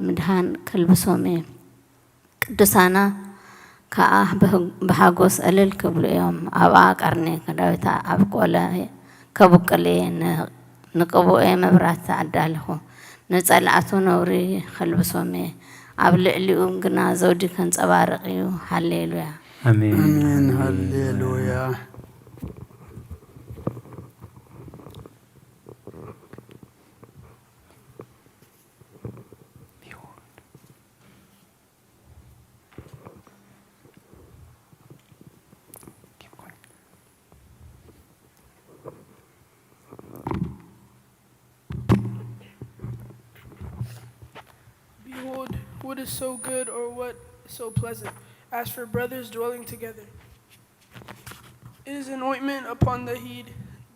ምድሃን ከልብሶም እዩ። ቅዱሳና ከኣ ብሃጎስ እልል ክብሉ እዮም። ኣብኣ ቀርኒ ዳዊት ኣብ ቆለ ከብቁል እየ። ንቅቡኤ መብራት ኣዳለኹ። ንጸላእቱ ነውሪ ከልብሶም እየ። ኣብ ልዕሊኡ ግና ዘውዲ ከንጸባርቕ እዩ። ሃሌሉያ። ኣሜን። ኣሜን። ሃሌሉያ። Behold, what is so good or what so pleasant as for brothers dwelling together? It is an ointment upon the head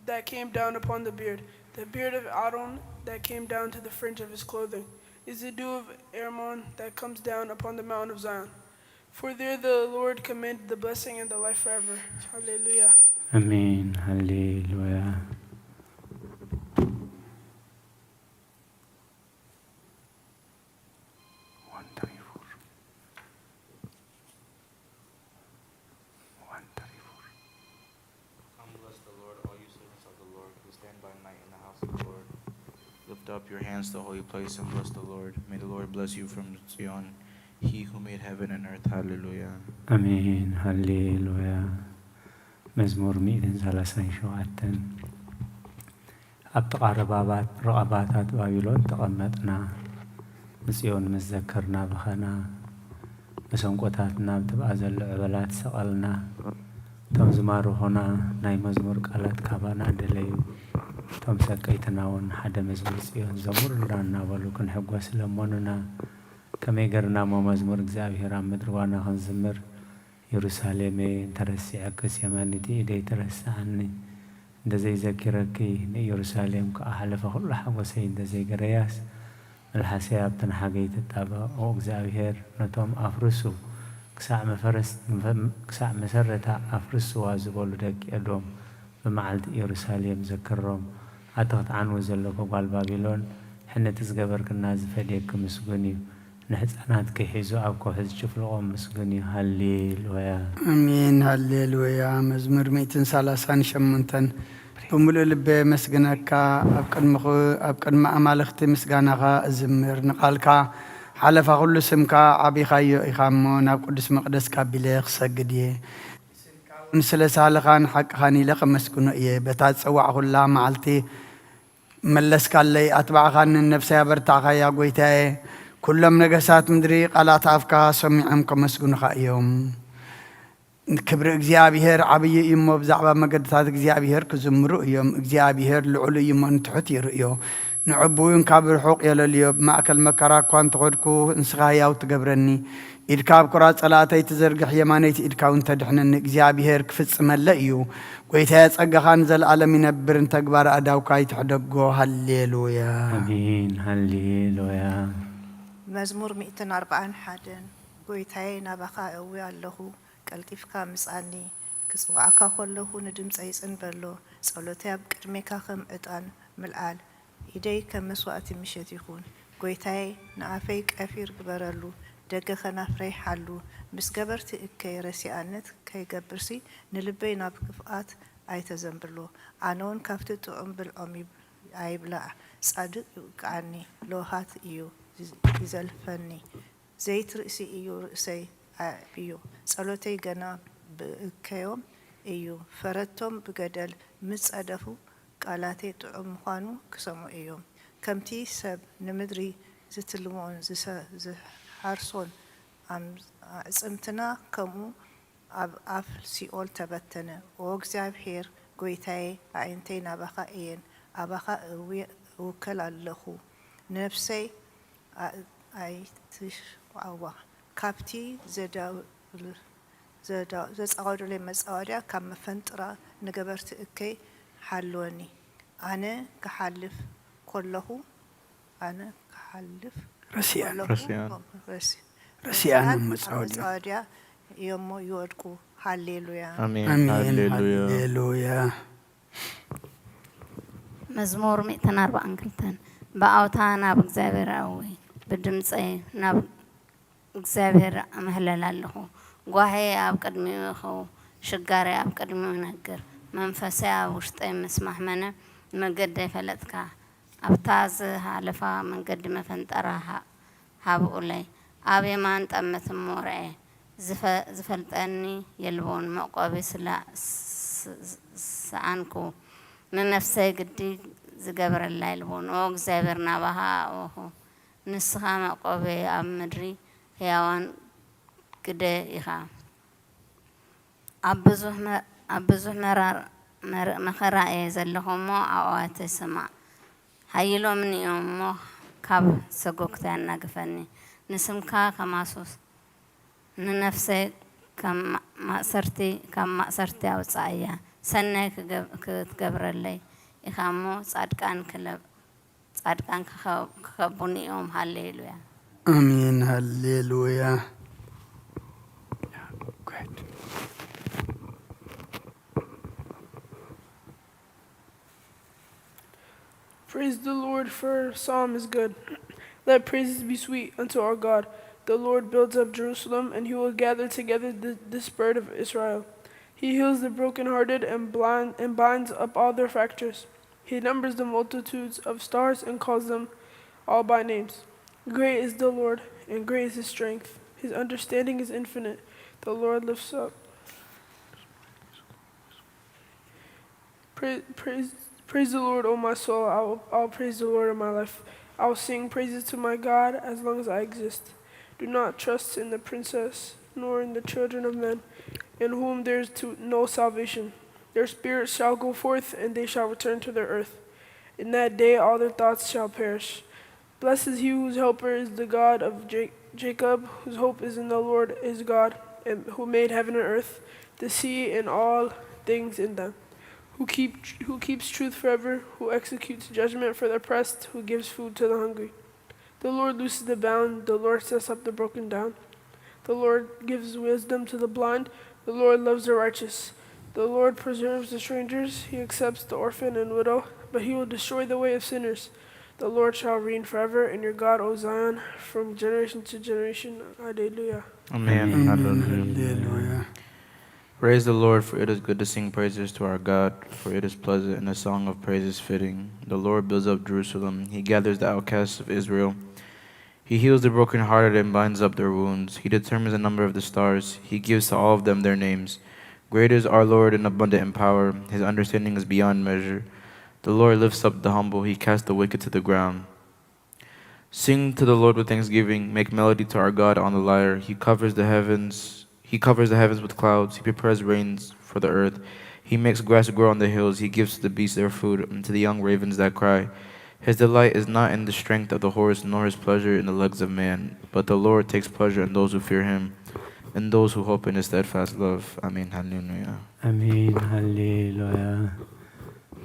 that came down upon the beard, the beard of Aaron that came down to the fringe of his clothing, is the dew of Hermon that comes down upon the mountain of Zion. For there the Lord commanded the blessing and the life forever. Hallelujah. ኣሜን። ሃሌሉያ። Come bless the Lord, all you servants of the Lord, who stand by night in the house of the Lord. Lift up your hands to the holy place and bless the Lord. May the Lord bless you from Zion, he who made heaven and earth. Hallelujah. ኣሜን። ሃሌሉያ። መዝሙር ሚእትን ሰላሳን ሸውዓተን። ኣብ ጥቓ ረባባት፣ ሩባታት ባቢሎን ተቐመጥና፣ ንጽዮን ምስ ዘከርና በኸና። መሰንቆታትና ኣብ ጥቓ ዘሎ ዕበላት ሰቐልና። እቶም ዝማርኹና ናይ መዝሙር ቃላት ካባና ደለዩ። እቶም ሰቀይትና እውን ሓደ መዝሙር ጽዮን ዘሙሩልና እናበሉ ክንሕጎስ ለመኑና። ከመይ ገርና እሞ መዝሙር እግዚኣብሔር ኣብ ምድሪ ዋና ክንዝምር? የሩሳሌመይ፣ እንተረሲዐክስ የማኒቲ ኢደይ ትረስዓኒ። እንተዘይዘኪረኪ፣ ንኢየሩሳሌም ከኣ ሓለፈ ኩሉ ሓጎሰይ እንተዘይገረያስ፣ መልሓሰይ ኣብተን ሓገይ ትጣበቕ። ኦ እግዚኣብሔር፣ ነቶም ኣፍርሱ፣ ክሳዕ መፈረስ-፣ ክሳዕ መሰረታ ኣፍርስዋ ዝበሉ ደቂ ኤዶም፣ ብመዓልቲ ኢየሩሳሌም ዘክሮም። ኣቲ ክትዓንዊ ዘለኪ ጓል ባቢሎን፣ ሕንቲ ዝገበርክና ዝፈድየኪ ምስጉን እዩ። ንሕፃናትኪ ሒዙ ኣብ ከውሒ ዝጭፍልቖም ምስጉን እዩ። ሃሌሉያ። ኣሜን። ሃሌሉያ። መዝሙር ሚእትን ሰላሳን ሸሞንተን። ብምሉእ ልበ የመስግነካ፣ ኣብ ቅድሚኹ-፣ ኣብ ቅድሚ ኣማልኽቲ ምስጋናኻ እዝምር። ንቓልካ ሓለፋ ኩሉ ስምካ ዓቢኻዮ ኢኻ እሞ፣ ናብ ቅዱስ መቕደስካ ኣቢለ ክሰግድ እየ። ንስለ ሳህልኻን ሓቅኻን ኢለ ከመስግኖ እየ። በታ ዝጸዋዕኹላ መዓልቲ መለስካለይ፣ ኣትባዕኻንን ነፍሰይ ኣበርታዕካያ። ጐይታየ፣ ኩሎም ነገስታት ምድሪ ቃላት ኣፍካ ሰሚዖም ከመስግኑኻ እዮም። ክብሪ እግዚኣብሄር ዓብዪ እዩ እሞ፣ ብዛዕባ መገድታት እግዚኣብሄር ክዝምሩ እዮም። እግዚኣብሄር ልዑል እዩ እሞ፣ ንትሑት ይርእዮ። ንዕቡይ እውን ካብ ርሑቕ የለልዮ። ብማእከል መከራ እኳ እንተኸድኩ፣ ንስኻ ህያው ትገብረኒ። ኢድካ ኣብ ኵራት ጸላእተይ ትዘርግሕ፣ የማነይቲ ኢድካ እውን ተድሕነኒ። እግዚኣብሄር ክፍጽመለይ እዩ። ጐይታየ፣ ጸጋኻ ንዘለኣለም ይነብር፣ ንተግባር ኣእዳውካ ይትሕደጎ። ሃሌሉያ። ኣሜን። ሃሌሉያ። መዝሙር ሚእትን ኣርባዓን ሓደን። ጐይታየ፣ ናባኻ እእዊ ኣለኹ፣ ቀልጢፍካ ምጻኒ። ክጽውዓካ ከለኹ ንድምጸይ ጽን በሎ፣ ጸሎተይ ኣብ ቅድሜካ ከም ዕጣን ምልኣል። ኢደይ ከም መስዋእቲ ምሸት ይኹን። ጐይታየ፣ ንኣፈይ ቀፊር ግበረሉ፣ ደገ ኸናፍረይ ሓሉ። ምስ ገበርቲ እከይ ረሲኣነት ከይገብርሲ፣ ንልበይ ናብ ክፍኣት ኣይተዘንብሎ። ኣነውን ካብቲ ጥዑም ብልዖም ኣይብላዕ። ጻድቕ ይውቅዓኒ፣ ለውሃት እዩ ይዘልፈኒ። ዘይት ርእሲ እዩ ርእሰይ ኣዕብዩ። ጸሎተይ ገና ብእከዮም እዩ። ፈረቶም ብገደል ምስ ጸደፉ፣ ቃላተይ ጥዑም ምዃኑ ክሰምዑ እዮም። ከምቲ ሰብ ንምድሪ ዝትልሞን ዝሰ-፣ ዝሓርሶን፣ ኣም-፣ ኣዕጽምትና ከምኡ ኣብ ኣፍ ሲኦል ተበተነ። ኦ እግዚኣብሔር ጐይታየ፣ ኣዒንተይ ናባኻ እየን፣ ኣባኻ እውከል ኣለኹ። ነፍሰይ ኣይትሽዓዋ። ካብቲ ዘጻወዱለይ መጻወድያ፣ ካብ መፈንጥራ ንገበርቲ እከይ ሓልወኒ። ኣነ ክሓልፍ ከለኹ፣ ኣነ ክሓልፍ ረሲኣን ከለኹ፣ ረሲኣን። ረሲ-፣ ረሲኣን ረሲኣን መጻወድያ። መጻወድያ እዮሞ ይወድቁ። ሃሌሉያ። ኣሜን። ኣሜን። ሃሌሉያ። ሃሌሉያ። መዝሙር ሚእትን ኣርባዓን ክልተን። ብኣውታ ናብ እግዚኣብሔር ኣእዊ፣ ብድምጸይ ናብ እግዚኣብሔር እምህለል ኣለኹ። ጓህየ ኣብ ቅድሚኡ ይኸው፣ ሽጋረይ ኣብ ቅድሚኡ ይነግር። መንፈሰይ ኣብ ውሽጠይ ምስ ማሕመነ፣ መገደይ ፈለጥካ። ኣብታ ዝሃለፋ መንገዲ መፈንጠራ ሃ-፣ ሃብኡለይ። ኣብ የማን ጠምት እሞ ርኤ። ዝፈ-፣ ዝፈልጠኒ የልቦን፣ መዕቆቢ ስላ-፣ ስ-፣ ስ-፣ ሰኣንኩ። ንነፍሰይ ግዲ ዝገብረላ የልቦን። ኦ እግዚኣብሔር፣ ናባኻ ኣእወኹ። ንስኻ መዕቆበይ፣ ኣብ ምድሪ ህያዋን ግደ ኢኻ። ኣብ ብዙሕ መ-፣ ኣብ ብዙሕ መራር-፣ መር-፣ መኸራ እየ ዘለኹ እሞ፣ ኣዕዋተይ ስማዕ። ሓይሎምኒ እዮም እሞ፣ ካብ ሰጎግተይ ኣናግፈኒ። ንስምካ ከማሱስ፣ ንነፍሰይ ካብ ማ-፣ ማእሰርቲ፣ ካብ ማእሰርቲ ኣውጽኣያ። ሰናይ ክገብ-፣ ክትገብረለይ ኢኻ እሞ፣ ጻድቃን ክለብ-፣ ጻድቃን ክኸ-፣ ክኸቡኒ እዮም። ሃሌሉያ። ኣሜን፣ ሃሌሉያ። Praise the Lord, for Psalm is good. Let praises be sweet unto our God. The Lord builds up Jerusalem, and he will gather together the disparate of Israel. He heals the brokenhearted and blind and binds up all their fractures. He numbers the multitudes of stars and calls them all by names. Great is the Lord, and great is his strength. His understanding is infinite. The Lord lifts up. Praise, praise, praise the Lord, O my soul. I will, I will praise the Lord in my life. I will sing praises to my God as long as I exist. Do not trust in the princess, nor in the children of men, in whom there is to, no salvation. Their spirits shall go forth, and they shall return to their earth. In that day all their thoughts shall perish. Blessed is he whose helper is the God of Ja-, Jacob, whose hope is in the Lord his God, and who made heaven and earth, the sea and all things in them, who, keep, who keeps truth forever, who executes judgment for the oppressed, who gives food to the hungry. The Lord looses the bound, the Lord sets up the broken down. The Lord gives wisdom to the blind, the Lord loves the righteous. The Lord preserves the strangers, he accepts the orphan and widow, but he will destroy the way of sinners. The Lord shall reign forever, and your God, O Zion, from generation to generation. Alleluia. Amen. Amen. Hallelujah. Hallelujah. Praise the Lord, for it is good to sing praises to our God, for it is pleasant in a song of praises fitting. The Lord builds up Jerusalem, he gathers the outcasts of Israel. He heals the brokenhearted and binds up their wounds. He determines the number of the stars, he gives to all of them their names. Great is our Lord and abundant in power, his understanding is beyond measure. The Lord lifts up the humble, he casts the wicked to the ground. Sing to the Lord with thanksgiving, make melody to our God on the lyre. He covers the heavens, he covers the heavens with clouds, he prepares rains for the earth. He makes grass grow on the hills, he gives to the beasts their food, and to the young ravens that cry. His delight is not in the strength of the horse, nor his pleasure in the legs of man, but the Lord takes pleasure in those who fear him, in those who hope in his steadfast love. Amen. Hallelujah. ኣሜን። ሃሌሉያ።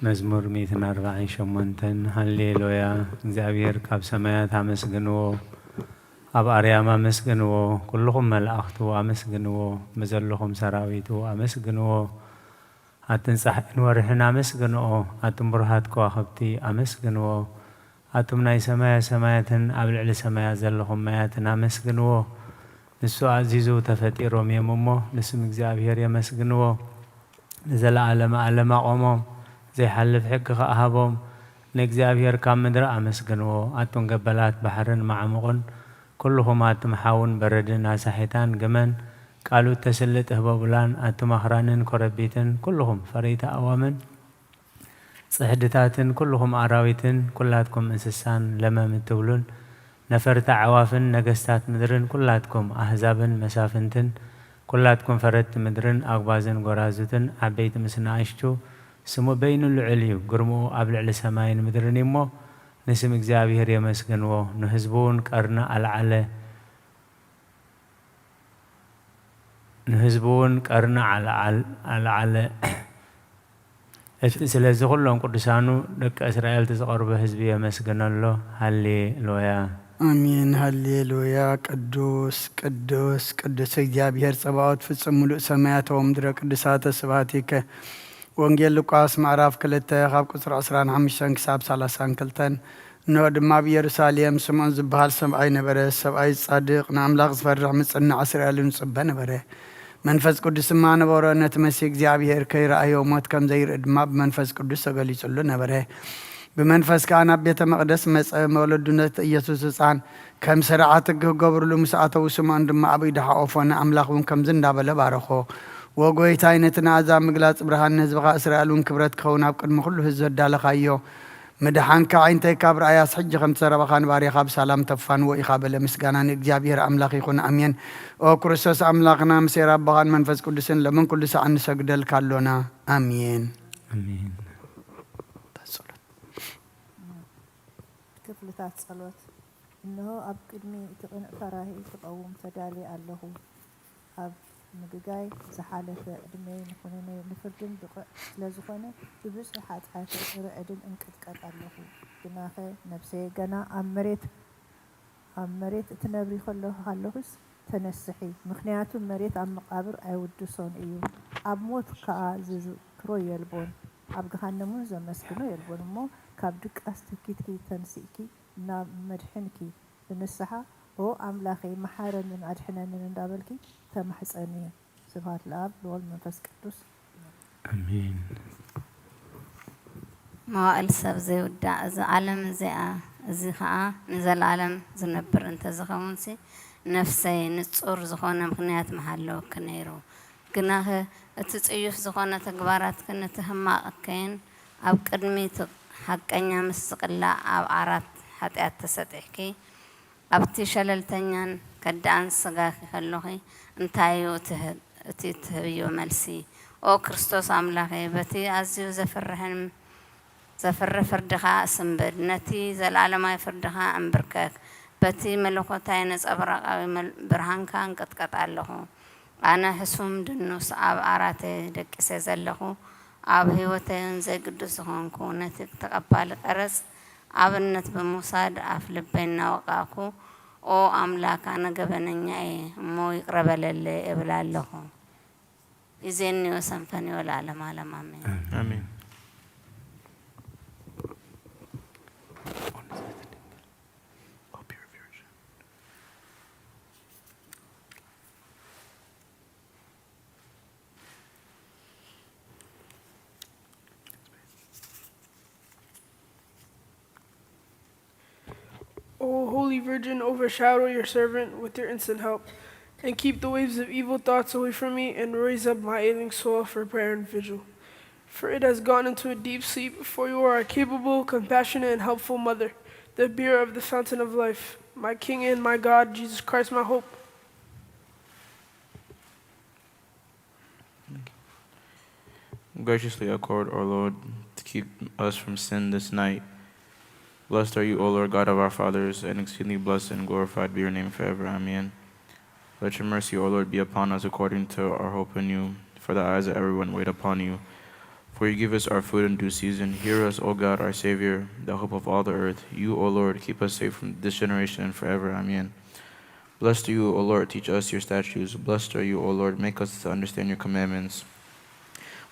መዝሙር ሚእትን ኣርባዓን ሸሞንተን። ሃሌሉያ። እግዚኣብሔር ካብ ሰማያት ኣመስግንዎ፣ ኣብ ኣርያም ኣመስግንዎ፣ ኩልኹም መላእኽቱ ኣመስግንዎ፣ ብዘለኹም ሰራዊቱ ኣመስግንዎ። ኣትን ጸሓይን ወርሕን ኣመስግንኦ፣ ኣትን ብሩሃት ከዋኽብቲ ኣመስግንዎ። ኣቱም ናይ ሰማያ ሰማያትን ኣብ ልዕሊ ሰማያት ዘለኹም ማያትን ኣመስግንዎ። ንሱ ኣዚዙ ተፈጢሮም እዮም እሞ፣ ንስም እግዚኣብሔር የመስግንዎ። ንዘለኣለመ ኣለም ኣቖሞም፣ ዘይሓልፍ ሕጊ ኸኣ ሃቦም። ንእግዚኣብሔር ካብ ምድሪ ኣመስግንዎ። ኣቱም ገበላት ባሕርን መዓሙቕን፣ ኩልኹም ኣቱም ሓውን በረድን ኣሳሒታን ግመን፣ ቃሉ እተስልጥ ህበቡላን፣ ኣቱም ኣኽራንን ኮረቢትን፣ ኩልኹም ፈረይቲ ኣእዋምን፣ ጽሕድታትን ኩልኹም ኣራዊትን፣ ኩላትኩም እንስሳን ለመም እትብሉን ነፈርቲ ኣዕዋፍን ነገስታት ምድርን፣ ኩላትኩም ኣህዛብን መሳፍንትን፣ ኩላትኩም ፈረድቲ ምድርን ኣጉባዝን ጎራዙትን፣ ዓበይቲ ምስ ንኣሽቱ፣ ስሙ በይኑ ልዑል እዩ፣ ግርምኡ ኣብ ልዕሊ ሰማይን ምድርን እዩ እሞ፣ ንስም እግዚኣብሔር የመስግንዎ። ንህዝቡ እውን ቀርኒ ኣልዓለ። ንህዝቡ እውን ቀርኒ ኣልዓለ። እቲ ስለዚ ኩሎም ቅዱሳኑ ደቂ እስራኤል እቲ ዝቐርቦ ህዝቢ የመስግነሎ። ሃሌ ሉያ። ኣሜን ሃሌሉያ። ቅዱስ ቅዱስ ቅዱስ እግዚኣብሔር ጸባኦት ፍጹም ምሉእ ሰማያት ወምድረ ቅዱሳተ ስብሐቲከ። ወንጌል ሉቃስ ምዕራፍ ክልተ ካብ ቁጽሪ ዕስራን ሓሙሽተን ክሳብ ሰላሳን ክልተን። እንሆ ድማ ኣብ ኢየሩሳሌም ስምዖን ዝበሃል ሰብኣይ ነበረ። ሰብኣይ ጻድቕ፣ ንኣምላኽ ዝፈርሕ፣ ምጽናዕ እስራኤልን ዝጽበ ነበረ። መንፈስ ቅዱስ ድማ ነበሮ፣ ነቲ መሲህ እግዚኣብሔር ከይረኣዮ ሞት ከም ዘይርኢ ድማ ብመንፈስ ቅዱስ ተገሊጹሉ ነበረ። ብመንፈስ ከኣ ናብ ቤተ መቕደስ መጸ። መወለዱ ነቲ ኢየሱስ ህጻን ከም ስርዓት ሕጊ ክገብርሉ ምስ ኣተዉ፣ ስምዖን ድማ ኣብ ኢዱ ሓቖፎ፣ ንኣምላኽ እውን ከምዚ እንዳበለ ባረኾ። "ወ ጐይታይ፣ ነቲ ንኣሕዛብ ምግላጽ ብርሃን፣ ንህዝብኻ እስራኤል እውን ክብረት ክኸውን ኣብ ቅድሚ ኩሉ ህዝቢ ኣዳለኻዮ። ምድሓንካ ኣዒንተይ ካብ ረኣያስ፣ ሕጂ ከምቲ ዘረባኻ ንባርያኻ ብሰላም ተፋንዎ ኢኻ" በለ። ምስጋና ንእግዚኣብሔር ኣምላኽ ይኹን፣ ኣሜን። ኦ ክርስቶስ ኣምላኽና፣ ምስ ሄር ኣቦኻን መንፈስ ቅዱስን፣ ሎምን ኩሉ ሰዓት ንሰግደልካ ኣሎና። ኣሜን። ኣሜን። ክፍልታት ጸሎት። እንሆ፣ ኣብ ቅድሚ እቲ ቅኑዕ ፈራሂ ክቐውም ተዳልየ ኣለኹ። ኣብ ምግጋይ ዝሓለፈ ዕድመይ ንኹነነይ ንፍርድን ብቑዕ ስለ ዝኾነ፣ ብብዝሒ ሓጢኣትን ርዕድን እንቅጥቀጥ ኣለኹ። ግናኸ ነፍሰይ ገና ኣብ መሬት፣ ኣብ መሬት እትነብሪ ከለኹ፣ ከለኹስ ተነስሒ፣ ምኽንያቱ መሬት ኣብ መቓብር ኣይውድሶን እዩ፣ ኣብ ሞት ከኣ ዝዝክሮ የልቦን፣ ኣብ ገሃነም እውን ዘመስግኖ የልቦን። እሞ ካብ ድቃስ ተኪትኪ ተንሲእኪ ናብ መድሕንኪ ብንስሓ፣ "ኦ ኣምላኸይ፣ መሓረንን ኣድሕነንን" እንዳበልኪ ተማሕጸንዮ። ስብሐት ለኣብ፣ ለወልድ፣ መንፈስ ቅዱስ። ኣሜን። መዋእል ሰብ ዘይውዳእ፣ እዛ ዓለም እዚኣ፣ እዚ ኸኣ ንዘለኣለም ዝነብር እንተዝኸውንሲ፣ ነፍሰይ፣ ንጹር ዝኾነ ምኽንያት ምሃለወኪ ነይሩ። ግናኸ እቲ ጽዩፍ ዝኾነ ተግባራትኪ፣ ነቲ ሕማቕ እከይን ኣብ ቅድሚ እቲ ሓቀኛ ምስ ዝቕላዕ ኣብ ዓራት ሓጢኣት ተሰጢሕኪ፣ ኣብቲ ሸለልተኛን ከዳእን ስጋኺ ከሎኺ፣ እንታይ እዩ እቲ ህ-፣ እቲ እትህብዮ መልሲ? ኦ ክርስቶስ ኣምላኸይ፣ በቲ ኣዝዩ ዘፍርሕን ዘፍርህ ፍርድኻ እስንብድ፣ ነቲ ዘለኣለማዊ ፍርድኻ እንብርከክ፣ በቲ መለኮታዊ ነጸብራቓዊ መል-፣ ብርሃንካ እንቅጥቀጥ ኣለኹ። ኣነ ሕሱም ድኑስ ኣብ ዓራተይ ደቂሰ ዘለኹ፣ ኣብ ህይወተይን ዘይግዱስ ዝኾንኩ ነቲ ተቐባሊ ቀረጽ ኣብነት ብምውሳድ ኣፍ ልበይ እናወቃእኩ፣ "ኦ ኣምላክ፣ ኣነ ገበነኛ እየ እሞ ይቕረ በለለይ" እብል ኣለኹ። ይዜንዮ ሰንፈንዮ ለዓለመ ዓለም ኣሜን። ኣሜን። O Holy Virgin, overshadow your servant with your instant help, and keep the waves of evil thoughts away from me, and raise up my ailing soul for prayer and vigil. For it has gone into a deep sleep, for you are a capable, compassionate, and helpful mother, the bearer of the fountain of life. My King and my God, Jesus Christ, my hope. Graciously accord, O Lord, to keep us from sin this night. Blessed are you, O Lord God of our fathers, and exceedingly blessed and glorified be your name forever. Amen. Let your mercy, O Lord, be upon us according to our hope in you, for the eyes of everyone wait upon you. For you give us our food in due season. Hear us, O God, our Savior, the hope of all the earth. You, O Lord, keep us safe from this generation and forever. Amen. Blessed are you, O Lord, teach us your statutes. Blessed are you, O Lord, make us to understand your commandments.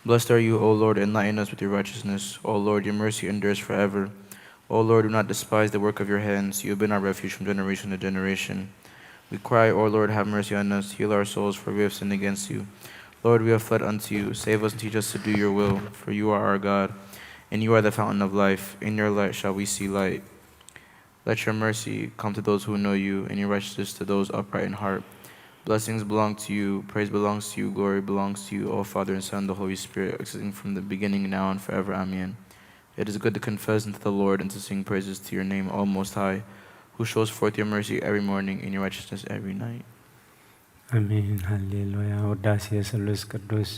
Blessed are you, O Lord, enlighten us with your righteousness. O Lord, your mercy endures forever. O Lord, do not despise the work of your hands. You have been our refuge from generation to generation. We cry, O Lord, have mercy on us. Heal our souls, for we have sinned against you. Lord, we have fled unto you. Save us and teach us to do your will, for you are our God, and you are the fountain of life. In your light shall we see light. Let your mercy come to those who know you, and your righteousness to those upright in heart. Blessings belong to you, praise belongs to you, glory belongs to you, O Father and Son, the Holy Spirit, existing from the beginning, now, and forever. Amen. It is good to confess unto the Lord and to sing praises to your name, O Most High, who shows forth your mercy every morning and your righteousness every night. ኣሜን። ሃሌሉያ። ውዳሴ ስሉስ ቅዱስ።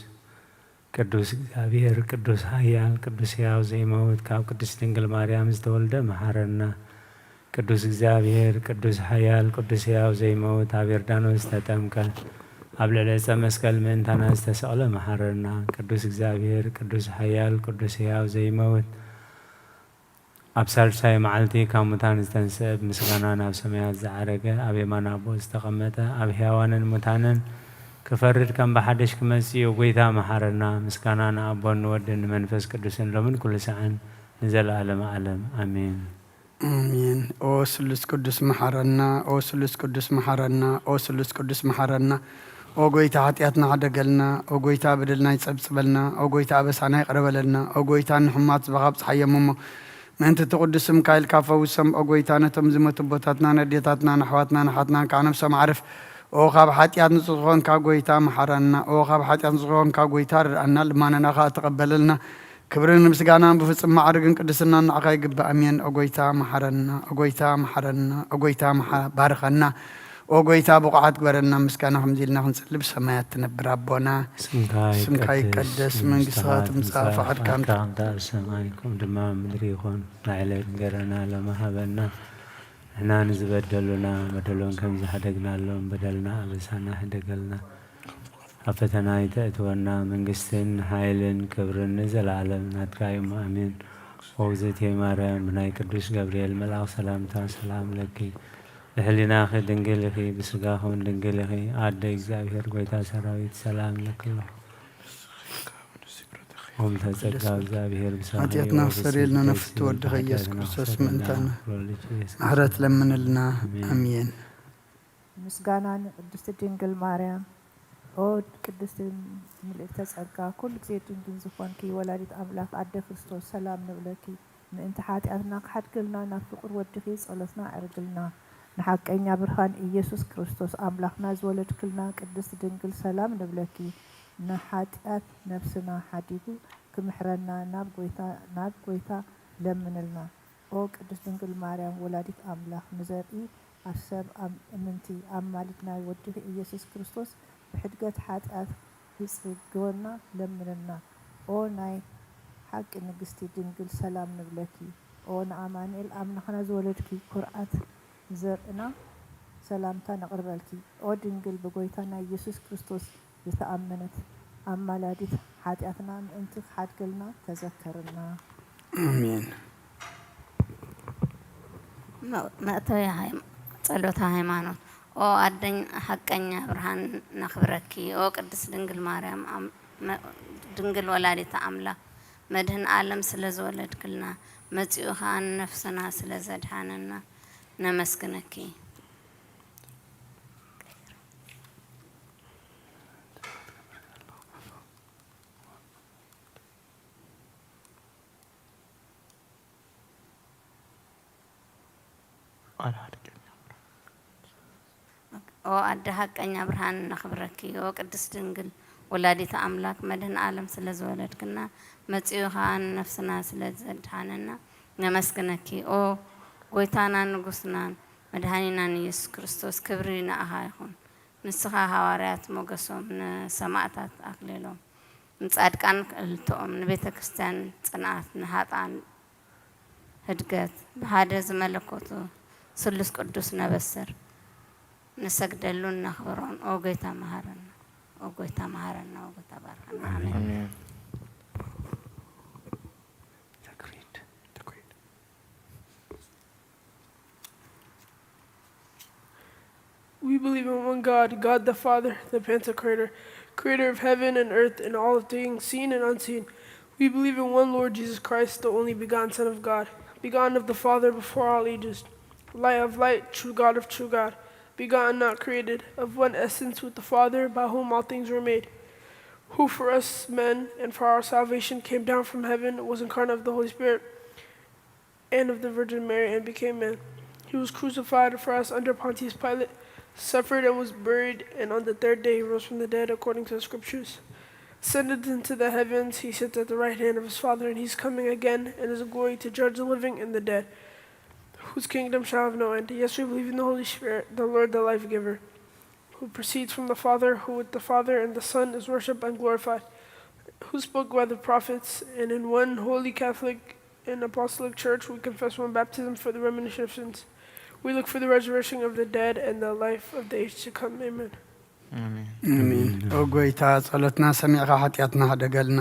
ቅዱስ እግዚኣብሔር፣ ቅዱስ ኃያል፣ ቅዱስ ሕያው ዘይመውት፣ ካብ ቅድስት ድንግል ማርያም ዝተወልደ መሓረና። ቅዱስ እግዚኣብሔር፣ ቅዱስ ኃያል፣ ቅዱስ ሕያው ዘይመውት፣ ኣብ ዮርዳኖስ ዝተጠምቀ፣ ኣብ ልዕሊ ዕፀ መስቀል ምእንታና ዝተሰቕለ መሓረና። ቅዱስ እግዚኣብሔር፣ ቅዱስ ኃያል፣ ቅዱስ ሕያው ዘይመውት፣ ኣብ ሳልሳይ መዓልቲ ካብ ሙታን ዝተንስአ፣ ብምስጋና ናብ ሰማያት ዝዓረገ፣ ኣብ የማን ኣቦ ዝተቐመጠ፣ ኣብ ሕያዋንን ሙታንን ክፈርድ ከም ብሓድሽ ክመጽእ እዩ። ጐይታ መሓረና። ምስጋና ንኣቦን ንወድን ንመንፈስ ቅዱስን ሎምን ኩሉ ሰዓን ንዘለኣለመ ዓለም። ኣሜን። ኣሜን። ኦ ስሉስ ቅዱስ መሓረና፣ ኦ ስሉስ ቅዱስ መሓረና፣ ኦ ስሉስ ቅዱስ መሓረና። ኦ ጎይታ ሓጢኣትና ሓደገልና፣ ኦ ጎይታ በደልና ይጸብጽበልና፣ ኦ ጎይታ ኣበሳና ይቕረ በለልና፣ ኦ ጎይታ ንሕሙማት ህዝብኻ ኣብጽሓዮም እሞ ምእንቲ እቲ ቅዱስ ስምካ ኢልካ ፈውሶም። ኦ ጎይታ ነቶም ዝሞቱ ኣቦታትና፣ ነዴታትና፣ ንኣሕዋትና፣ ንሓትናን ከዓ ነብሶም ዓርፍ። ኦ ካብ ሓጢኣት ንጹህ ዝኾንካ ጎይታ መሓረና፣ ኦ ካብ ሓጢኣት ንጹህ ዝኾንካ ጎይታ ርድኣና፣ ልማነና ከዓ ተቐበለልና። ክብርን ምስጋናን ብፍጹም ማዕርግን ቅድስናን ንዓኻ ይግባእ። ኣሜን። ኦ ጎይታ መሓረና፣ ኦ ጎይታ መሓረና፣ ኦ ጎይታ መሓ-፣ ባርኸና። ኦ ጎይታ ብቑዓት ግበረና። ምስጋና ከምዚ ኢልና ክንጽሊ ብሰማያት ትነብር ኣቦና፣ ስምካ ስምካ ይቀደስ፣ ይቀደስ፣ መንግስትኻ መንግስትኻ ትምጻእ፣ ትምጻእ፣ ፍቓድካ ፍቓድካ እንተ- ከምቲ ኣብ ሰማይ ከምኡ ድማ ኣብ ምድሪ ይኹን። ንዕለት እንጀራና ሎሚ ሃበና። ንሕና ንዝበደሉና በደሎም ከም ዝሓደግናሎም በደልና ኣበሳና ሕደገልና። ኣብ ፈተና ኣይተእትወና፣ መንግስትን ሓይልን ክብርን ንዘለዓለም ናትካ እዩ። ኣሜን። ኦ እግዝእትየ ማርያም፣ ብናይ ቅዱስ ገብርኤል መልኣኽ ሰላምታ ሰላም ለኪ። ብሕሊናኺ ድንግል ኢኺ፣ ብስጋኺ እውን ድንግል ኢኺ። ኣደ እግዚኣብሔር፣ ጎይታ ሰራዊት፣ ሰላም ለኪ ኣለኹ። ኦም ተጸጋ እግዚኣብሔር ምሳኺ ሓጢኣትና ወብስቲ ክሰረየልና ነፍሲ ደስ ትወድኻ ይበል። ኢየሱስ ሓጢኣትና ክርስቶስ ክሰረየልና ምእንታና ወልድ ኢየሱስ ምሕረት ለምንልና። ኣሜን። ኣሜን። ምስጋና ንቅድስቲ ድንግል ማርያም። ኦ ቅድስቲ ምልእተ ጸጋ፣ ኩሉ ግዜ ድንግል ዝኾንኪ ወላዲት ኣምላኽ ኣደ ክርስቶስ፣ ሰላም ንብለኪ። ምእንቲ ሓጢኣትና ክሓድግልና ናብ ፍቁር ወድኺ ጸሎትና ኣዕርግልና። ንሓቀኛ ብርሃን ኢየሱስ ክርስቶስ ኣምላኽና ዝወለድክልና ቅድስቲ ድንግል፣ ሰላም ንብለኪ። ንሓጢኣት ነፍስና ሓዲጉ ክምሕረና ናብ ጎይታ፣ ናብ ጎይታ ለምንልና። ኦ ቅድስት ድንግል ማርያም ወላዲት ኣምላኽ፣ ንዘርኢ ኣብ ሰብ ኣም-፣ እምንቲ ኣማሊድ ናይ ወድኺ ኢየሱስ ክርስቶስ ብሕድገት ሓጢኣት ክጽግወና ለምንና። ኦ ናይ ሓቂ ንግስቲ ድንግል፣ ሰላም ንብለኪ። ኦ ንኣማኑኤል ኣምላኽና ዝወለድኪ፣ ኩርዓት ዘርእና፣ ሰላምታ ነቕርበልኪ። ኦ ድንግል ብጎይታና ኢየሱስ ክርስቶስ ዝተኣመነት ኣማላዲት፣ ሓጢኣትና ምእንቲ ክሓድገልና ተዘከርና። ኣሜን። መ-፣ መእተዊ ሃይማ-፣ ጸሎተ ሃይማኖት። ኦ ኣደኝ-፣ ሓቀኛ ብርሃን ነኽብረኪ። ኦ ቅድስት ድንግል ማርያም፣ ኣም-፣ መ-፣ ድንግል ወላዲተ ኣምላኽ፣ መድህን ዓለም ስለ ዝወለድክልና፣ መጺኡ ኸኣ ንነፍስና ስለ ዘድሓነና ነመስግነኪ። ኦ ኣደ ሓቀኛ ብርሃን ነኽብረኪ። ኦ ቅድስት ድንግል ወላዲተ ኣምላክ መድህን ዓለም ስለ ዝወለድክና መጺኡ ኸኣ ንነፍስና ስለ ዘድሓነና ነመስግነኪ። ኦ ጎይታናን ንጉስናን መድሃኒናን ኢየሱስ ክርስቶስ ክብሪ ንኣኻ ይኹን። ንስኻ ሃዋርያት ሞገሶም፣ ንሰማዕታት ኣክሊሎም፣ ንጻድቃን ክእልትኦም፣ ንቤተ ክርስቲያን ጽንዓት፣ ንሃጣን ህድገት፣ ብሓደ ዝመለኮቱ ስሉስ ቅዱስ ነበስር፣ ንሰግደሉን ነኽብሮን። ኦ ጎይታ መሃረና፣ ኦ ጎይታ መሃረና፣ ኦ ጎይታ ባርኸና። ኣሜን። ኣሜን። We believe in one God, God the Father, the Pantocrator, creator of heaven and earth and all things seen and unseen. We believe in one Lord Jesus Christ, the only begotten Son of God, begotten of the Father before all ages, light of light, true God of true God, begotten, not created, of one essence with the Father, by whom all things were made, who for us men and for our salvation came down from heaven, was incarnate of the Holy Spirit, and of the Virgin Mary, and became man. He was crucified for us under Pontius Pilate, suffered and was buried, and on the third day he rose from the dead according to the Scriptures. Ascended into the heavens, he sits at the right hand of his Father, and he's coming again in his glory to judge the living and the dead, whose kingdom shall have no end. Yes, we believe in the Holy Spirit, the Lord, the life giver, who proceeds from the Father, who with the Father and the Son is worshipped and glorified, who spoke by the prophets, and in one holy Catholic and Apostolic Church we confess one baptism for the remission of sins. We look for the resurrection of the dead and the life of the age to come. Amen. ኣሜን። ኣሜን። ኦ ጎይታ፣ ጸሎትና ሰሚዕካ ሓጢኣትና ሕደገልና።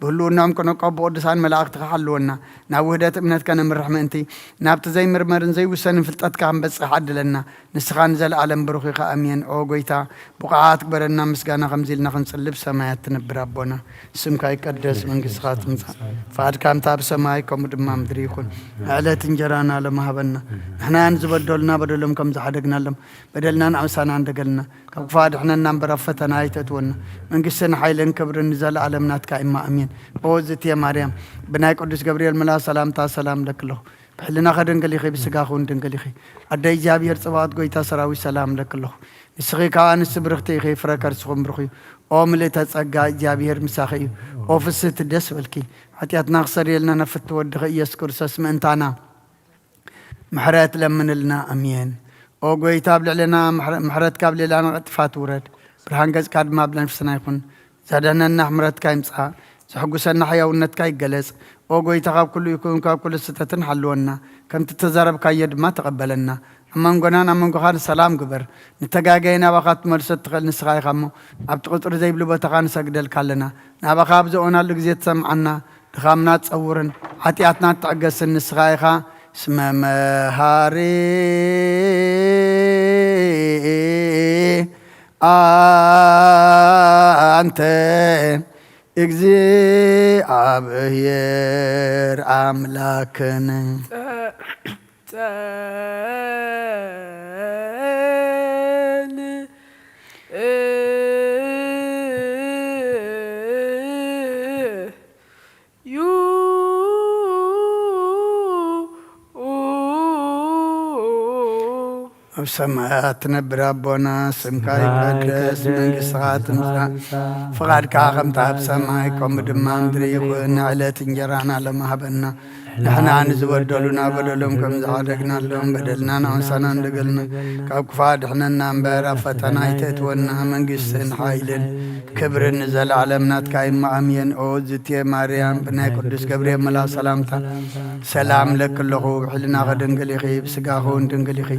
ብህልውናኦም ከነቀቡ ቅዱሳን መላእኽትኻ ሓልወና። ናብ ውህደት እምነት ከነምርሕ ምእንቲ፣ ናብቲ ዘይምርመርን ዘይውሰንን ፍልጠትካ ክንበጽሕ ዓድለና። ንስኻ ንዘለኣለም ብሩኽ ኢኻ። ኣሜን። ኦ ጎይታ፣ ብቑዓት ግበረና፣ ምስጋና ከምዚ ኢልና ክንጽልብ ሰማያት ትነብር ኣቦና። ስምካ ይቀደስ፣ መንግስትኻ ትምጻእ፣ ፍቓድካ ከምታ ኣብ ሰማይ ከምኡ ድማ ምድሪ ይኹን። ዕለት እንጀራና ሎም ሃበና። ንሕና ንዝበደሉና በደሎም ከም ዝሓደግናሎም በደልናን ኣምሳና እንደገልና፣ ካብ ክፋ ድሕነና እምበር ኣብ ፈተና ኣይተእትወና። መንግስትን ሓይልን ክብርን ንዘለኣለም ናትካ እማ ኣሜን። ኦ ዝትየ ማርያም፣ ብናይ ቅዱስ ገብርኤል መልኣክ ሰላምታ ሰላም ለክለኹ። ብሕልና ከድንግል ኢኺ፣ ብስጋ ኹን ድንግል ኢኺ። ኣደ እግዚኣብሔር ጽባኦት ጎይታ ሰራዊት ሰላም ለክለኹ። ንስኺ ካብ ኣንስቲ ብርኽቲ ኢኺ፣ ፍረ ከርስኹም ብሩኽ እዩ። ኦ ምልእተ ጸጋ፣ እግዚኣብሔር ምሳኺ እዩ። ኦ ፍስህቲ ደስ በልኪ። ሓጢኣትና ክሰርየልና ነፍቲ ወድኺ ኢየሱስ ክርስቶስ ምእንታና ምሕረት ለምንልና። ኣሜን። ኦ ጎይታ፣ ኣብ ልዕሌና ምሕረ-፣ ምሕረትካ ኣብ ሌላና ቀጥፋ ትውረድ። ብርሃን ገጽካ ድማ ኣብ ነፍስና ይኹን። ዘድሕነና ምሕረትካ ይምጻእ። ዘሕጉሰና ሕያውነትካ ይገለጽ። ኦ ጎይታ፣ ካብ ኩሉ ይኩን፣ ካብ ኩሉ ስህተትን ሓልወና። ከምቲ ተዛረብካዮ ድማ ተቐበለና። ኣብ መንጎናን ኣብ መንጎኻን ሰላም ግበር። ንተጋገየ ናባኻ ትመልሶ እትኽእል ንስኻ ኢኻ እሞ፣ ኣብቲ ቁጽሪ ዘይብሉ ቦታኻ ንሰግደልካ ኣለና። ናባኻ ኣብ ዝእወናሉ ግዜ ትሰምዓና። ድኻምና ትጸውርን ሓጢኣትና ትዕገስን ንስኻ ኢኻ። እስመ መሃሪ ኣንተ እግዚኣብሔር ኣምላክን። ጸን ዩ ኣብ ሰማያት ትነብር ኣቦና፣ ስምካ ይቀደስ፣ መንግስትኻ ትምጻእ፣ ፍቓድካ ከምታ ኣብ ሰማይ ከምኡ ድማ ምድሪ ይኹን። ዕለት እንጀራና ሎም ሃበና። ንሕና ንዝበደሉና በደሎም ከም ዝሓደግናሎም በደልና ንኣንሳና እንደገልና፣ ካብ ክፋ ድሕነና እምበር ኣብ ፈተና ኣይተእትወና። መንግስትን ሓይልን ክብርን ንዘለዓለም ናትካ እዩ። ኣሜን። ኦ ዝትየ ማርያም፣ ብናይ ቅዱስ ገብርኤል መልኣክ ሰላምታ ሰላም ለኪ ኣለኹ። ብሕልናኺ ድንግል ኢኺ፣ ብስጋኺ እውን ድንግል ኢኺ።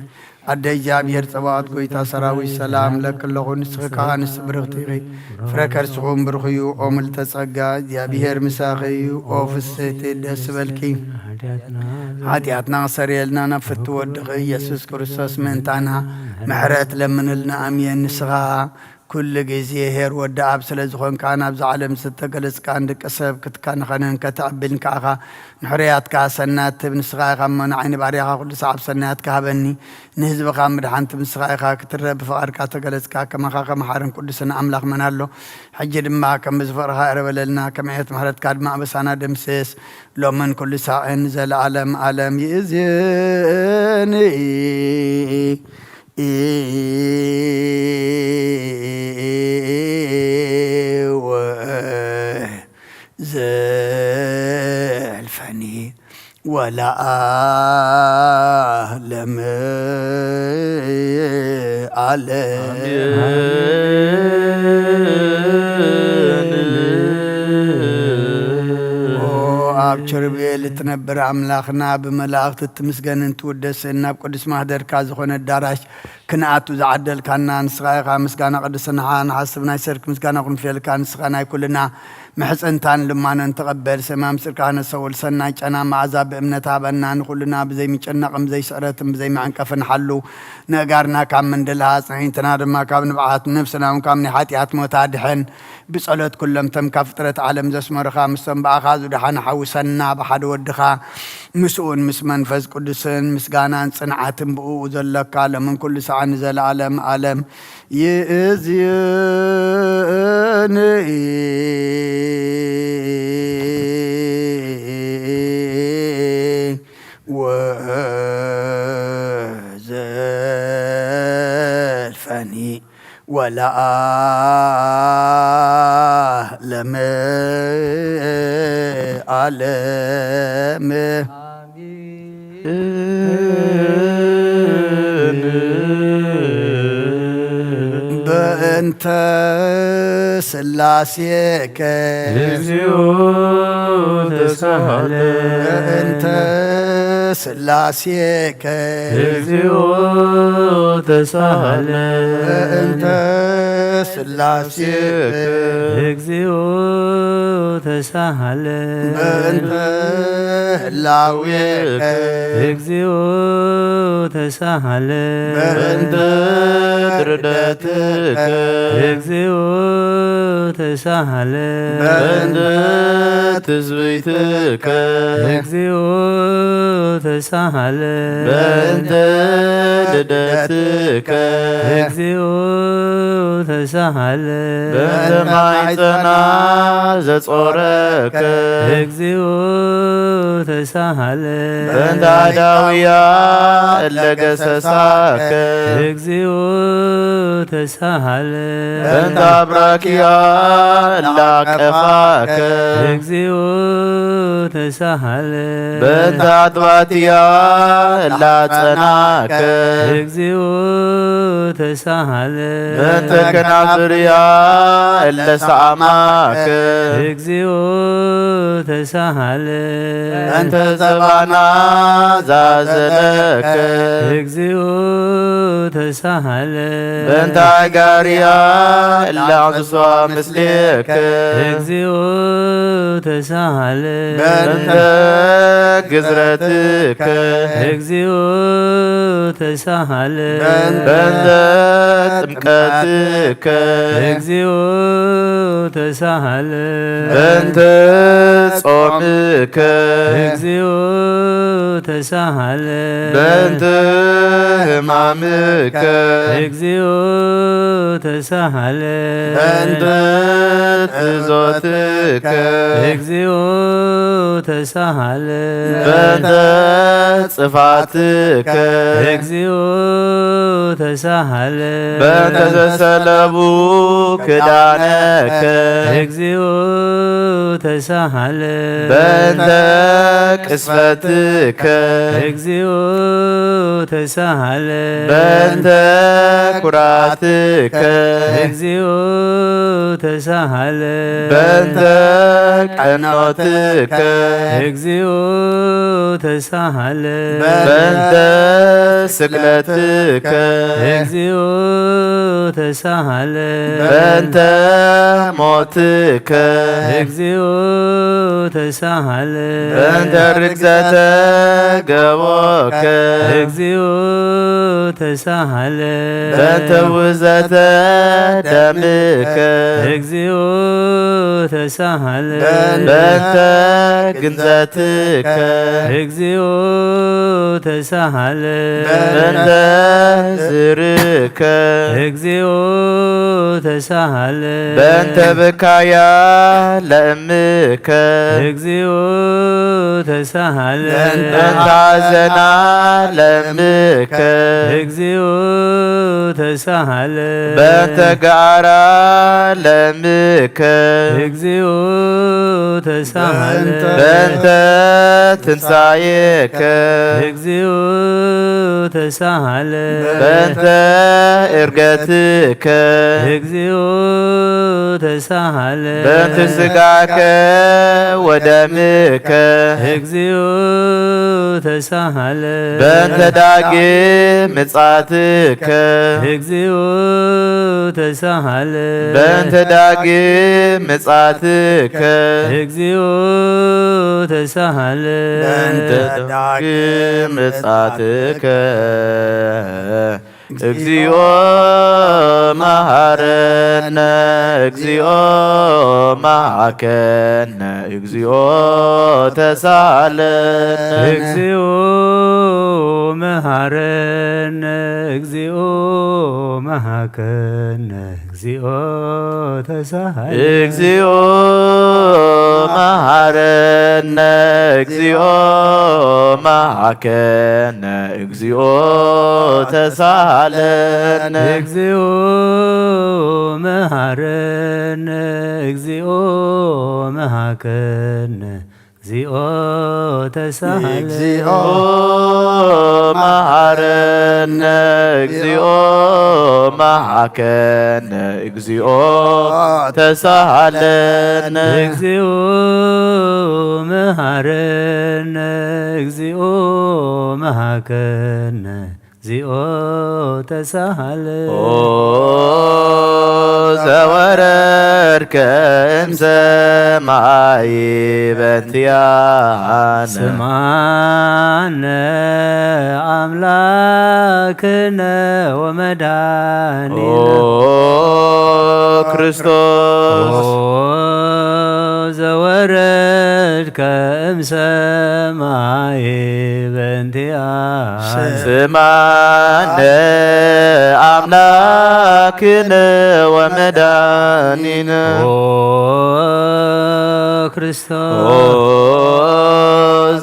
ኣደ እግዚኣብሔር ጸባኦት፣ ጎይታ ሰራዊት፣ ሰላም ለኪ ኣለኹ። ንስኺ ከኣ ኣንስቲ ብርኽቲ ኢኺ፣ ፍረ ከርስኺ እውን ብሩኽ እዩ። ኦ ምልዕተ ጸጋ፣ እግዚኣብሔር ምሳኺ እዩ። ኦ ፍስሕቲ፣ ደስ ይበልኪ፣ ሓጢኣትና ክሰርየልና ናብ ፍትው ወድኺ ኢየሱስ ክርስቶስ ምእንታና ምሕረት ለምንልና። ኣሜን። ንስኻ ኩሉ ግዜ ኄር ወዲ ኣብ ስለ ዝኾንካ፣ ናብዛ ዓለም ዝተገለጽካ ንደቂ ሰብ ክትከናኸንን ከተዕብልን ከኣኻ ንሕሩያትካ ሰናይ ትህብ ንስኻ ኢኻ እሞ፣ ንዓይ ንባርያኻ ኩሉ ሰዓብ ሰናያትካ ሃበኒ። ንህዝብኻ ምድሓን ትህብ ንስኻ ኢኻ ክትረብ ብፍቓድካ ተገለጽካ። ከማኻ ከመ መሓርን ቅዱስን ኣምላኽ መን ኣሎ? ሕጂ ድማ ከም ብዝፍቕርኻ ይቕረ በለልና፣ ከም ዕቤት ምሕረትካ ድማ ኣበሳና ደምስስ። ሎምን ኩሉ ሳዕን ዘለዓለም ዓለም ይእዜን። ወዘልፈኒ ወለዓለመ ዓለም። ኦ ኣብ ኪሩቤል እትነብር ኣምላኽና፣ ብመላእኽቲ እትምስገንን ትውደስን፣ ናብ ቅዱስ ማህደርካ ዝኾነ ኣዳራሽ ክንኣቱ ዝዓደልካና ንስኻ ኢኻ። ምስጋና ቅድስናኻ ንሓስብ፣ ናይ ሰርክ ምስጋና ክንፍየልካ። ንስኻ ናይ ኩልና ምሕጽንታን ልማኖን ተቐበል። ሰማም ስርካ ነሰውል ሰናይ ጨና መዓዛ ብእምነት ሃበና። ንኹልና ብዘይምጭነቕን ብዘይስዕረትን ብዘይመዐንቀፍን ሓሉ። ነጋርና ካብ ምንድላ፣ ኣጽንዒትና ድማ ካብ ንብዓት፣ ነፍስና እውን ካብ ናይ ሓጢኣት ሞት ኣድሕን። ብጸሎት ኩሎም እቶም ካብ ፍጥረት ዓለም ዘስመሩኻ፣ ምስቶም ብኣኻ ዝደሓኑ ሓውሰና፣ ብሓደ ወድኻ፣ ምስኡን ምስ መንፈስ ቅዱስን ምስጋናን ጽንዓትን ብእኡ ዘለካ፣ ሎምን ኩሉ ሰዓን ንዘለዓለም ዓለም። ይእዝን ወዘልፈኒ ወለዓለመ ዓለም። በእንተ ስላሴከ እግዚኦ ተሳሃለ። በእንተ ስላሴከ እግዚኦ ተሳሃለ። በእንተ ስላሴከ እግዚኦ ተሳሃለ። በእንተ ህላዌከ እግዚኦ ተሳሃለ። በእንተ ርደትከ እግዚኦ ተሳሃለ። በእንተ ትስብእትከ እግዚኦ ተሳሃለ። በእንተ ልደትከ እግዚኦ ተሳሃለ። በእንተ ማይፀና ዘጾረከ እግዚኦ ተሳሃለ። በእንተ ኣዳውያ እለ ገሰሳከ እግዚኦ ተሳሃለ። በእንተ ኣብራክያ እለ ኣቀፋከ እግዚኦ ተሳሃለ። በእንተ ኣጥባትያ እለ ኣጸናከ እግዚኦ ተሳሃለ። በእንተ ከናፍርያ እለ ሰኣማከ እግዚኦ ተሳሃለ። በእንተ ዘባና ዛዘለከ እግዚኦ ተሳሃለ። በእንተ ኣጋርያ እለ ኣዕስዋ ምስሌከ እግዚኦ ተሳሃለ። በእንተ ግዝረትከ እግዚኦ ተሳሃለ። በእንተ ጥምቀትከ እግዚኦ ተሳሃለ። በእንተ ጾምከ እግዚኦ ተሳሃለ። በእንተ ሕማምከ እግዚኦ ተሳሃለ። በእንተ ትእዞትከ እግዚኦ ተሳሃለ። በእንተ ጽፋትከ እግዚኦ ተሳሃለ። በእንተ ዘሰለቡ ክዳነከ እግዚኦ ተሳሃለ። በእንተ ቅስፈትከ እግዚኦ ተሳሃለ። በእንተ ኩራትከ እግዚኦ ተሳሃለ። በእንተ ቀኖትከ እግዚኦ ተሳሃለ። በእንተ ስቅለትከ እግዚኦ ተሳሃለ። በእንተ ሞትከ እግዚኦ ተሳሃለ። በእንተ ርግዘተ ገቦከ እግዚኦ ተሳሃለ። በእንተ ውዘተ ደምከ እግዚኦ ተሳሃለ። በእንተ ግንዘትከ እግዚኦ ተሳሃለ። በእንተ ዝርከ እግዚኦ ተሳሃለ። በእንተ ብካያ ለእምከ እግዚኦ ተሳሃለ። በእንተ ሐዘና ለእምከ እግዚኦ ተሳሃለ። በእንተ ገዓራ ለእምከ እግዚኦ ተሳሃለ። በእንተ ትንሳኤከ እግዚኦ ተሳሃለ። በእንተ እርገትከ እግዚኦ ተሳሃለ። በእንተ ስጋከ ወደምከ እግዚኦ ተሳሃለ። በእንተ ዳግም ምጻትከ እግዚኦ ተሳሃለ። በእንተ ዳግም ምጻትከ እግዚኦ ተሳሃለ። በእንተ ዳግም ምጻትከ እግዚኦ መሃረነ፣ እግዚኦ መሃከነ፣ እግዚኦ ተሳሃለነ። እግዚኦ መሃረነ፣ እግዚኦ መሃከነ፣ እግዚኦ ተሳሃለነ። እግዚኦ መሃረነ፣ እግዚኦ መሃከነ፣ እግዚኦ ተሳሃለነ። እግዚኦ መሃረነ፣ እግዚኦ መሃከነ፣ እግዚኦ ተሳሃለነ። እግዚኦ መሃረነ፣ እግዚኦ መሃከነ እግዚኦ ተሳሃለነ። እግዚኦ መሃረነ እግዚኦ መሃከነ እግዚኦ ተሳሃለ ኦ ዘወረድከ እምሰማይ በንቲያነ ስማነ ኣምላክነ ወመድኃኒነ ኦ ክርስቶስ ኦ ዘወረድከ እምሰማይ በንቲኣነ ስማነ ኣምላክነ ወመድኃኒነ ኦ ክርስቶስ ኦ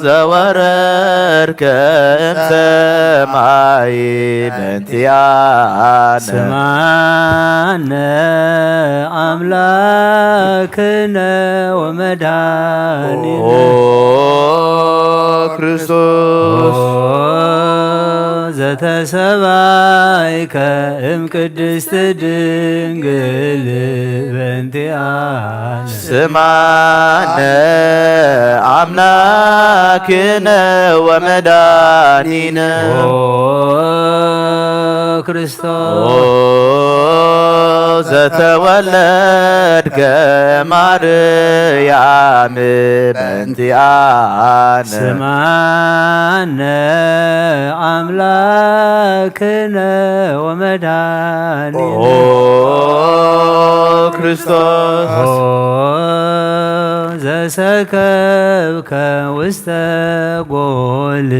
ዘወረድከ እምሰማይ በንቲያነ ስማነ ኣምላክነ ወመድኃኒነ ኦ ክርስቶስ ኦ ዘተሰባይከ እምቅድስት ድንግል በንቲኣነ ስማነ ኣምላክነ ወመድኃኒነ ኦ ክርስቶስ ኦ ዘተወለድከ ማርያም በንቲኣነ ስማነ ኣምላክነ ወመድኃኒነ ኦ ክርስቶስ ኦ ዘሰከብከ ውስተ ጎል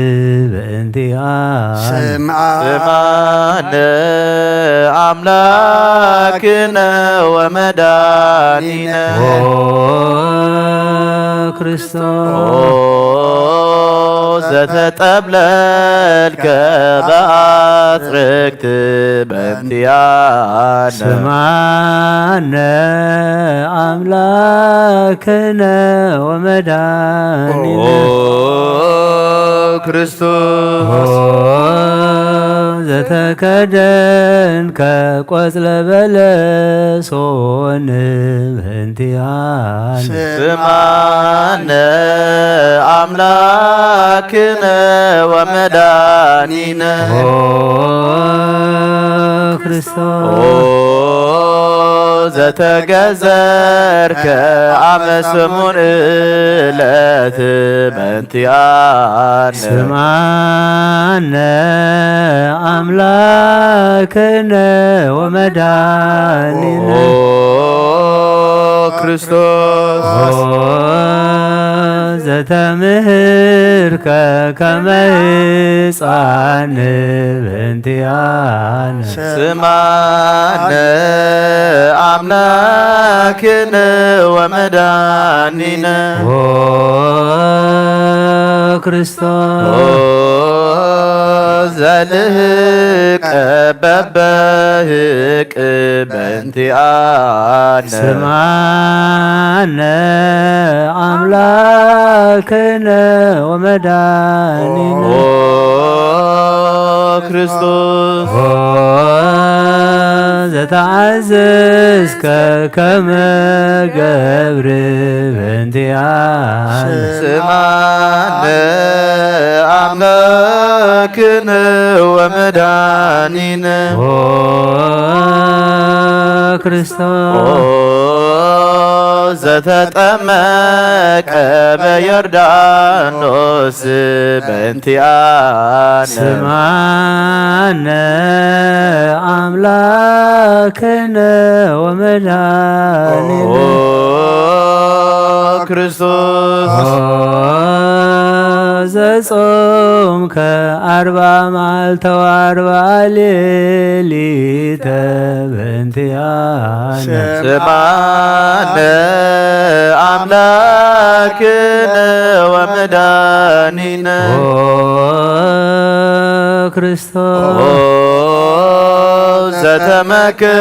በእንቲኣነ ስማነ ኣምላክነ ወመድኃኒነ ኦ ክርስቶስ ኦ ዘተጠብለልከ በኣጽርግት በንቲኣነ ስማነ ኣምላክነ ወመድኃኒነ ኦ ክርስቶስ ኦ ዘተከደንከ ቆጽለ በለሶን በእንቲኣነ ስማነ ኣምላክነ ወመድኃኒነ ኦ ኦ ክርስቶስ ዘተገዘርከ ኣመ ሰሙን ዕለት በንቲኣነ ስማነ ኣምላክነ ወመድኃኒነ ኦ ክርስቶስ ኦ ዘተምህርከ ከመ ሕፃን በእንቲኣነ ስማነ ኣምላክነ ወመድኃኒነ ኦ ኦ ክርስቶስ ዘልህቀ በበህቅ በእንቲኣነ ስማነ ኣምላክነ ወመድኃኒነ ኦ ክርስቶስ ኦ ዘተዓዘዝከ ከመ ገብር በእንቲኣነ ስማነ ኣምላክነ ወመድኃኒነ ኦ ክርስቶስ ኦ ዘተጠመቀ በዮርዳኖስ በእንቲኣነ ስማነ ኣምላክነ ወመድኃኒነ ኦ ክርስቶስ ኦ ዘጾምከ ኣርባ መዓልተ ወኣርባ ሌሊተ በእንቲኣነ ስማነ ኣምላክነ ወመድኃኒነ ኦ ክርስቶስ ኦ ዘተመክር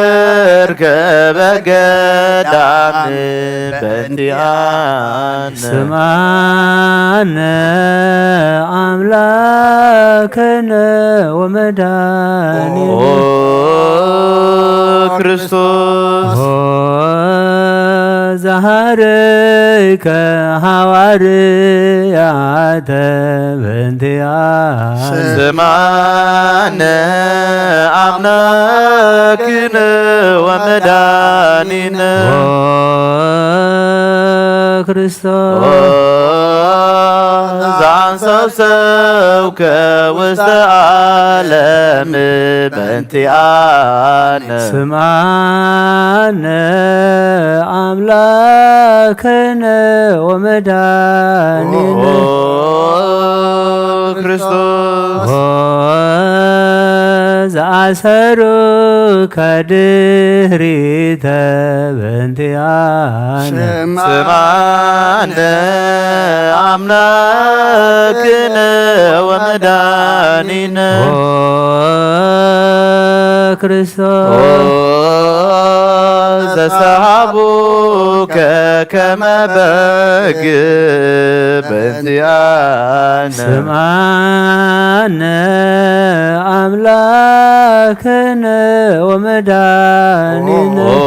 ከበገዳም በእንቲኣነ። ስምዓነ ኣምላክነ ወመድኃኒነ። ኦ ክርስቶስ። ኦ ዘሃረይከ ሃዋርያተ በእንቲኣነ። ስምዓነ ኣምላክነ ወመድኃኒነ። ኦ ክርስቶስ። ኦ ዘአንሰብሰብከ ውስተ ዓለም በእንቲኣነ። ስምዓነ ኣምላክነ ወመድኃኒነ። ኦ ክርስቶስ። ኦ ዘአሰሩከ ድህሪተ በእንቲኣነ። ስምዓነ ኣምላክነ ወመድኃኒነ። ኦ ክርስቶስ። ኦ ዘሰሃቡከ ከመ በግ በእንቲኣነ። ስምዓነ ኣምላክነ ወመድኃኒነ። ኦ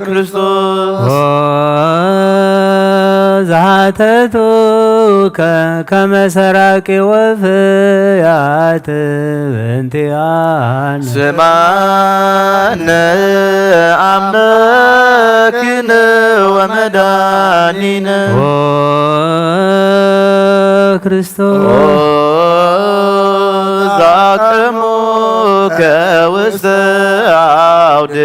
ክርስቶስ። ኦ ዘሃተቱከ ከመ ሰራቂ ወፍያት በእንቲኣነ። ስምዓነ ኣምላክነ ወመድኃኒነ። ኦ ክርስቶስ። ኦ ዘአቅረሙከ ውስተ አውድ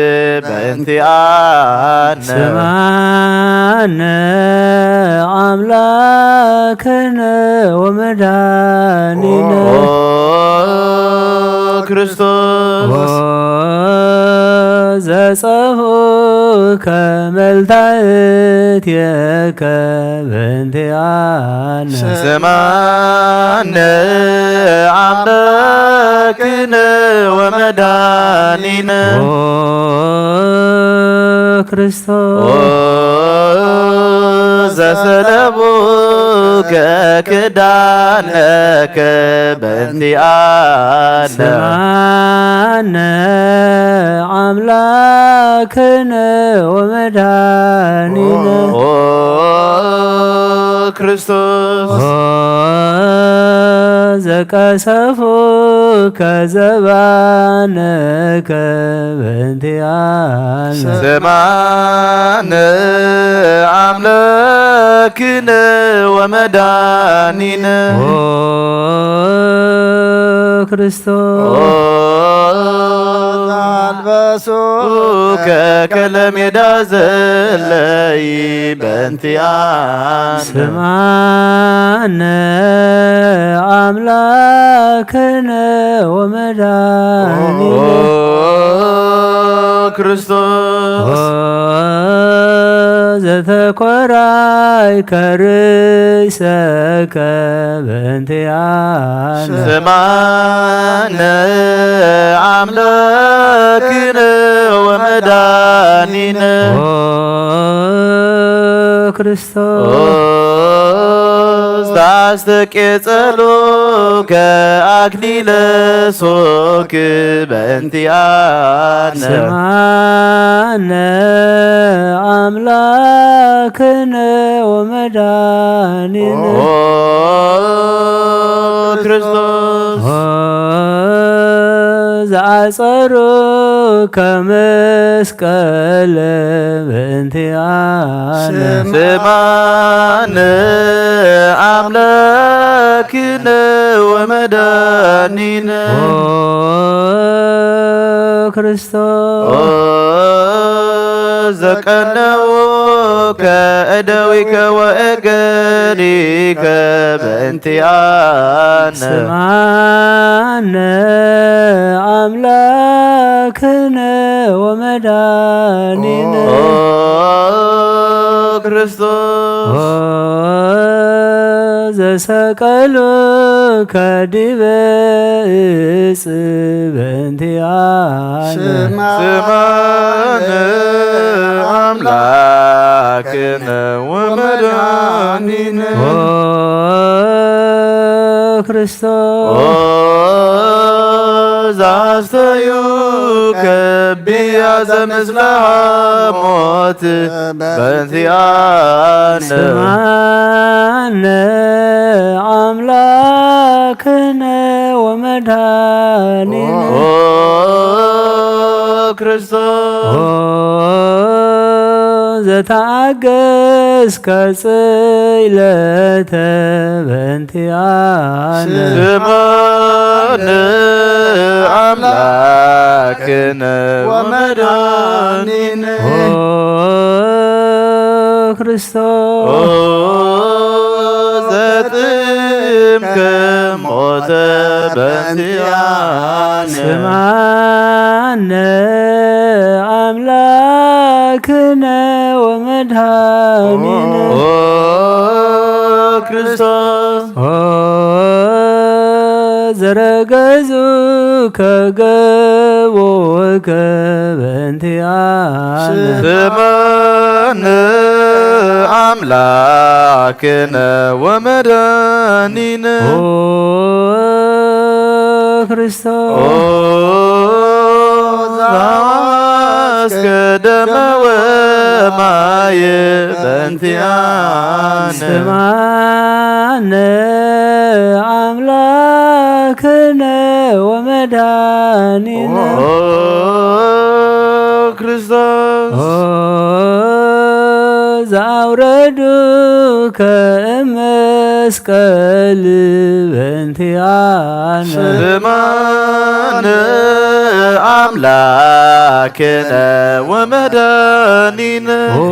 በእንቲኣነ። ስምዓነ ኣምላክነ ወመድኃኒነ። ኦ ክርስቶስ። ኦ ዘጸፍኡከ መልታእትየከ በእንቲኣነ። ስምዓነ ኣምላክነ ወመድኃኒነ። ኦ ክርስቶስ። ኦ ዘሰለቡከ ክዳነከ በእንቲኣነ። ስምዓነ ኣምላክነ ወመድኃኒነ። ኦ ክርስቶስ። ኦ ዘቀሰፉከ ዘባነከ በእንቲኣነ። ስምዓነ ኣምላክነ ወመድኃኒነ። ኦ ክርስቶስ። ኦ ኣልበሱከ ከለሜዳ ዘለይ በእንቲኣነ። ስምዓነ ኣምላክነ ወመድኃኒነ። ኦ ክርስቶስ። ኦ ዘተኮራይከ ርእሰከ በእንቲኣነ። ስምዓነ ኣምላክነ ወመድኃኒነ። ኦ ክርስቶስ። ኦ ዘአስተቄጸሉከ አክሊለ ሶክ በእንቲኣነ። ስምዓነ አምላክነ ወመድኃኒነ። ኦ ክርስቶስ። ኦ ዘአጸሩከ መስቀል በእንቲአነ። ስምዓነ አምላክነ ወመድኃኒነ። ኦ ክርስቶስ። ኦ ዘቀነውከ እደዊከ ወእገሪከ በእንቲአነ። ስምዓነ አምላክነ ወመድኃኒነ። ኦ ክርስቶስ። ኦ ሰቀሉ ከዲበ እጽ በእንቲኣነ። ስማነ ኣምላክነ ወመድኃኒነ። ኦ ክርስቶስ። ኦ ዛስተዩ ከቢያ ዘምስለ ሞት በእንቲኣነ። ስማነ ኣምላክነ ወመድኃኒነ። ኦ ክርስቶስ። ኦ ዘተኣገስከ ጽይለተ በእንቲኣነ። ስማነ ኣምላክነ ወመድኃኒነ። ኦ ክርስቶስ። ኦ ዘጥምከ ሞተ በእንቲኣነ። ስማነ ኣምላክነ ወመድኃኒነ። ኦ ክርስቶስ። ኦ ዘረገዙ ከገቦ ከበእንቲኣነ። ስማነ ኣምላክነ ወመድኃኒነ። ኦ ክርስቶስ። ኦ ዘአስከደመ ወማየ በእንቲኣነ። ስማነ ኣምላክነ ወመድኃኒነ። ኦ ክርስቶስ። ኦ ዘአውረዱ ከእመስቀል በእንቲኣነ። ስማነ ኣምላክነ ወመድኃኒነ። ኦ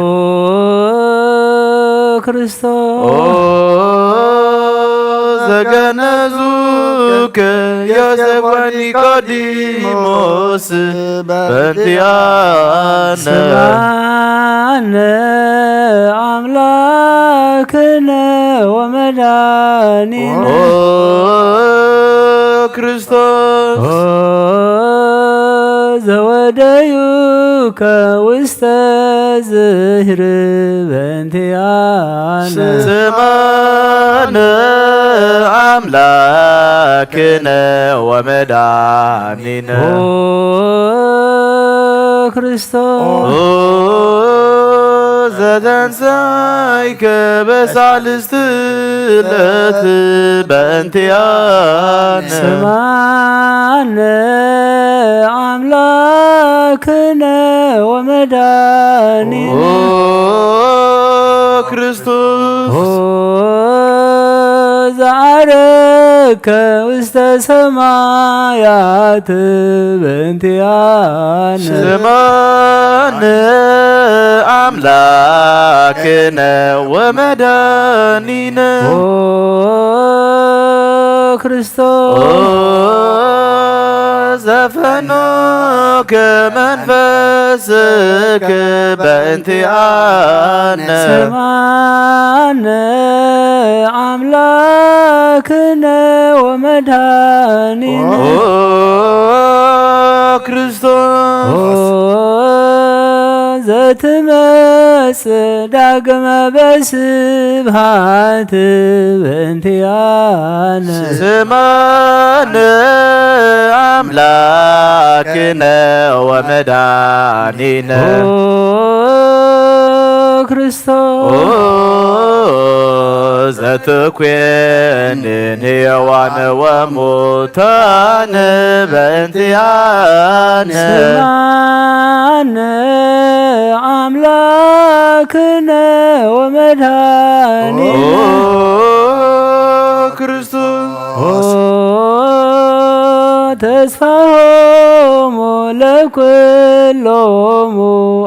ክርስቶስ። ኦ ዘገነዙከ ዮሴፍ ወኒቆዲሞስ በእንቲኣነ። ስማነ ኣምላክነ ወመድኃኒነ። ኦ ክርስቶስ። ኦ ዘወደዩከ ውስተ ዝህር በእንቲኣነ። ስማነ ኣምላክነ ወመድኃኒነ። ኦ ክርስቶስ። ኦ ዘተንሳይከ በሳልስት ዕለት በእንቲኣነ። ስማነ ኣምላክነ ወመድኃኒነ። ኦ ክርስቶስ። ኦ ዘዓረከ ውስተ ሰማያት በእንቲኣነ። ስማነ ኣምላክነ ወመድኃኒነ። ኦ ክርስቶስ። ኦ ዘፈኖከ መንፈስከ በእንቲኣነ። ስማነ ኣምላክነ ወመድኃኒነ። ኦ ክርስቶስ። ኦ ዘትመጽእ ዳግመ በስብሃት በእንቲኣነ። ስማነ ኣምላክነ ወመድኃኒነ። ኦ ክርስቶስ። ኦ ዘትኮንን ሕያዋን ወሙታን በእንቲኣነ። ስማነ ኣምላክነ ወመድኃኒነ። ኦ ክርስቶስ። ኦ ተስፋሆሙ ለኩሎሙ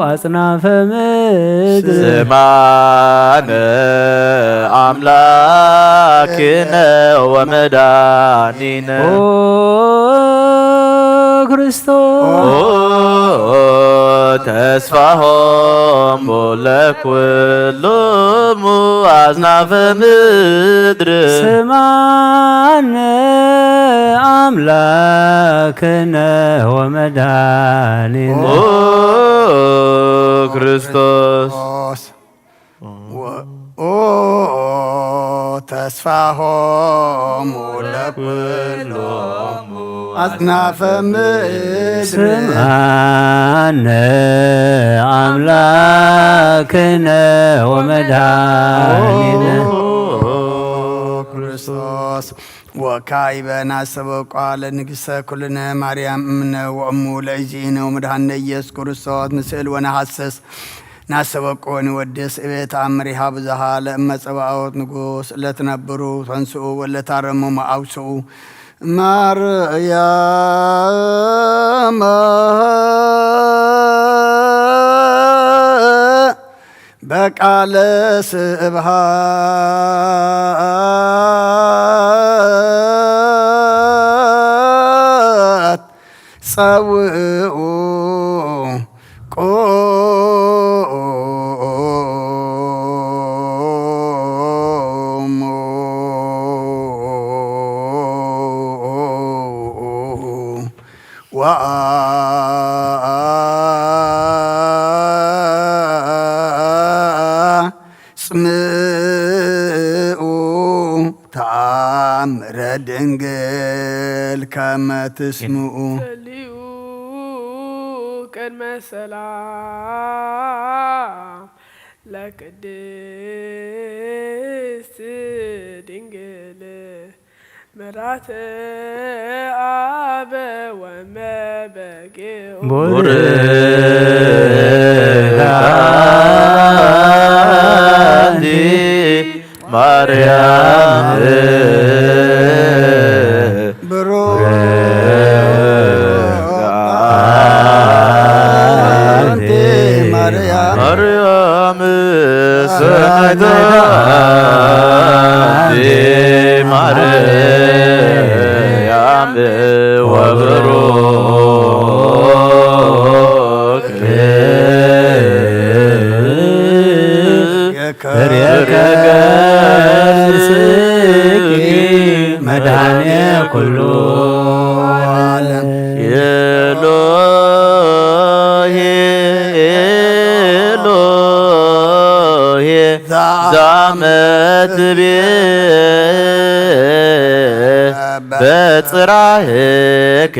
አጽናፈ ምድር። ስማነ አምላክነ ወመድኃኒነ። ኦ ክርስቶስ። ተስፋሆሙ ለኩሎሙ አጽናፈ ምድር። ስማነ አምላክነ ወመድኃኒነ። ኦ ክርስቶስ። ኦ ተስፋሆሙ ለኩሎሙ አጽናፈ ምድር። ስምዓነ አምላክነ ወመድኃኒነ። ክርስቶስ ወካይበ ናሰበቋ ለንግሥተ ኩልነ ማርያም እምነ ወእሙ ለእግዚእነ ወመድኃኒነ ኢየሱስ ክርስቶስ ንስእል ወነሐስስ። ናሰበቁ ወንወድስ እቤት አምሪሃ ብዙሃ ለእመ ጸባኦት ንጉስ ለትነብሩ ተንስኡ ወለታረሙ መአውስኡ ማርያም በቃለ ስብሃት ጸውኡ ቆሙ ወአጽምኡ ተአምረ ድንግል ከመ ትስምኡ። ጸልዩ ቅድመ ሰላም ለቅድስት ድንግል ምራተ አበ ወመበጌው ቡርክት አንቲ ማርያም ብሩክ አንቲ ማርያም ማርያም ሰናይተ አንቲ ማርያም ወብሩክ ፍሬ ከርስኪ መድኃኔ ኩሉ ዓለም። ኤሎሄ ኤሎሄ ዛመትቤ በጽራህከ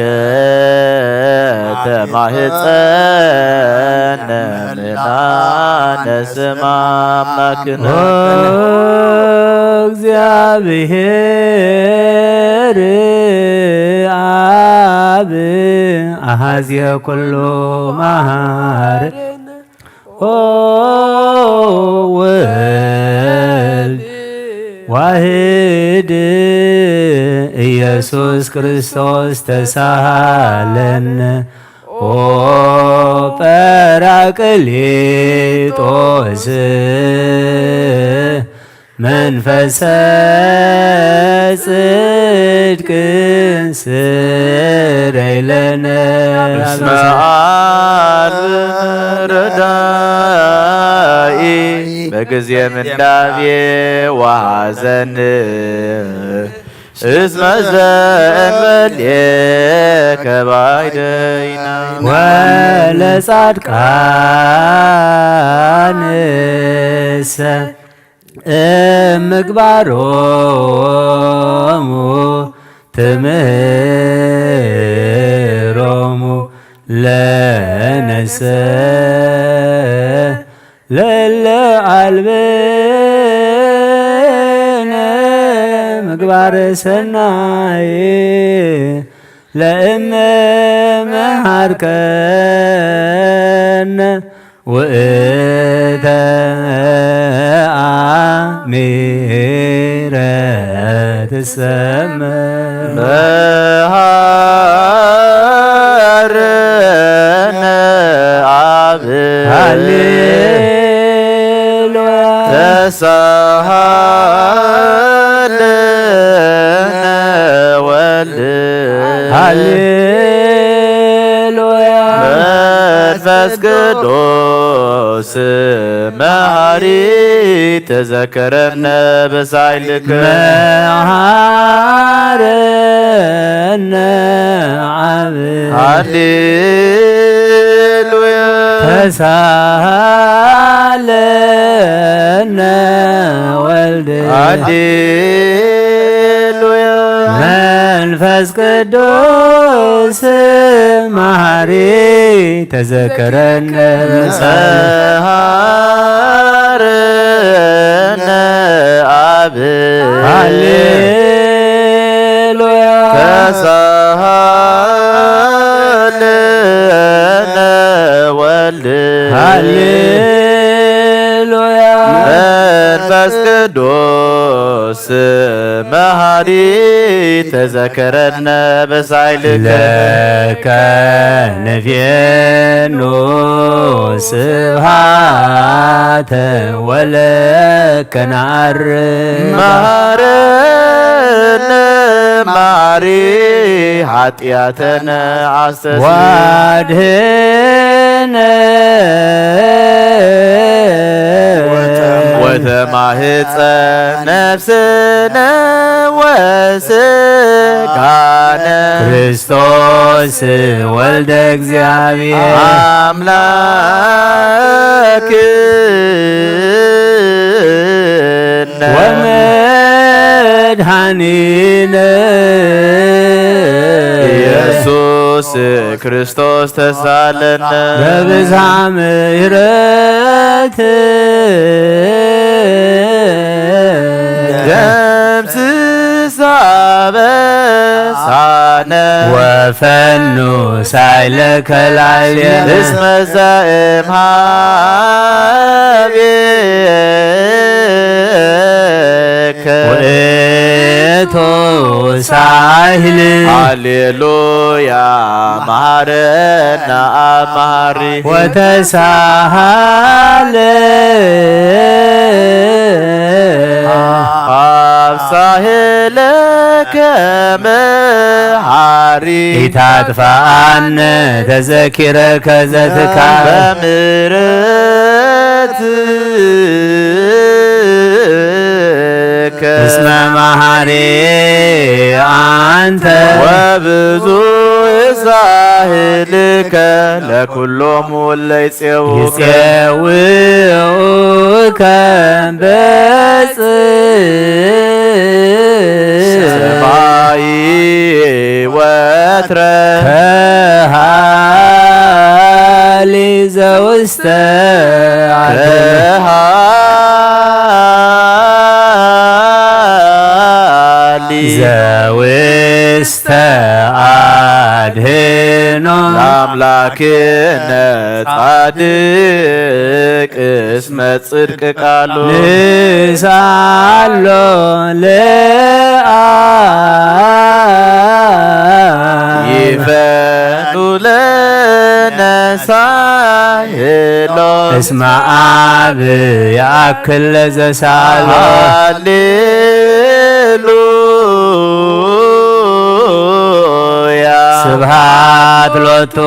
ተማህፀነ ምናነ ስማ አምላክነ። ኦ እግዚአብሔር አብ አሐዜ ኩሉ መሐሪ ኦ ወልድ ዋህድ ኢየሱስ ክርስቶስ ተሳሃለነ ኦ ጳራቅሊጦስ መንፈሰ ጽድቅ ስረይ ለነ እስመ አልብ ረዳኢ በጊዜ ምንዳቤ ወሐዘን እስመ ዘእንበሌከ ባይደይና ወለጻድቃንሰ እምግባሮሙ ትምህሮሙ ለነሰ ለለ አልብነ ምግባረ ሰናይ ለእመ መሃርከነ ውእተ አሚረ ትሰመ መሃረነ አብ ሃሌሉያ ተሳሃለነ ወልድ ሃሌ መንፈስ ቅዱስ መሃሪ ተዘከረነ በሳይልከ። መሃረነ አብ ሃሌሉያ ተሳለነ ወልድ ሃሌሉያ መንፈስ ቅዱስ መሃሪ ተዘከረነ መሃረነ አብ ሃሌሉያ ተሳሃለነ ወልድ ሃሌሉያ መንፈስ ቅዱስ መሃሪ ተዘከረነ በሳይልከ ለከ ንፌኑ ስብሃተ ወለከ ነዐርግ መሃረነ መሃሪ ኃጢአተነ አስተስሪ ዋድህነ ወተማህፀ ነፍስነ ወስጋነ ክርስቶስ ወልደ እግዚኣብሔር አምላክ ወመድኃኒነ ኢየሱስ ክርስቶስ ተሳለነ በብዝሃ ምሕረት ደምስስ አበሳነ ወፈኑ ሳይለከ ላዕሌነ እስመ ዘእምሃቤከ ውእቱ ሳህል ሃሌሉያ መሃረነ አብ መሃሪ ወተሳሃለ አብ ሳህለከ መሃሪ ኢታጥፋአነ ተዘኪረከ ዘትካል በምሕረትከ እስመ መሃሪ አንተ ወብዙ ሳህልከ ለኩሎሙ እለ ይጼውከ ይጼውከ በጽ ሰማይ ወትረ ከሃሊ ዘውስተ ከሃሊ ዘውስተ አድህኖ ለአምላክነ ጻድቅ እስመ ጽድቅ ቃሉ ንሳሎ ለአ ይፈኑ ለነ ሳህሎ እስመ አብ ያአክል ለዘሳሎ ሃሌሉያ ስብሃት ሎቱ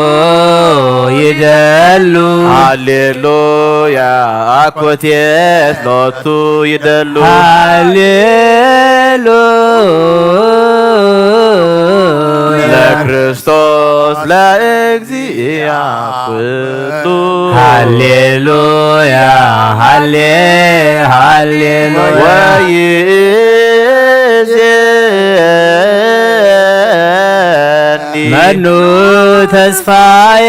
ይደሉ ሃሌሉያ አኮቴት ሎቱ ይደሉ ሃሌሉያ ለክርስቶስ ለእግዚአ ኩሉ ሃሌሉያ ሃሌ ሃሌሉያ ወይእዜኒ መኑ ተስፋዬ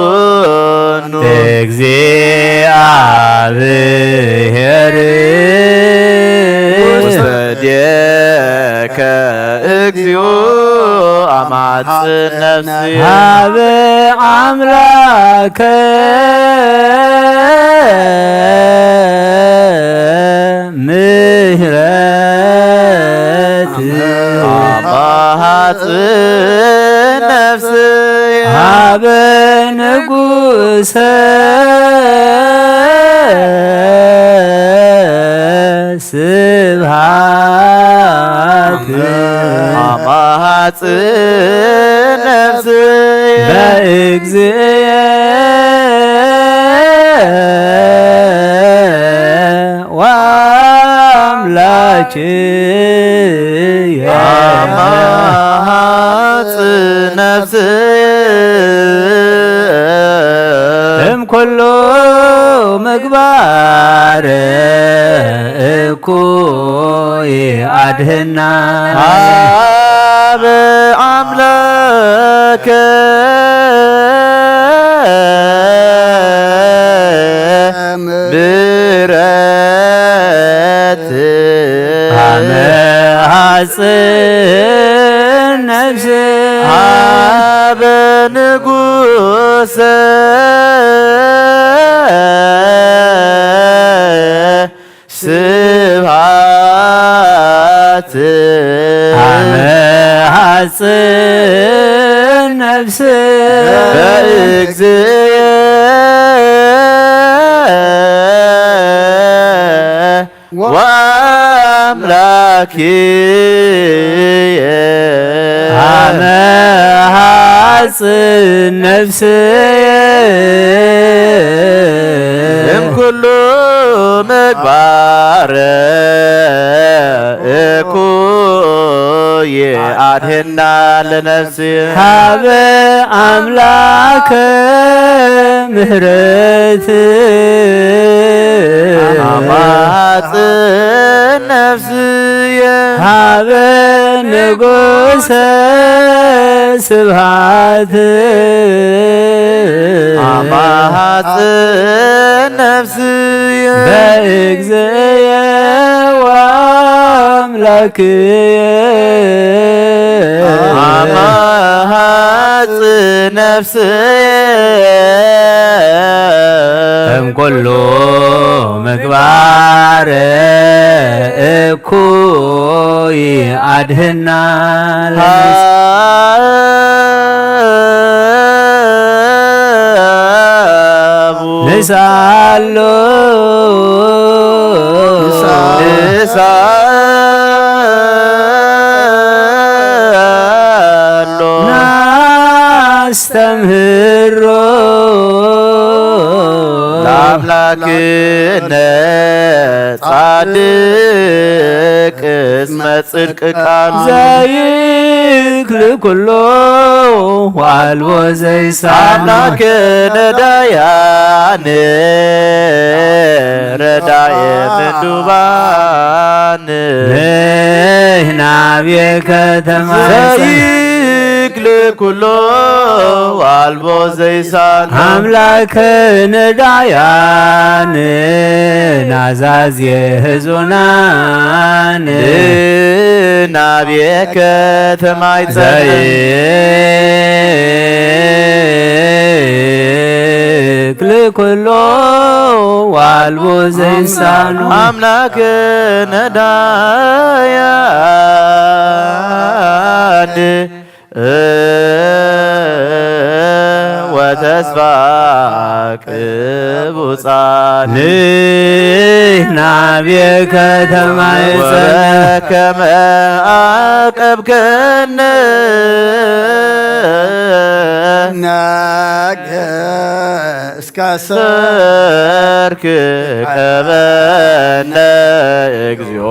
አኮኑ እግዚአብሔር ውስተ እዴከ እግዚኦ አማጽን ነፍስየ ሀበ አምላከ ምህረት አማጽን ነፍስየ ሀበ ንጉሰ ስብሃት ወአምላኪ አማጽ ነፍስየ እምኩሉ ምግባር እኩይ አድህና። አብ አምላከ ምሕረት አመ ሐጽን ነፍስ አብ ንጉሰ ስብሐት አመ ሐጽን ነፍስ በእግዝየ ወአምላኪየ አመ ሐጽን ነፍስየ እምኩሉ ምግባር እኩይ አድህና ለነፍስየ ሀበ አምላከ ምህረት አማጽን ነፍስየ ሀበ ንጉሰ ስብሐት አማጽን ነፍስየ በእግዝየ ወአምላክየ አማጽን ነፍስየ እምኩሉ ምግባር እኩይ አድህና። ንስአሎ ንስአሎ ናስተምህሮ ለአምላክነ ጻድቅ እስመ ጽድቅ ቃሉ ዘይክል ኩሎ ወአልቦ ዘይሳን አምላክነ ዳያነ ረዳየ ምንዱባን ንሕና ቤከ ተማይፀን ዘይክል ኩሎ አልቦ ዘይሳን አምላክነ ዳያን ናዛዜ ህዙናን ናቤከ ተማይፀን ዘይክል ኩሎ ዋልቦ ዘይሳኑ አምላክነ ዳያን ወተስፋ ቅቡጻን ንሕና ቤከ ተማይፀን ወበከመ አቀብከነ ነገ እስከ ሰርክ ቀበነ እግዚኦ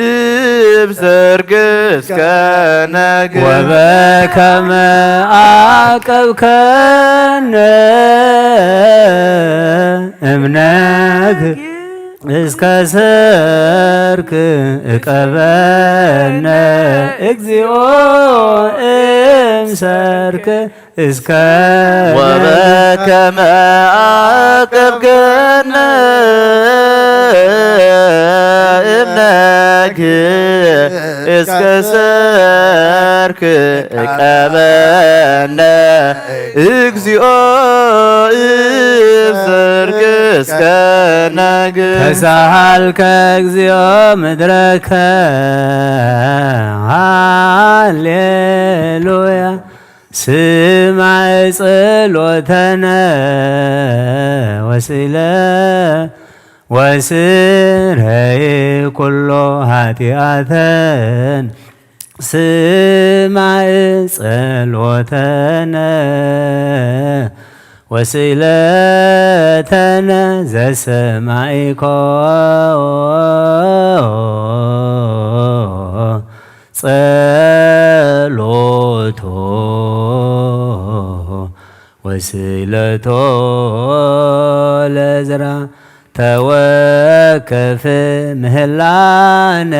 እብ ሰርክ እስከ ነግ ወበከመ አቀብከነ እምነግ እስከ ሰርክ እቀበነ እግዚኦ እም ሰርክ እስከ ወበከመ አቀብከነ እምነግ እስከ ሰርክ እቀበነ እግዚኦ እብ ሰርክ እስከ ነግ ተሳሃልከ እግዚኦ ምድረከ ሃሌሉያ ስማዕ ጸሎተነ ወስእለ ወስረይ ኩሎ ኃጢአተን ስማዕ ጸሎተነ ወስእለተነ ዘሰማይኮ ጸሎቶ ወስእለቶ ለዝራ ተወከፍ ምህላነ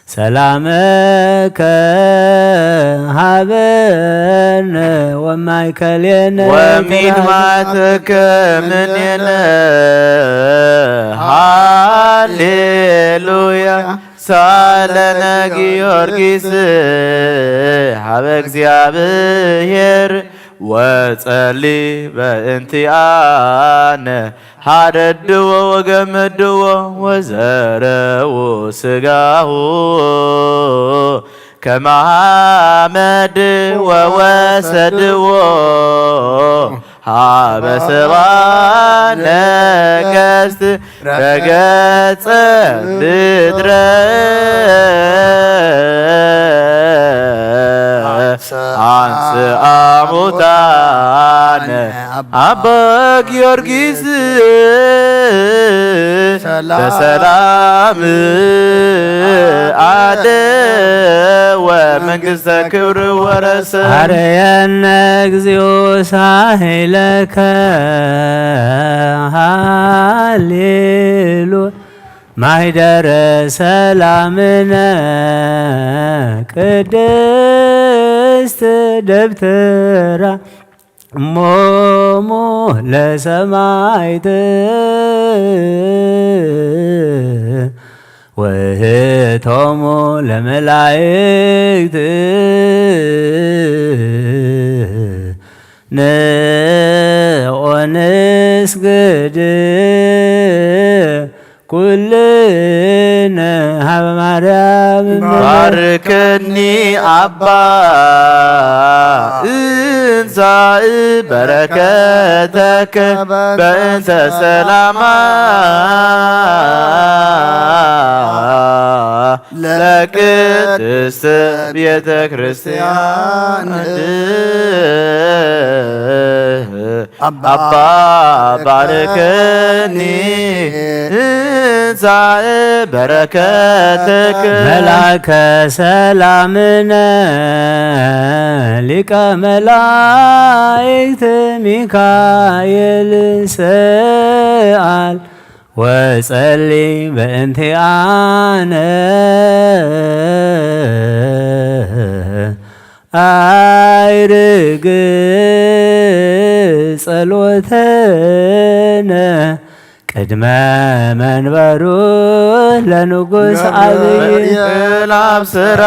ሰላመከ ሃበነ ወማእከሌነ ወሚድማተከ ምኔነ። ሃሌሉያ። ሳለነ ጊዮርጊስ ሀበ እግዚኣብሔር ወጸሊ በእንቲአነ። ሐረድዎ ወገመድዎ ወዘረው ስጋሁ ከመ ሐመድ ወወሰድዎ ሀበ ሰባ ነገስት ረገጸ ምድረ አንስአ ሙታነ አባ ጊዮርጊስ በሰላም አደወ መንግስተ ክብር ወረሰ። አርየነ እግዚኦ ሳህለከ ሃሌሉ ማይደረ ሰላምነ ቅድስት ደብተራ እሞሙ ለሰማይት ወህቶሙ ለመላእክት ንኦንስግድ ኩልነ ሀበ ማርያም እምነ። ባርከኒ አባ እንሳእ በረከተከ በእንተ ሰላማ ለቅድስት ቤተ ክርስቲያን። አባ ባርከኒ እንሳእ በረከትክ። መልአከ ሰላምነ ሊቀ መላእክት ሚካኤል ሰአል ወጸሊ በእንቲአነ አይርግ ጸሎተነ ቅድመ መንበሩ ለንጉስ አብይ። ገብርኤል አብስራ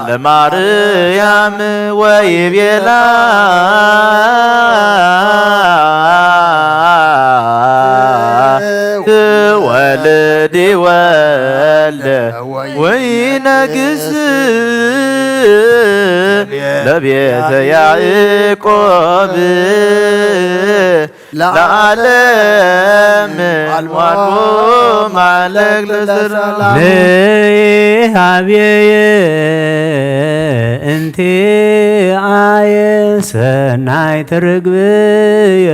ለማርያም ወይቤላ ትወልድ ወልደ ወይነግስ ለቤተ ያዕቆብ ለዓለም አልቦ ማለክ ለሰላም። ንሃብየ እንቲአየ ሰናይት ርግብየ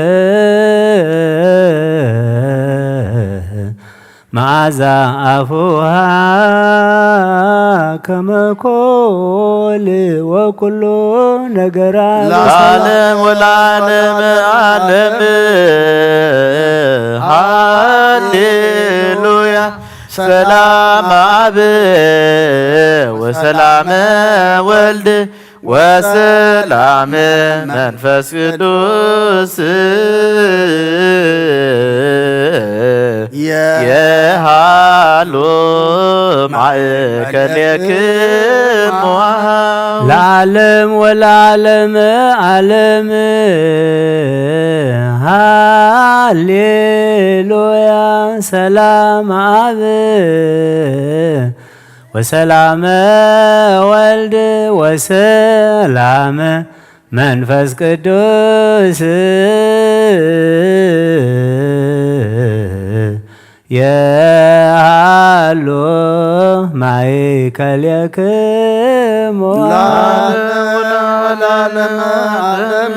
መዓዛ አፉሃ ከመ ኮል ወኩሉ ነገራ ለዓለም ወለዓለም ዓለም። ሃሌሉያ። ሰላም አብ ወሰላም ወልድ ወሰላም መንፈስ ቅዱስ የሃሉ ማእከሌክሙ። ለዓለም ወለዓለም ዓለም። ሃሌሉያ። ሰላም አብ ወሰላመ ወልድ ወሰላመ መንፈስ ቅዱስ የሃሉ ማእከሌክሙ። ለዓለም ለዓለመ ዓለም።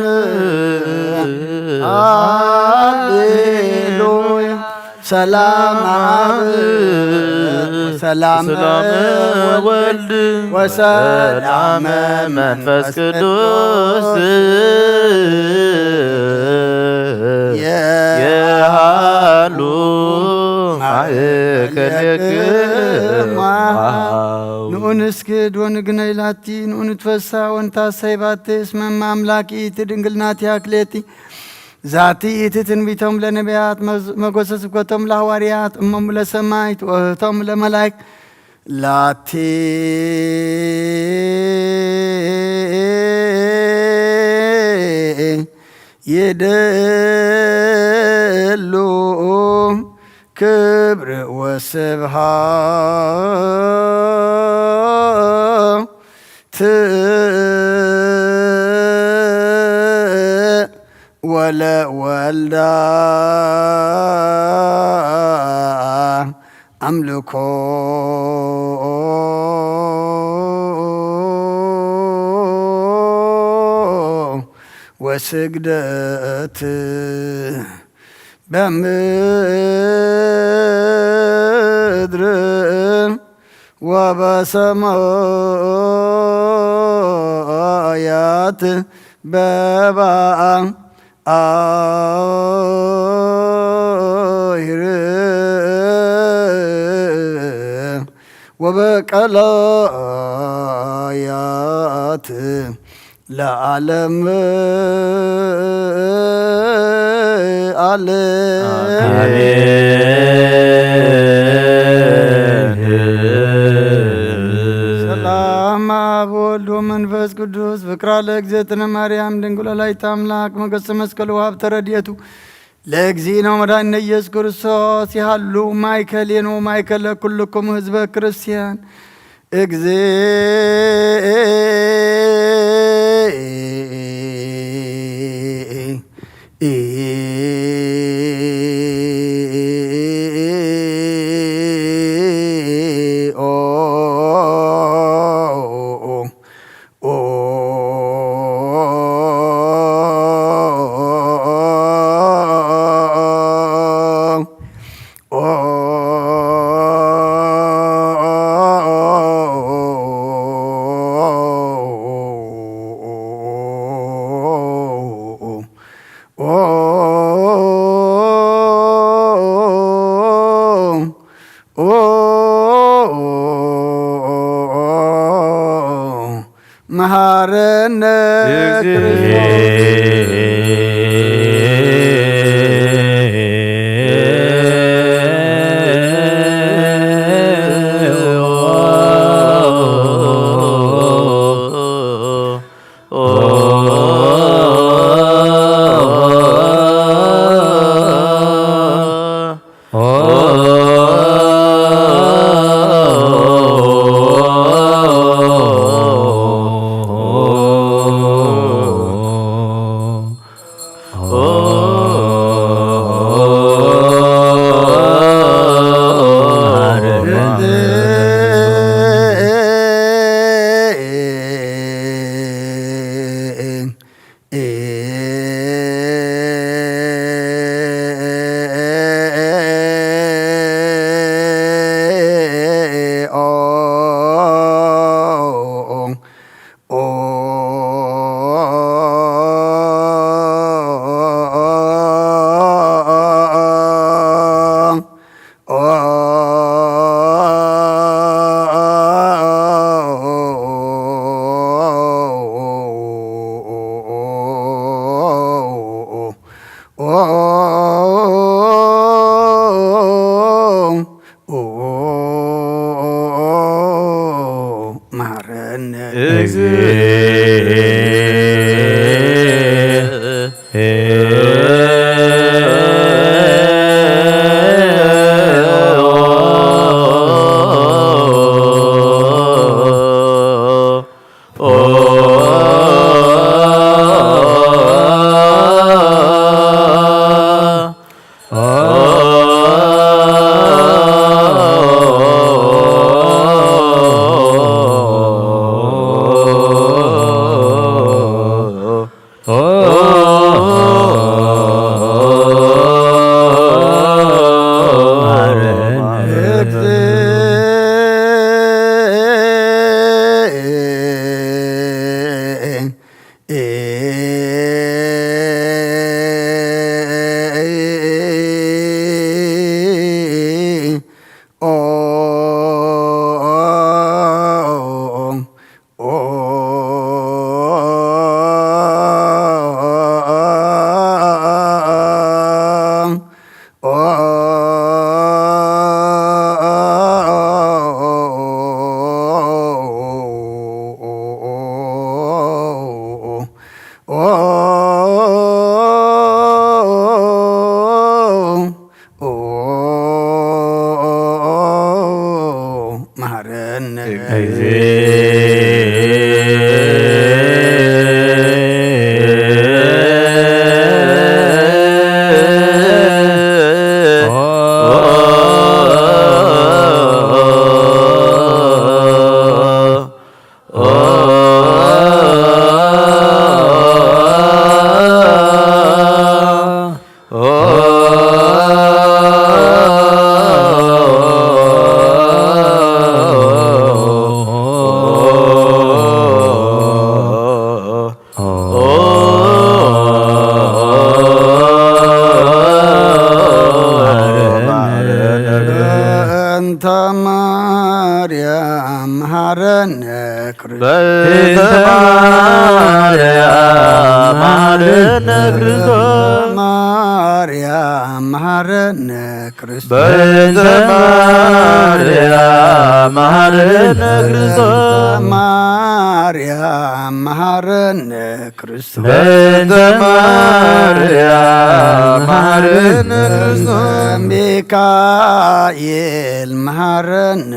ሃሌሉያ። ሰላም አብ፣ ሰላም ሰላም ወልድ፣ ወሰላም መንፈስ ቅዱስ የሃሉ ማእከሌክሙ። ንዑ ንስግድ ወንግነይ ላቲ፣ ንዑ ንትፈሳ ወንታሰይ ባቲ፣ እስመ እመ አምላክ ይእቲ ድንግል ናቲ አክሌቲ። ዛቲ ይእቲ ትንቢቶም ለነቢያት፣ መዝ-፣ መጎሰ ስብከቶም ለሐዋርያት፣ እሞሙ ለሰማይት፣ ወእህቶም ለመላይክ። ላቲ ይደሉ ክብር ወስብሃት ወለወልዳ አምልኮ ወስግደት በምድር ወበሰማያት በባህር ወበቀላያት ለዓለም ዓለም። አሜን። ሰላም አብ ወልድ ወመንፈስ ቅዱስ ፍቅራ ለእግዝእትነ ማርያም ድንግል ወላዲተ አምላክ መገሰ መስቀሉ ሀብተ ረድኤቱ ለእግዚእነ ወመድኃኒነ ኢየሱስ ክርስቶስ ይሃሉ ማእከሌነ ወማእከለ ኩልክሙ ህዝበ ክርስቲያን። እግዚኦ። መሐረነ እንተ ማርያም መሃረነ ክርስቶስ። በእንተ ማርያም መሃረነ ክርስቶስ። ማርያም መሃረነ ክርስቶስ። በእንተ ማርያም መሃረነ ክርስቶስ። ማርያም መሃረነ ክርስቶስ። በእንተ ማርያም መሃረነ ክርስቶስ። ሚካኤል መሃረነ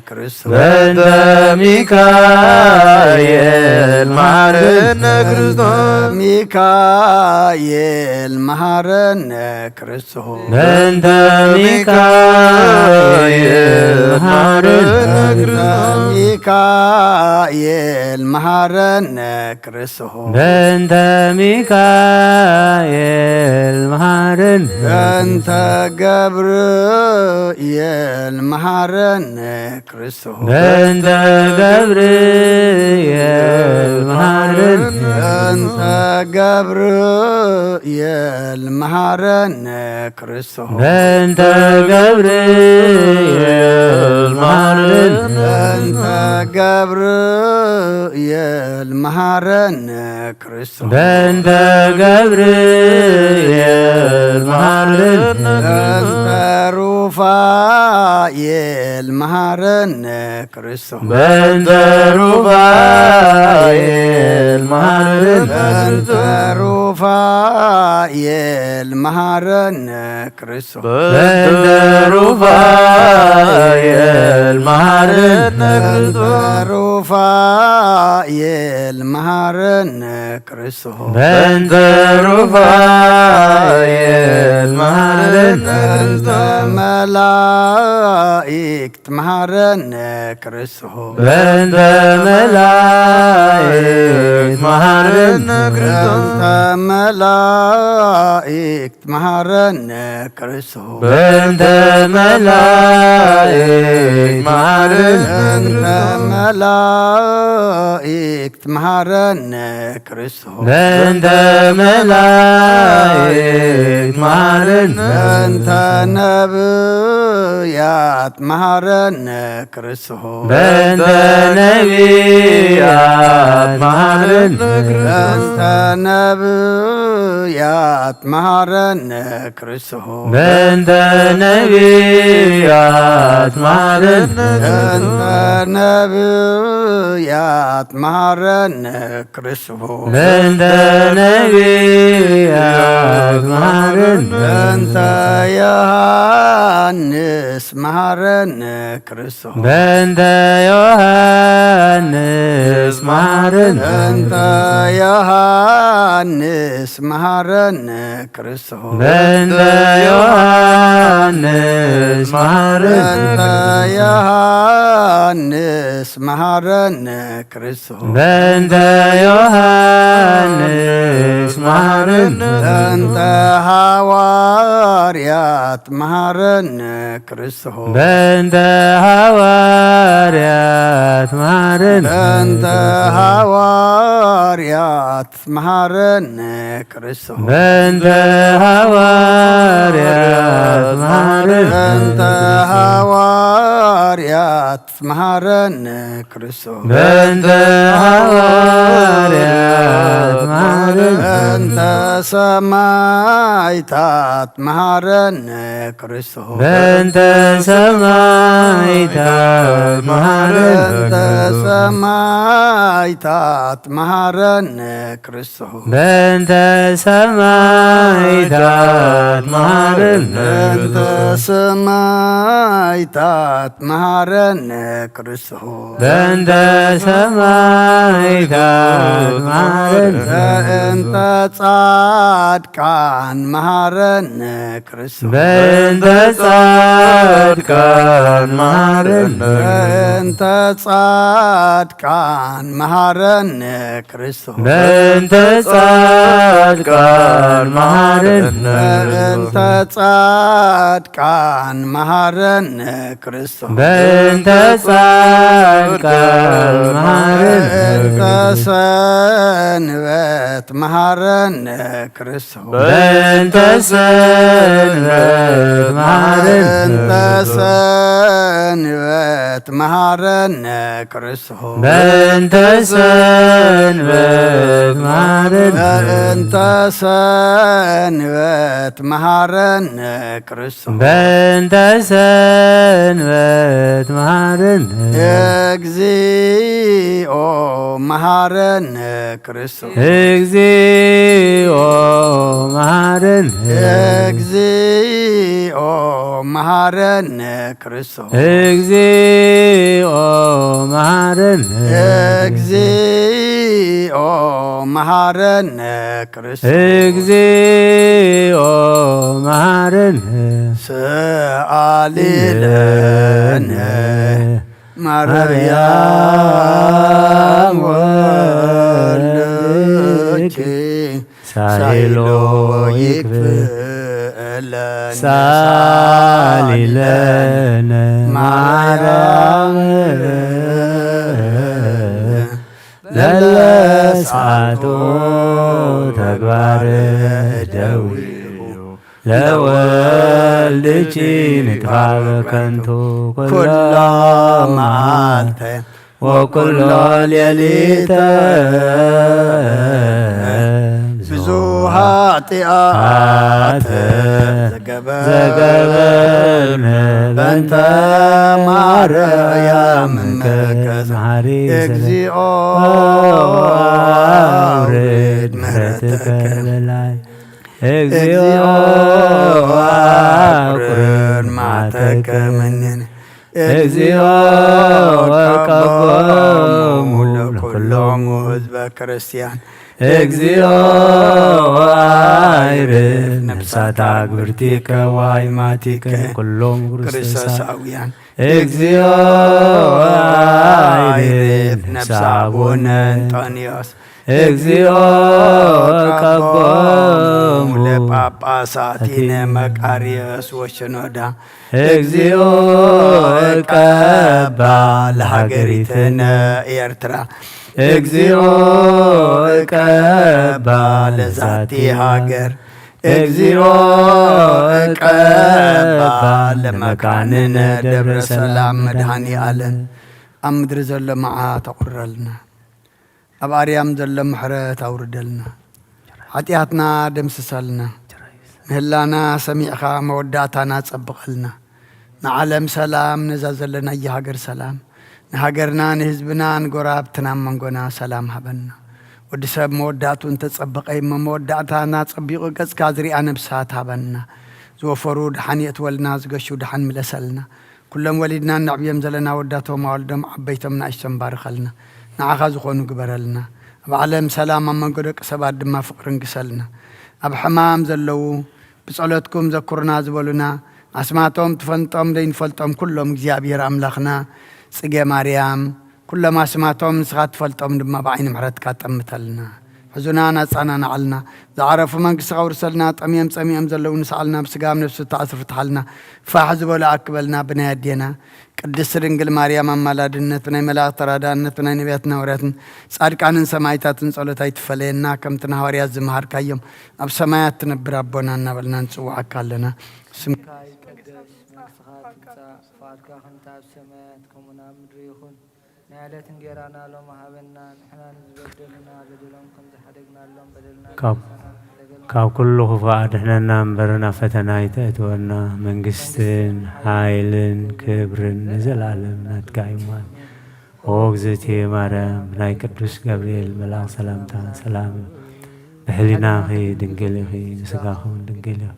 ክርስቶስ። በእንተ ሚካኤል መሃረነ ክርስቶስ። ሚካኤል መሃረነ ክርስቶስ። በእንተ ሚካኤል መሃረነ ክርስቶስ። ሚካኤል መሃረነ ክርስቶስ። በእንተ ሚካኤል መሃረነ። በእንተ ገብርኤል መሃረነ ክርስቶስ። በእንተ ገብርኤል መሃረነ። በእንተ ገብርኤል መሃረነ ክርስቶስ። በእንተ ገብርኤል መሃረነ። በእንተ ገብርኤል መሃረነ ክርስቶስ። በእንተ ገብርኤል መሃረነ። በእንተ ሩፋኤል መሃረነ ክርስቶስ። በእንተ ሩፋኤል መሃረነ። በእንተ ሩፋኤል መሃረነ ክርስቶስ። በእንተ ሩፋኤል መሃረነ። በእንተ ሩፋኤል መሃረነ ክርስቶስ። በእንተ ሩፋኤል መሃረነ። በእንተ መላእክት መሃረነ ክርስቶስ። በእንተ መላእክት መሃረነ ክርስቶስ። በእንተ መላእክት መሃረነ ክርስቶስ። በእንተ መላእክት መሃረነ። በእንተ መላእክት መሃረነ ክርስቶስ። በእንተ መላእክት መሃረነ። በእንተ ነብያት መሃረነ ክርስቶስ። በእንተ ነብያት መሃረነ። በእንተ ነብያት መሃረነ ክርስቶስ። በእንተ ነብያት መሃረነ። በእንተ ነብያት መሃረነ ክርስቶስ። በእንተ ነብያት መሃረነ። በእንተ ዮሐንስ መሃረነ ክርስቶስ። በእንተ ዮሐንስ መሃረነ። በእንተ ዮሐንስ መሃረነ ክርስቶስ። በእንተ ዮሐንስ መሃረነ። በእንተ ዮሐንስ መሃረነ ክርስቶስ። በእንተ ዮሐንስ መሃረነ። በእንተ ሐዋርያት መሃረነ ክርስቶስ። በእንተ ሐዋርያት መሃረነ። በእንተ ሐዋርያት መሃረነ ክርስቶስ። በእንተ ሐዋርያት መሃረነ። በእንተ ሐዋርያት መሃረነ ክርስቶስ። በእንተ ሐዋርያት መሃረነ። በእንተ ሰማዕታት መሃረነ ክርስቶስ። በእንተ ሰማዕታት መሃረነ። በእንተ ሰማዕታት መሃረነ ክርስቶስ። በእንተ ሰማዕታት መሃረነ። በእንተ ሰማዕታት መሃረነ ክርስቶስ። በእንተ ሰማዕታት መሃረነ። በእንተ ጻድቃን መሃረነ ክርስቶስ። በእንተ ጻድቃን መሃረነ። በእንተ ጻድቃን መሃረነ ክርስቶስ። በእንተ በእንተ ጻድቃን መሃረነ። በእንተ ጻድቃን መሃረነ ክርስቶስ። በእንተ ጻድቃን መሃረነ። በእንተ ሰንበት መሃረነ ክርስቶስ። በእንተ ሰንበት መሃረነ። በእንተ ሰንበት መሃረነ ክርስቶስ። በእንተ ሰንበት መሃረነ። በእንተ ሰንበት መሃረነ ክርስቶስ። በእንተ ሰንበት መሃረነ። እግዚኦ መሃረነ ክርስቶስ። እግዚኦ መሃረነ። እግዚኦ መሃረነ ክርስቶስ። እግዚኦ መሃረነ። እግዚኦ መሃረነ ክርስቶስ። እግዚኦ መሃረነ። ሰአሊ ለነ ማርያም ወልድኪ ሳይሎ ይክፍእለነ። ሳሊ ለነ ማርያም ለለስዓቶ ተግባር ደዊኡ ለወልድኪ ንግፋ በከንቱ ኩሎ ኩሎ መዓልተ ወኩሎ ሌሊተ ብዙ ኃጢአት ዘገበርነ በእንተ ማርያም እምከ መሐሪ እግዚኦ አውርድ ምሕረትከ ለላይ። እግዚኦ አቁርር መዓተከ እምኔነ። እግዚኦ ቀቦሙ ለኩሎሙ ህዝበ ክርስቲያን። እግዚኦ አይርፍ ነፍሳታ ግብርቲከ ወአይማቲከ ኩሎም ክርስቶሳውያን። ክርስቶሳውያን። እግዚኦ አይርፍ ነፍሰ አቡነ እንጦንዮስ። እግዚኦ ቀቦሙ ለጳጳሳቲነ መቃርዮስ ወሽኖዳ። እግዚኦ እቀባ ለሃገሪትነ ኤርትራ። እግዚኦ እቀባ ለዛቲ ሃገር። እግዚኦ እቀባ ለመካንነ ደብረ ሰላም መድኃኔ ዓለም። ኣብ ምድሪ ዘሎ መዓት ኣቑርረልና። ኣብ ኣርያም ዘሎ ምሕረት ኣውርደልና። ሓጢኣትና ደምስሰልና። ምህላና ሰሚዕኻ መወዳእታና ጸብቐልና። ንዓለም ሰላም፣ ነዛ ዘለናያ ሃገር ሰላም፣ ንሃገርና፣ ንህዝብና፣ ንጎረባብትና፣ ኣብ መንጎና ሰላም ሃበና። ወዲ ሰብ መወዳእቱ እንተጸበቐ እሞ መወዳእታና ጸቢቑ ገጽካ ዝሪኣ ነብሳት ሃበና። ዝወፈሩ ደሓን የእትወልና፣ ዝገሹ ደሓን ምለሰልና። ኩሎም ወሊድና እነዕብዮም ዘለና ወዳቶም ኣዋልዶም ዓበይቶም ናእሽቶም ባርኸልና። ንዓኻ ዝኾኑ ግበረልና። ኣብ ዓለም ሰላም፣ ኣብ መንጎ ደቂ ሰባት ድማ ፍቕሪ እንግሰልና። ኣብ ሕማም ዘለዉ ብጸሎትኩም ዘኩርና ዝበሉና ኣስማቶም ትፈልጦም ዘይንፈልጦም ኩሎም እግዚኣብሔር ኣምላኽና ጽጌ ማርያም ኩሎም ኣስማቶም ንስኻ ትፈልጦም ድማ ብዓይኒ ምሕረትካ ጠምተልና። ሕዙናን ኣጸናንዓልና። ዝዓረፉ መንግስቲ ከውርሰልና፣ ጠምዮም ጸሚኦም ዘለዉ ንስኣልና፣ ብስጋ ኣብ ነፍሲ ተኣስሩ ፍትሓልና፣ ፋሕ ዝበሉ ኣክበልና፣ ብናይ ኣዴና ቅድስት ድንግል ማርያም ኣማላድነት፣ ብናይ መላእክት ተራዳእነት፣ ብናይ ነቢያትን ሃዋርያትን ጻድቃንን ሰማዕታትን ጸሎት ኣይትፈለየና፣ ከምቲ ንሃዋርያት ዝመሃርካዮም፣ ኣብ ሰማያት ትነብር ኣቦና እናበልና ንጽውዓካ ኣለና። ስምካ ይቀደስ፣ መንግስትኻ ትምጻእ፣ ፍቓድካ ከምቲ ኣብ ሰማያት ከምኡ ኣብ ምድሪ ይኹን። ናይ ዕለት እንጌራና ሎሚ ሃበና፣ ንሕና ንዝበደሉና በደሎም ከም ዝሓደግናሎም በደልና ካብ፣ ንሓድገልና። ካብ ኩሉ ክፉእ ኣድሕነና እምበር፣ ናብ ፈተና ኣይተእትወና። መንግስትን ሓይልን ክብርን ንዘለኣለም ናትካ እዩ። እሞ፣ ኦ እግዝእትየ ማርያም፣ ብናይ ቅዱስ ገብርኤል መልኣኽ ሰላምታ ሰላም። ብሕሊናኺ ድንግል ኢኺ፣ ብስጋኺ እውን ድንግል ኢኺ።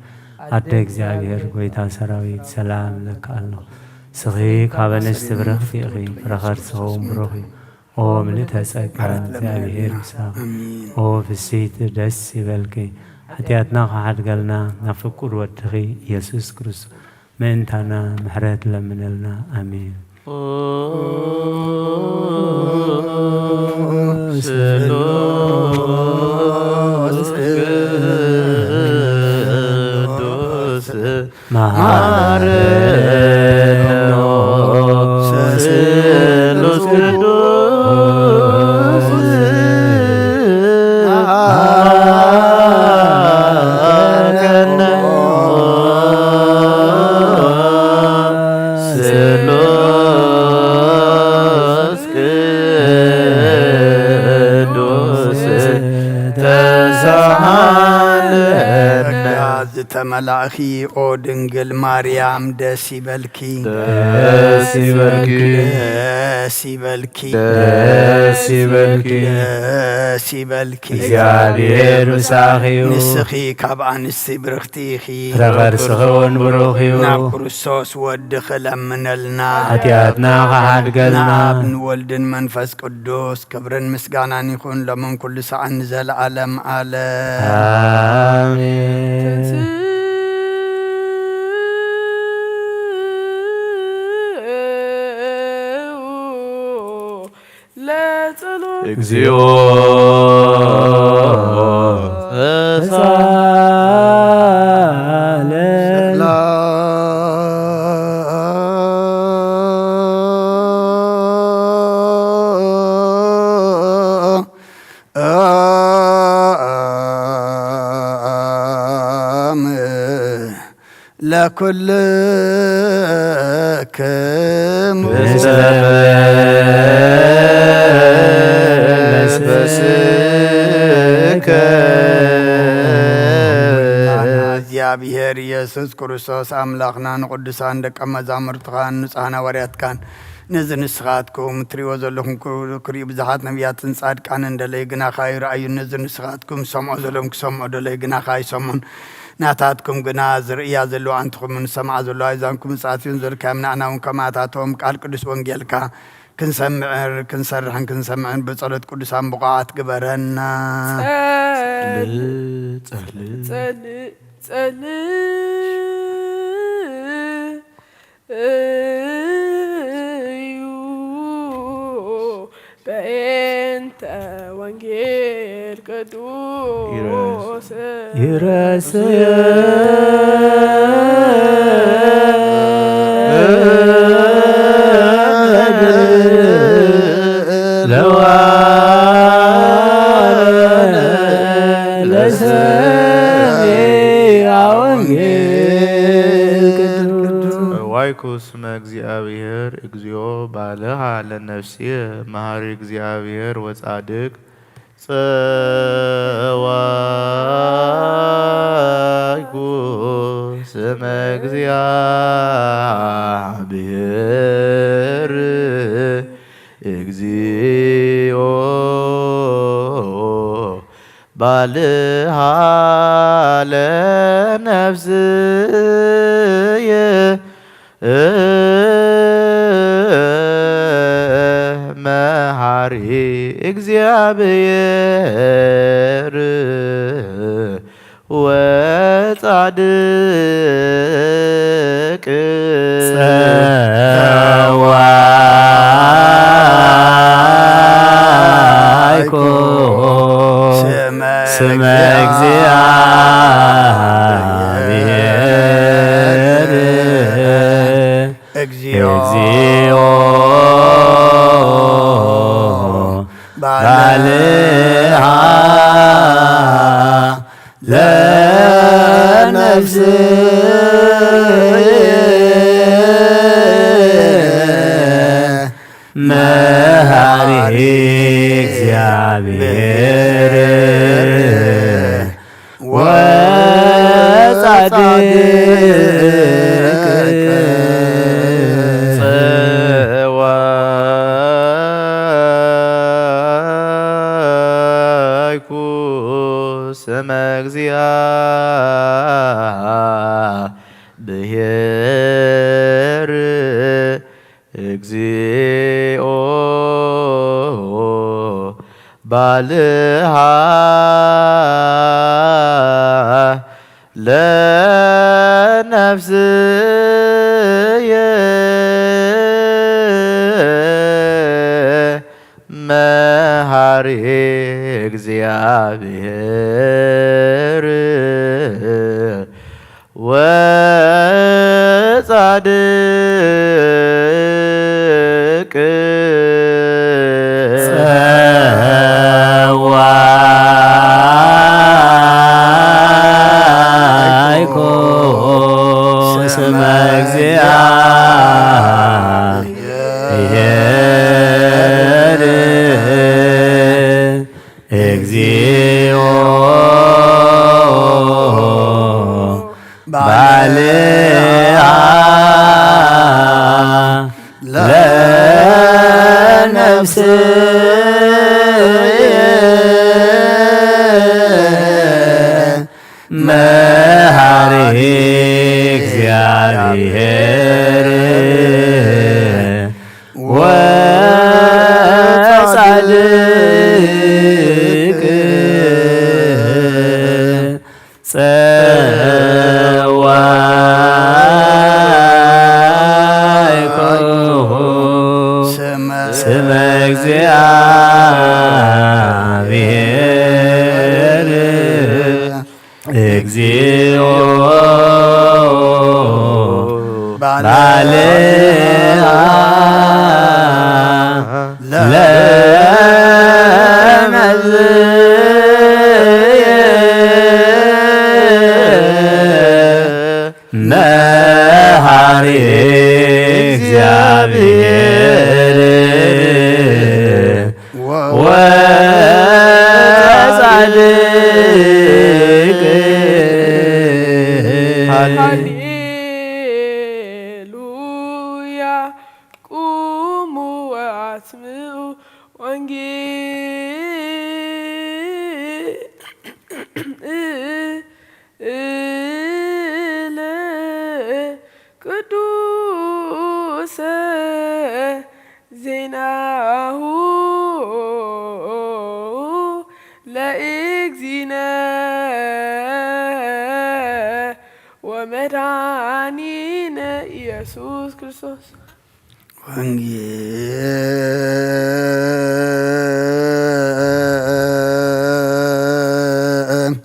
ኣደ እግዚኣብሔር፣ ጎይታ ሰራዊት፣ ሰላም እለኪ ኣለኹ። ንስኺ ካብ ኣንስቲ ብርኽቲ ኢኺ፣ ፍረ ከርስኺ እውን ብሩኽ እዩ። ኦ ምልእተ ጸጋ፣ እግዚኣብሔር ምሳኺ። ኣሜን። ኦ ፍስሕቲ ደስ ይበልኪ፣ ሓጢኣትና ክሓድገልና ናብ ፍቁር ወድኺ ኢየሱስ ክርስቶስ ምእንታና ምሕረት ለምነልና። ኣሜን። ኦ ስሎ መሃረኖ ስሉስ ቅዱስ መሃረነ ስሉስ ቅዱስ ተሳሃለነ። ጸጋ ዝተመላእኺ ኦ ድንግል ማርያም ደስ ይበልኪ። ደስ ይበልኪ። ደስ ይበልኪ። ደስ ይበልኪ። ደስ ይበልኪ። እግዚኣብሔር ምሳኺ እዩ። ንስኺ ካብ ኣንስቲ ብርኽቲ ኢኺ። ፍረ ከርስኺ እውን ብሩኽ እዩ። ናብ ክርስቶስ ወድኺ ለምነልና። ሓጢኣትና ክሓድገልና። ንኣብ ንወልድን መንፈስ ቅዱስ ክብርን ምስጋናን ይኹን ሎምን ኩሉ ሰዓን ንዘለዓለም ኣለም። ኣሜን። ለጸሎት። እግዚኦ ተሳለ። ለኩልክሙ ምስለ መንፈስከ። እግዚኣብሔር ኢየሱስ ክርስቶስ ኣምላኽና ንቅዱሳን ደቀ መዛሙርትኻን ንጹሓን ሃዋርያትካን ነዚ ንስኻትኩም እትርእይዎ ዘለኹም ኩ-፣ ክርእዩ ብዙሓት ነቢያትን ጻድቃንን ደለዩ፣ ግናኻ ኣይረኣዩን። ነዚ ንስኻትኩም ዝሰምዖ ዘለኹም ክሰምዑ ደለዩ፣ ግናኻ ኣይሰምዑን። ናታትኩም ግና ዝርእያ ዘለዋ ኣንትኹምን ዝሰምዓ ዘለዋ ኣእዛንኩም ምጽኣት እዮን። ዘልካዮም ንኣና እውን ከማታቶም ቃል ቅዱስ ወንጌልካ ክንሰምዕን ክንሰርሕን ክንሰምዕን ብጸሎት ቅዱሳን ብቑዓት ግበረና። ጸል-፣ ጸልእ፣ ጸልእ፣ ጸልእ። እዩ በእንተ ወንጌል ቅዱስ ይረስየ ለዋለ ለሰሚዐ ወንጌል ቅዱስ። ዋይኩስ ስመ እግዚአብሔር እግዚኦ ባልሃ ለነፍስየ መሐሪ እግዚአብሔር ወጻድቅ። ጸዋይኩ ስመ እግዚአብሔር እግዚኦ ባልሃ ለነፍስየ መሐሪ እግዚአብሔር ወጻድቅ። ጸዋይኩ ስመ ስመ እግዚአብሔር እግዚኦ እግዚኦ ባልሃ ባልሃ ለነፍስየ መሐሪ እግዚአብሔር ወጻድቅ። ጸዋይኩ ስመ እግዚአብሔር እግዚኦ ባልሃ ለነፍስየ መሐሪ እግዚአብሔር ወ ጻድቅ ጸዋይኮ ስመ እግዚአብሔር። እግዚኦ ባልዓ ለነፍስየ መሃሪ እግዚአብሔር ወጻድቅ ጸዋይኮ ስመ ስመ እግዚአብሔር። እግዚኦ ባልዓ ለነፍስየ መሃሪ እግዚአብሔር ወጻድቅ። ሃሌሉያ። ቁሙ ወአስምዑ ወንጌል እለ ቅዱሰ ዜናሁ ለእግዚእነ ወመድኃኒነ ኢየሱስ ክርስቶስ። ወንጌል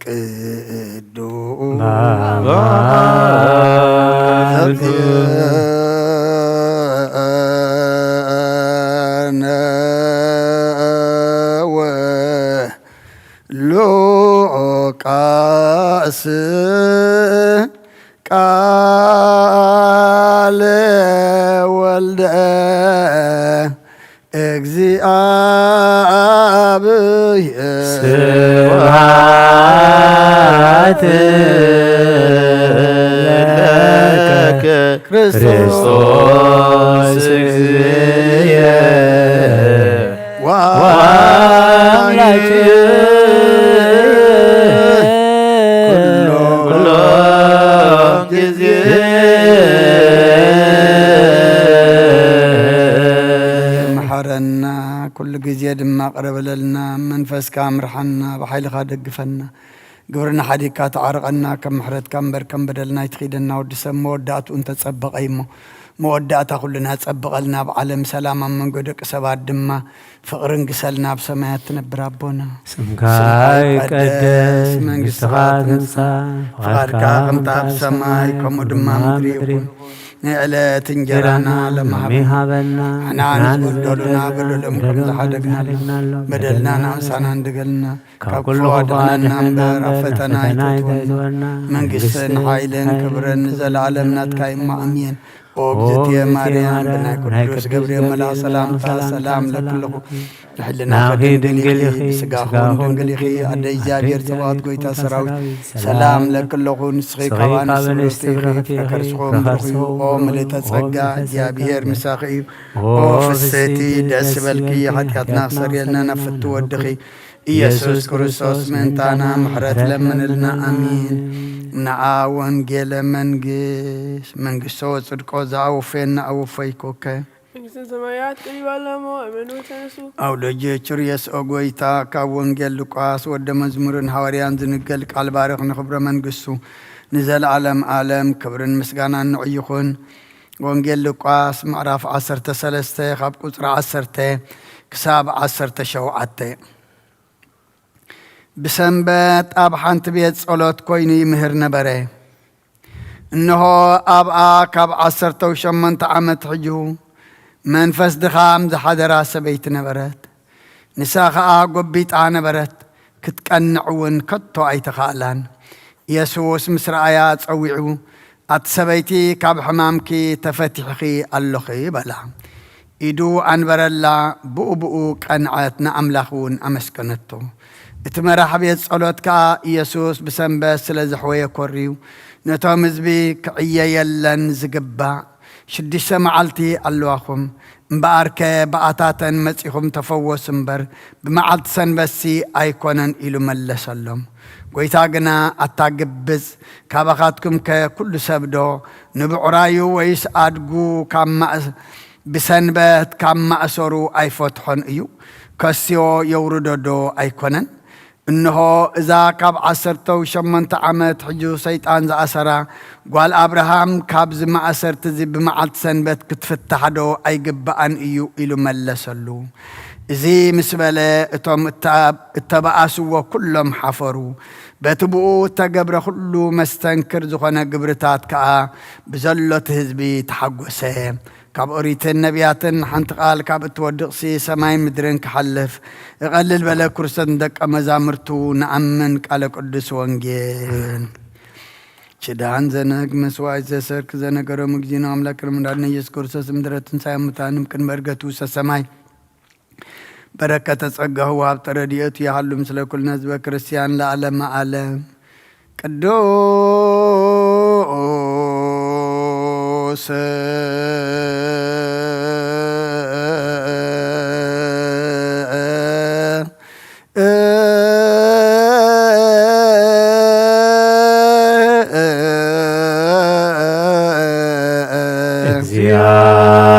ቅዱስ ሉቃስ ቃለ ወልደ እግዚአብሔር። ስብሐት ለከ ክርስቶስ እግዚእየ ወአምላክየ ኩሎ ጊዜ። መሐረና፣ ኩሉ ግዜ ድማ ቅረበለልና። መንፈስካ ምርሓና፣ ብሓይልኻ ደግፈና። ግብርና ሓዲግካ ተዓርቐና፣ ከም ምሕረትካ እምበር ከም በደልና ኣይትኺደና። ወዲ ሰብ መወዳእትኡ እንተጸበቐ እዩ እሞ፣ መወዳእታ ኩልና ጸብቐልና። ኣብ ዓለም ሰላም፣ ኣብ መንጎ ደቂ ሰባት ድማ ፍቕሪ እንግሰልና። ኣብ ሰማያት ትነብር ኣቦና፣ ስምካ ይቀደስ፣ መንግስትኻ ትምጻእ፣ ፍቓድካ ከምታ ኣብ ሰማይ ከምኡ ድማ ኣብ ምድሪ ይኹን። ንዕለት እንጀራና ለማሚ ሃበና፣ ንሕና ንዝበደሉና በደሎም ከም ዝሓደግናሎም፣ በደልና ንኣምሳና እንድገልና፣ ካብ ክፉ ኣድሕነና እምበር ኣብ ፈተና ኣይተእትወና። መንግስትን ሓይልን ክብርን ንዘለኣለም ናትካ እዩ እሞ፣ ኣሜን። ኦ እግዝእትየ ማርያም፣ ብናይ ቅዱስ ገብርኤል መልኣኽ ሰላምታ ሰላም ለክለኹ። ንሕልናኺ ድንግል ኢኺ፣ ብስጋኺ እውን ድንግል ኢኺ። ኣደ እግዚኣብሔር ጸባኦት፣ ጎይታ ሰራዊት፣ ሰላም ለክለኹ። ንስኺ ካብ ኣንስቲ ብርኽቲ ኢኺ፣ ፍረ ከርስኺ እውን ብሩኽ እዩ። ኦ ምልእተ ጸጋ፣ እግዚኣብሔር ምሳኺ እዩ። ኦ ፍስሕቲ፣ ደስ ይበልኪ፣ ሓጢኣትና ክሰርየልና ናብ ፍትው ወድኺ ኢየሱስ ክርስቶስ ምእንታና ምሕረት ለምንልና። ኣሚን። ንዓ ወንጌለ መንግስት፣ መንግስቶ ወጽድቆ ዘኣወፈየና ኣወፈይኮከ። መንግስተ ሰማያት ቀሪባ ኣላ እሞ እመኑ ተነሱ። ኣውሎጅ ቹርየስ ኦ ጎይታ፣ ካብ ወንጌል ሉቃስ ወደ መዝሙርን ሃዋርያን ዝንገል ቃል ባርኽ ንኽብረ መንግስቱ ንዘለዓለም ዓለም ክብርን ምስጋናን ንዑ ይኹን። ወንጌል ሉቃስ ምዕራፍ ዓሰርተ ሰለስተ ካብ ቁጽሪ ዓሰርተ ክሳብ ዓሰርተ ሸውዓተ። ብሰንበት ኣብ ሓንቲ ቤት ጸሎት ኮይኑ ይምህር ነበረ። እንሆ ኣብኣ ካብ ዓሰርተ ሸሞንተ ዓመት ሕጁ መንፈስ ድኻም ዝሓደራ ሰበይቲ ነበረት። ንሳ ኸኣ ጎቢጣ ነበረት፣ ክትቀንዕ እውን ከቶ ኣይተኻእላን። የሱስ ምስ ረኣያ ጸዊዑ፣ "ኣቲ ሰበይቲ፣ ካብ ሕማምኪ ተፈቲሕኺ ኣሎኺ" በላ። ኢዱ ኣንበረላ፣ ብኡ ብኡ ቀንዐት፣ ንኣምላኽ እውን ኣመስገነቶ። እቲ መራሕ ቤት ጸሎት ከኣ ኢየሱስ ብሰንበት ስለ ዘሕወየ ኮርዩ፣ ነቶም ህዝቢ ክዕየየለን ዝግባእ ሽዱሽተ መዓልቲ ኣለዋኹም፣ እምበኣርከ ብኣታተን መጺኹም ተፈወሱ እምበር፣ ብመዓልቲ ሰንበትሲ ኣይኮነን ኢሉ መለሰሎም። ጐይታ ግና፣ ኣታ ግብጽ፣ ካባኻትኩምከ ኩሉ ሰብዶ ንብዕራዩ ወይስ ኣድጉ ካብ ማእስ-፣ ብሰንበት ካብ ማእሰሩ ኣይፈትሖን እዩ? ከስዮ የውርዶዶ ኣይኮነን? እንሆ፣ እዛ ካብ ዓሰርተ ሸሞንተ ዓመት ሕጂ ሰይጣን ዝኣሰራ ጓል ኣብርሃም፣ ካብዚ ማእሰርቲ እዚ ብመዓልቲ ሰንበት ክትፍታሕ ዶ ኣይግብኣን እዩ? ኢሉ መለሰሉ። እዚ ምስ በለ፣ እቶም እተ-፣ እተባኣስዎ ኩሎም ሓፈሩ። በቲ ብኡ እተገብረ ኩሉ መስተንክር ዝኾነ ግብርታት ከኣ ብዘሎ እቲ ህዝቢ ተሓጎሰ። ካብ ኦሪትን ነቢያትን ሓንቲ ቃል ካብ እትወድቕሲ ሰማይ ምድርን ክሓልፍ እቐልል በለ። ክርስቶስ ንደቀ መዛሙርቱ ንኣምን ቃለ ቅዱስ ወንጌል። ኪዳን ዘነግ መስዋዕት ዘሰርክ ዘነገሮም እግዚእነ ኣምላክ መድኃኒነ ኢየሱስ ክርስቶስ ምድረ ትንሳኤ ሙታን ቅድመ እርገቱ ውስተ ሰማይ በረከተ ጸጋሁ ወሃብተ ረድኤቱ ይሃሉ ምስለ ኩልነ ህዝበ ክርስቲያን ለዓለመ ዓለም። ቅዱስ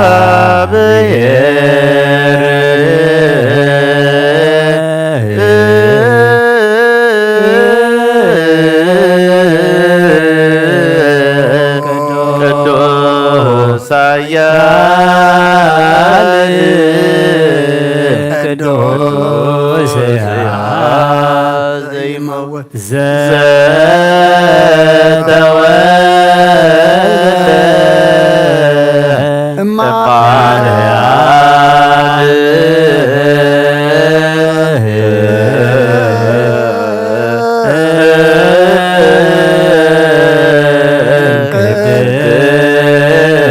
እግዚአብሔር ቅዱስ ኃያል ቅዱስ ዘይመውት ዘተወልደ እማርያም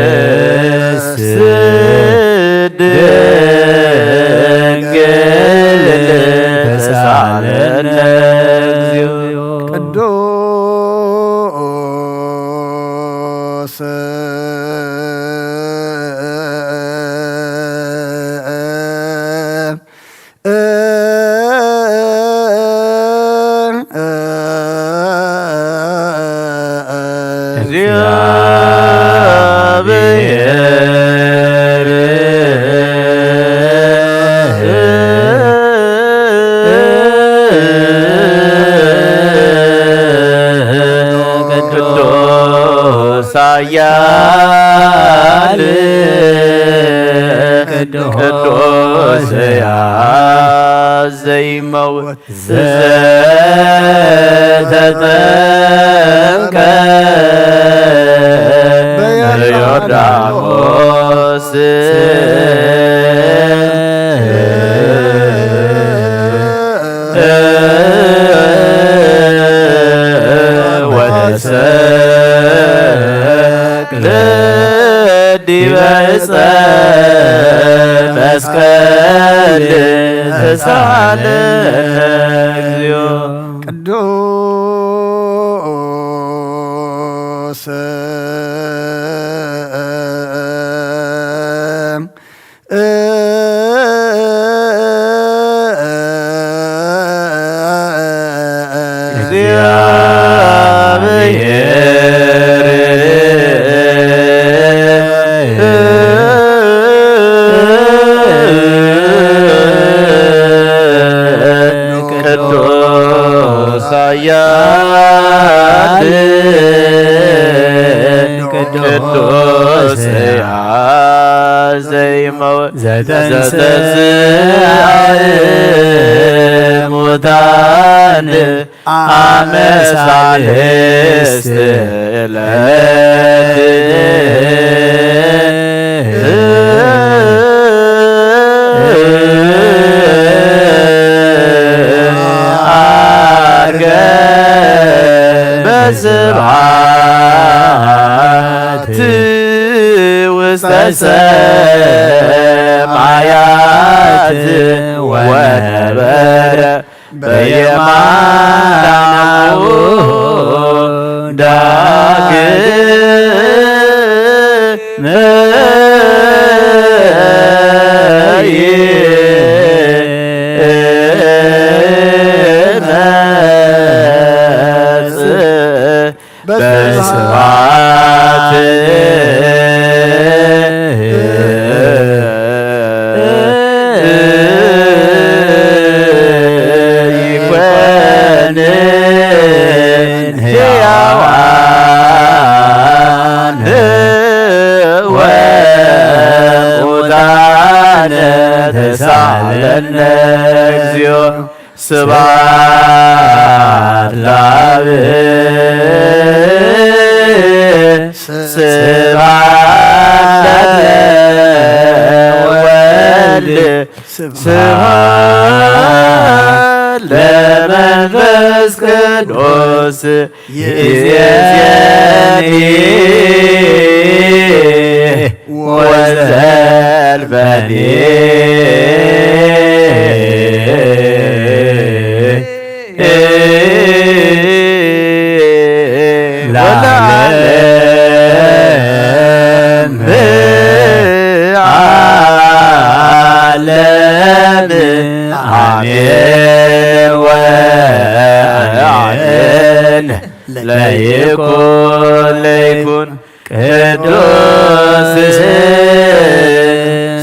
ቅድስት ድንግል ተሳለነ እግዚኦ። ቅዱስ እግዚአብሔር ቅዱስ ኃያል ቅዱስ ሕያው ዘይመውት ዘተጠምቀ በዮርዳኖስ ወተሰቅለ ዕፀ መስቀል ተሳለነ እግዚኦ። ቅዱስ እግዚአብሔር ቅዱስ ኃያል ቅዱስ ሕያው ዘይመውት ዘተንሥአ እሙታን አመ ሣልስት ዕለት ዐርገ በስብሐት ውስተ ሰማያት ወነበረ በየማናሁ ዳግመ ይመጽእ በስብሐት ይኮንን ሕያዋን ወሙታን ተሳለነ እግዚኦ። ስብሐት ለአብ ስብሐት ለወልድ ስብሐት ለመንፈስ ቅዱስ ይእዜኒ ወዘልፈኒ ለዓለም ዓለም አሜን ወአሜን። ለይኩን ለይኩን ቅዱስ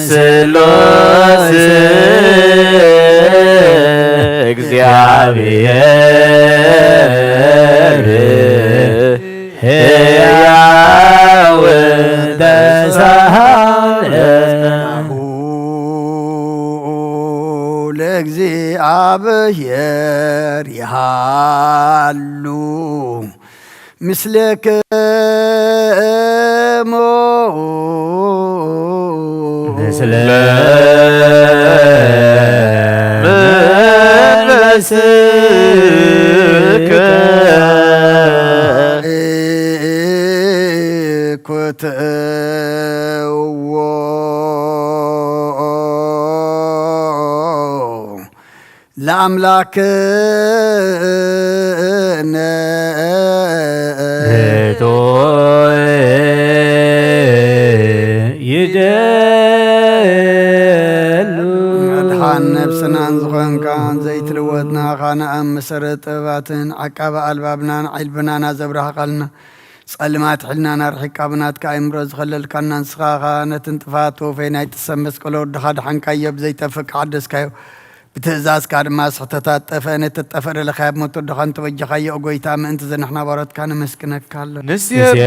ስሉስ እግዚአብሔር ሕያው ተሳሃለ ለእግዚአብሔር ይሃሉ ምስሌክሙ ምስለ መንፈስከ ኢኮትዎ ለአምላክነ ህጡእ ይደሉ። መድሓን ነብስናን ዝኾንካ ዘይትልወጥ ንኣኻ ንኣምን። መሰረት ጥበባትን ዓቃቢ ኣልባብናን ዓልብናን ኣዘብራህቓልና። ጸልማት ሕልናና ርሒቕካ ብናትካ ኣእምሮ ዝኸለልካና ንስኻ ኸኣ ነቲ ንጥፋት ተወፈይ ናይ ጥሰት መስቀል ወድኻ ደሓንካዮ፣ ብዘይጠፍእ ከሓደስካዮ። ብትእዛዝካ ድማ ስሕተታት ጠፍአ፣ ነቲ ጠፍአ ደለኻዮ ብሞት ወድኻ እንተበጀኻዮ፣ ኦ ጐይታ፣ ምእንቲ እዚ ንሕና ባሮትካ ነመስግነካ ኣለና። ንሴብሐከ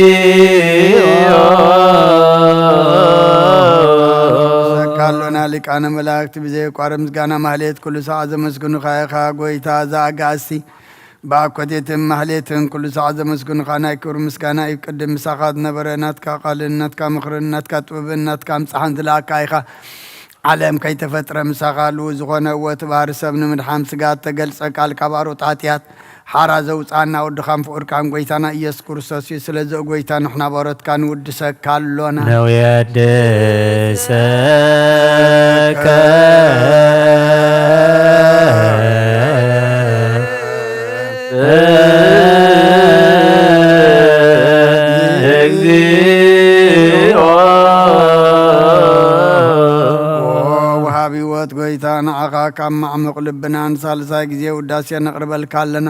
እግዚኦ። ዘካሎና ሊቃነ መላእክት ብዘየቋርጥ ምስጋና ማህሌት ኩሉ ሰዓት ዘመስግኑኻ ኢኻ ጐይታ ዘኣጋእዝቲ። ብኣኮቴትን ማህሌትን ኩሉ ሰዓት ዘመስግኑኻ ናይ ክብሪ ምስጋና እዩ። ቅድም ምሳኻ ዝነበረ ናትካ ቃልን ናትካ ምኽርን ናትካ ጥበብን ናትካ ምጻሕን ዝለኣካ ኢኻ። ዓለም ከይተፈጥረ ምሳኻ ልኡ ዝኾነ እወ እቲ ባህሪ ሰብ ንምድሓን ስጋ እተገልጸ ቃል ካብ ኣሮጥ ሓጢኣት ሓራ ዘውጽኣና ወድኻን ፍቑርካን ጎይታና ኢየሱስ ክርስቶስ እዩ። ስለዚ ጎይታ ንሕና ባሮትካ ንውድሰካ ኣሎና። ነውየድሰከ እግዚኦ። ኦ ወሃቢ ህይወት ጎይታ፣ ንዓኻ ካብ ማዕሙቕ ልብና ንሳልሳይ ግዜ ውዳሴ ነቕርበልካ ኣለና።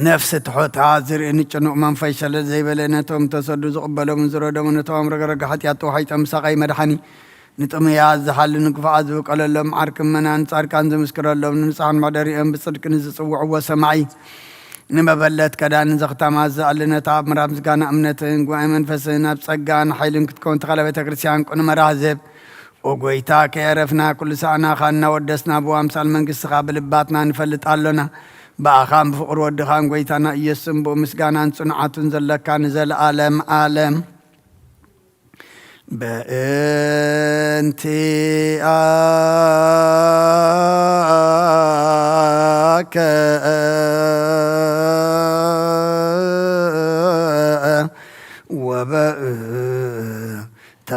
ነፍሲ ትሑት፣ ዝርኢ ንጭኑቕ መንፈስ ሸለል ዘይበለ፣ ነቶም ተሰዱ ዝቕበሎም ዝረደሙ፣ ነቶም ኣብ ረግረግ ሓጢኣት ተዋሒጦም ሰቓይ መድሓኒ፣ ንጥሙያት ዝሓሊ ንግፉዓት ዝብቀለሎም ዓርኪ ምእመናን ጻድቃን ዝምስክረሎም ንንጹሓን መሕደሪኦም ብጽድቂ ንዝጽውዕዎ ሰማዒ ንመበለት ከዳን ዘኽታማ ዝኣሊ ነታ ኣብ ምራብ ምስጋና እምነትን ጉባኤ መንፈስን ኣብ ጸጋን ሓይልን ክትከውን ተኻለ ቤተ ክርስቲያን ቅኑ መራህ ዝህብ ኦ ጎይታ ከየረፍና ኩሉ ሰኣናኻ እናወደስና ብኣምሳል መንግስትኻ ብልባትና ንፈልጥ ኣሎና። ብኣኻን ብፍቕሪ ወድኻን ጎይታና ኢየሱስን ብኡ ምስጋናን ጽንዓቱን ዘለካ ንዘለኣለም ኣለም። በእንቲኣከ ወበእንተ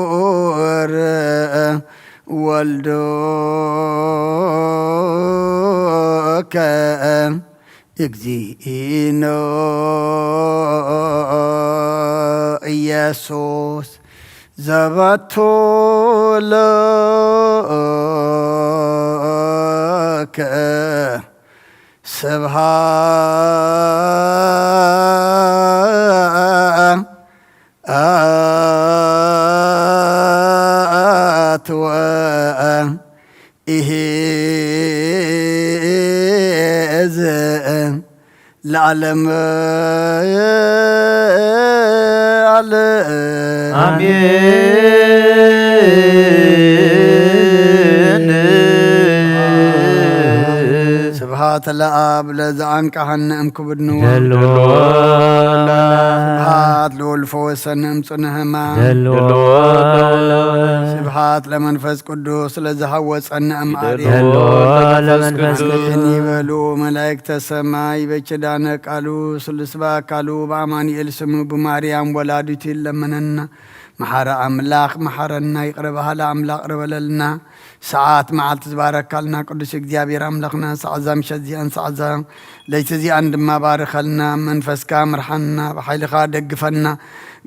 ፍቁር ወልዱከ እግዚእነ ኢየሱስ ዘበቱ ለከ ስብሃት ወኢሂ ለዓለም ዓለም። ኣሜን። ስብሃት ለኣብ ለዘኣንቀሐነ እምክቡድንዋ። ደሎ ስብሃት ለወልድ ፈወሰነ እምጽኑ ህማም። ደሎ ስብሃት ለመንፈስ ቅዱስ ለዝሃወጸነ እምኣሪ። ደሎ ለመንፈስ ቅዱስ። ይበሉ መላእክተ ሰማይ በኪዳነ ቃሉ ስሉስ በአካሉ በአማኑኤል ስሙ ብማርያም ወላዲቱ ይለመነና። መሓረ ኣምላኽ መሓረና፣ ይቕረ በሃሊ ኣምላኽ ይቕረ በለልና። ሰዓት መዓልቲ ዝባረካልና ቅዱስ እግዚኣብሔር ኣምላኽና፣ ሰዓት እዛ ምሸት እዚኣን ሰዓት እዛ ለይቲ እዚኣን ድማ ባርኸልና። መንፈስካ ምርሓና፣ ብሓይልኻ ደግፈና።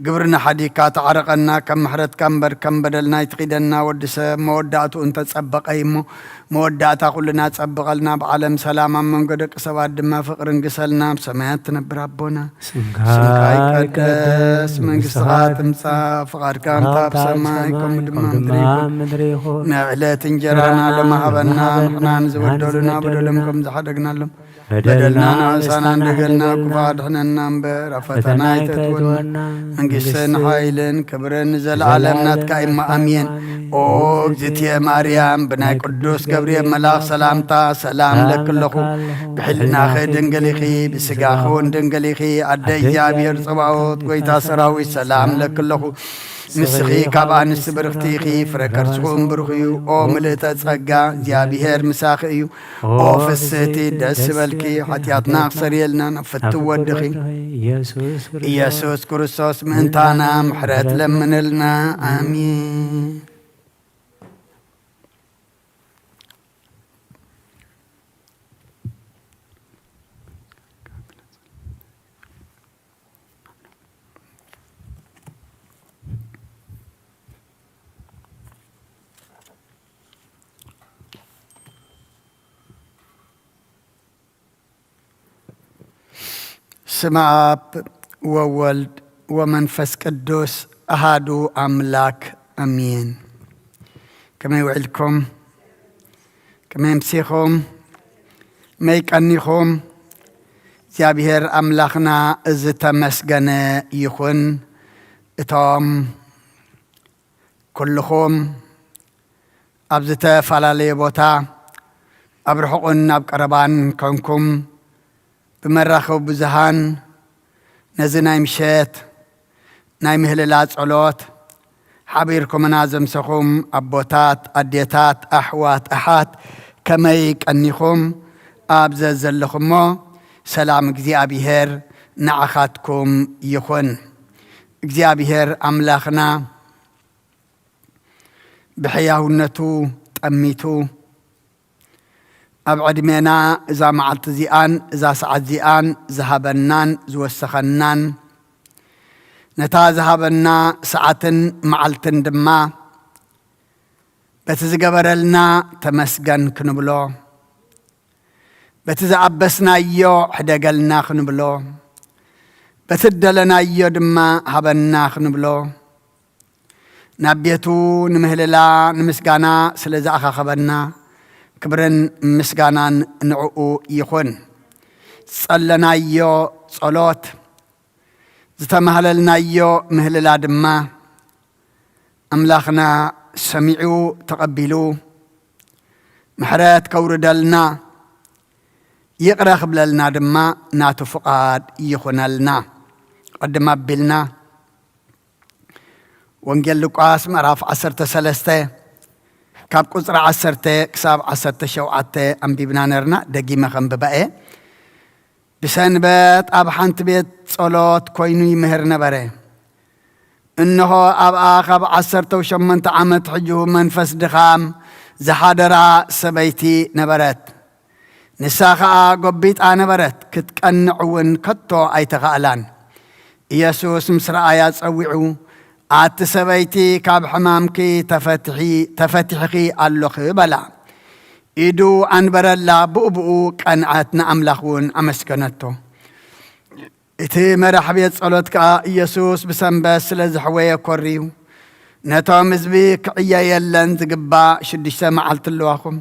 ግብርና ሓዲግካ ተዓረቐና። ከም ምሕረትካ እምበር ከም በደልና ኣይትኺደና። ወዲ ሰብ መወዳእትኡ እንተጸበቐ እዩ እሞ፣ መወዳእታ ኩልና ጸብቐልና። ብዓለም ሰላም ኣብ መንጎ ደቂ ሰባት ድማ ፍቕሪ እንግሰልና። ኣብ ሰማያት ትነብር ኣቦና፣ ስምካ ስምካ ይቀደስ፣ ይቀደስ፣ መንግስትኻ መንግስትኻ ትምጻእ፣ ፍቓድካ ከምታ ኣብ ሰማይ ከምኡ ድማ ኣብ ምድሪ ይኹን። ምድሪ ይኹን። ንዕለት እንጀራና ንዕለትና ሎሚ ሃበና፣ ንሕና ንዝበደሉና በደሎም ከም ዝሓደግናሎም በደልና ንኣሳና እንደገልና ክፉ ኣድሕነና እምበር፣ ኣብ ፈተና ኣይተእትወና። መንግስትን ሓይልን ክብርን ንዘለኣለም ናትካ እሞ፣ ኣሜን። ኦ እግዝእትየ ማርያም፣ ብናይ ቅዱስ ገብርኤል መልኣኽ ሰላምታ ሰላም ለኪ ኣለኹ። ብሕልናኺ ድንግል ኢኺ፣ ብስጋኺ እውን ድንግል ኢኺ። ኣደ እግዚኣብሔር ጸባኦት፣ ጎይታ ሰራዊት፣ ሰላም ለኪ ኣለኹ። ንስኺ ካብ ኣንስቲ ብርኽቲ ኢኺ፣ ፍረ ከርስኹም ብሩኽ እዩ። ኦ ምልእተ ጸጋ፣ እግዚኣብሔር ምሳኺ እዩ። ኦ ፍስህቲ፣ ደስ በልኪ፣ ሓጢኣትና ክሰርየልና ናብ ፍትው ወድኺ ኢየሱስ ክርስቶስ። ኢየሱስ ክርስቶስ ምእንታና ምሕረት ለምንልና። ኣሜን። ስመ ኣብ ወወልድ ወመንፈስ ቅዱስ ኣሃዱ ኣምላክ ኣሜን። ከመይ ውዒልኩም? ከመይ ኣምሲኹም? ከመይ ቀኒኹም? እግዚኣብሔር ኣምላኽና ዝተመስገነ ይኹን። እቶም ኩልኹም ኣብ ዝተፈላለየ ቦታ፣ ኣብ ርሑቕን ኣብ ቀረባን ኮንኩም፣ ብመራኸቢ ብዙሃን ነዚ ናይ ምሸት ናይ ምህልላ ጸሎት ሓቢርኩምና ዘምሰኹም ኣቦታት፣ ኣዴታት፣ ኣሕዋት፣ ኣሓት፣ ከመይ ቀኒኹም? ኣብ ዘዘለኹሞ ሰላም እግዚኣብሔር ንዓኻትኩም ይኹን። እግዚኣብሔር ኣምላኽና ብሕያውነቱ ጠሚቱ ኣብ ዕድሜና እዛ መዓልቲ እዚኣን እዛ ሰዓት እዚኣን ዝሃበናን ዝወሰኸናን፣ ነታ ዝሃበና ሰዓትን መዓልትን ድማ በቲ ዝገበረልና ተመስገን ክንብሎ፣ በቲ ዝኣበስናዮ ሕደገልና ክንብሎ፣ በቲ እደለናዮ ድማ ሃበና ክንብሎ፣ ናብ ቤቱ ንምህልላ ንምስጋና ስለ ዝኣኻኸበና፣ ክብርን ምስጋናን ንዕኡ ይኹን። ዝጸለናዮ ጸሎት፣ ዝተማህለልናዮ ምህልላ ድማ ኣምላኽና ሰሚዑ ተቐቢሉ፣ ምሕረት ከውርደልና፣ ይቕረ ክብለልና ድማ ናቱ ፍቓድ ይኹነልና። ቅድም ኣቢልና ወንጌል ሉቃስ ምዕራፍ ዓሰርተ ሰለስተ ካብ ቁጽሪ ዓሰርተ ክሳብ ዓሰርተ ሸውዓተ ኣንቢብና ነርና። ደጊመ ከንብባ እየ። ብሰንበት ኣብ ሓንቲ ቤት ጸሎት ኮይኑ ይምህር ነበረ። እንሆ ኣብኣ ካብ ዓሰርተ ሸሞንተ ዓመት ሕጁ መንፈስ ድኻም ዝሓደራ ሰበይቲ ነበረት። ንሳ ኸኣ ጎቢጣ ነበረት፣ ክትቀንዕ እውን ከቶ ኣይተኻእላን። ኢየሱስ ምስ ረኣያ ጸዊዑ፣ "ኣቲ ሰበይቲ፣ ካብ ሕማምኪ ተፈትሒ-፣ ተፈቲሕኺ ኣሎኺ" በላ። ኢዱ ኣንበረላ፣ ብኡ ብኡ ቀንዐት፣ ንኣምላኽ እውን ኣመስገነቶ። እቲ መራሕ ቤት ጸሎት ከኣ ኢየሱስ ብሰንበት ስለ ዘሕወየ ኮርዩ፣ "ነቶም ህዝቢ ክዕየየለን ዝግባእ ሽዱሽተ መዓልቲ ኣለዋኹም።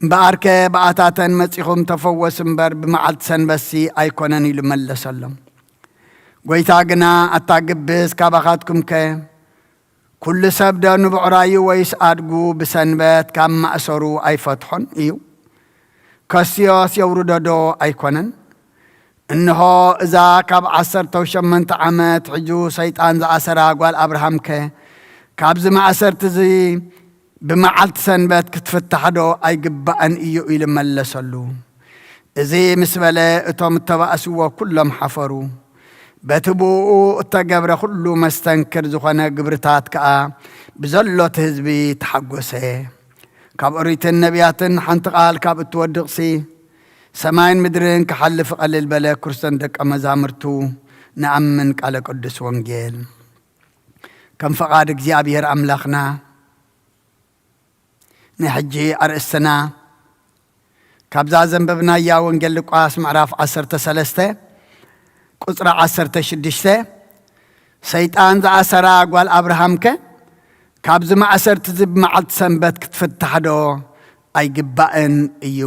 እምበኣርከ ብኣታተን መጺኹም ተፈወሱ እምበር ብመዓልቲ ሰንበትሲ ኣይኮነን" ኢሉ መለሰሎም። ጐይታ ግና፣ "ኣታ ግብዝ፣ ካባኻትኩምከ ኩሉ ሰብ ዶ ንብዕራዩ ወይስ ኣድጉ ብሰንበት ካብ ማእሰሩ ኣይፈትሖን እዩ? ከስዮስ የውርዶ ዶ ኣይኮነን? እንሆ እዛ ካብ ዓሰርተ ሸሞንተ ዓመት ሕጁ ሰይጣን ዝኣሰራ ጓል ኣብርሃምከ ካብዚ ማእሰርቲ እዚ ብመዓልቲ ሰንበት ክትፍታሕ ዶ ኣይግባእን እዩ?" ኢሉ መለሰሉ። እዚ ምስ በለ፣ እቶም እተባእስዎ ኩሎም ሓፈሩ። በቲ ብእኡ እተገብረ ኩሉ መስተንክር ዝኾነ ግብርታት ከኣ ብዘሎ እቲ ህዝቢ ተሓጎሰ። ካብ ኦሪትን ነቢያትን ሓንቲ ቃል ካብ እትወድቕሲ፣ ሰማይን ምድርን ክሓልፍ ቀልል በለ። ክርስቶን ደቀ መዛሙርቱ ንኣምን ቃለ ቅዱስ ወንጌል። ከም ፈቓድ እግዚኣብሔር ኣምላኽና፣ ናይ ሕጂ ኣርእስትና ካብዛ ዘንበብናያ ወንጌል ሉቃስ ምዕራፍ ዓሰርተ ሰለስተ ቁጽሪ ዓሰርተ ሽዱሽተ፣ "ሰይጣን ዝኣሰራ ጓል ኣብርሃምከ ካብዚ ማእሰርቲ እዚ ብመዓልቲ ሰንበት ክትፍታሕ ዶ ኣይግባእን እዩ?"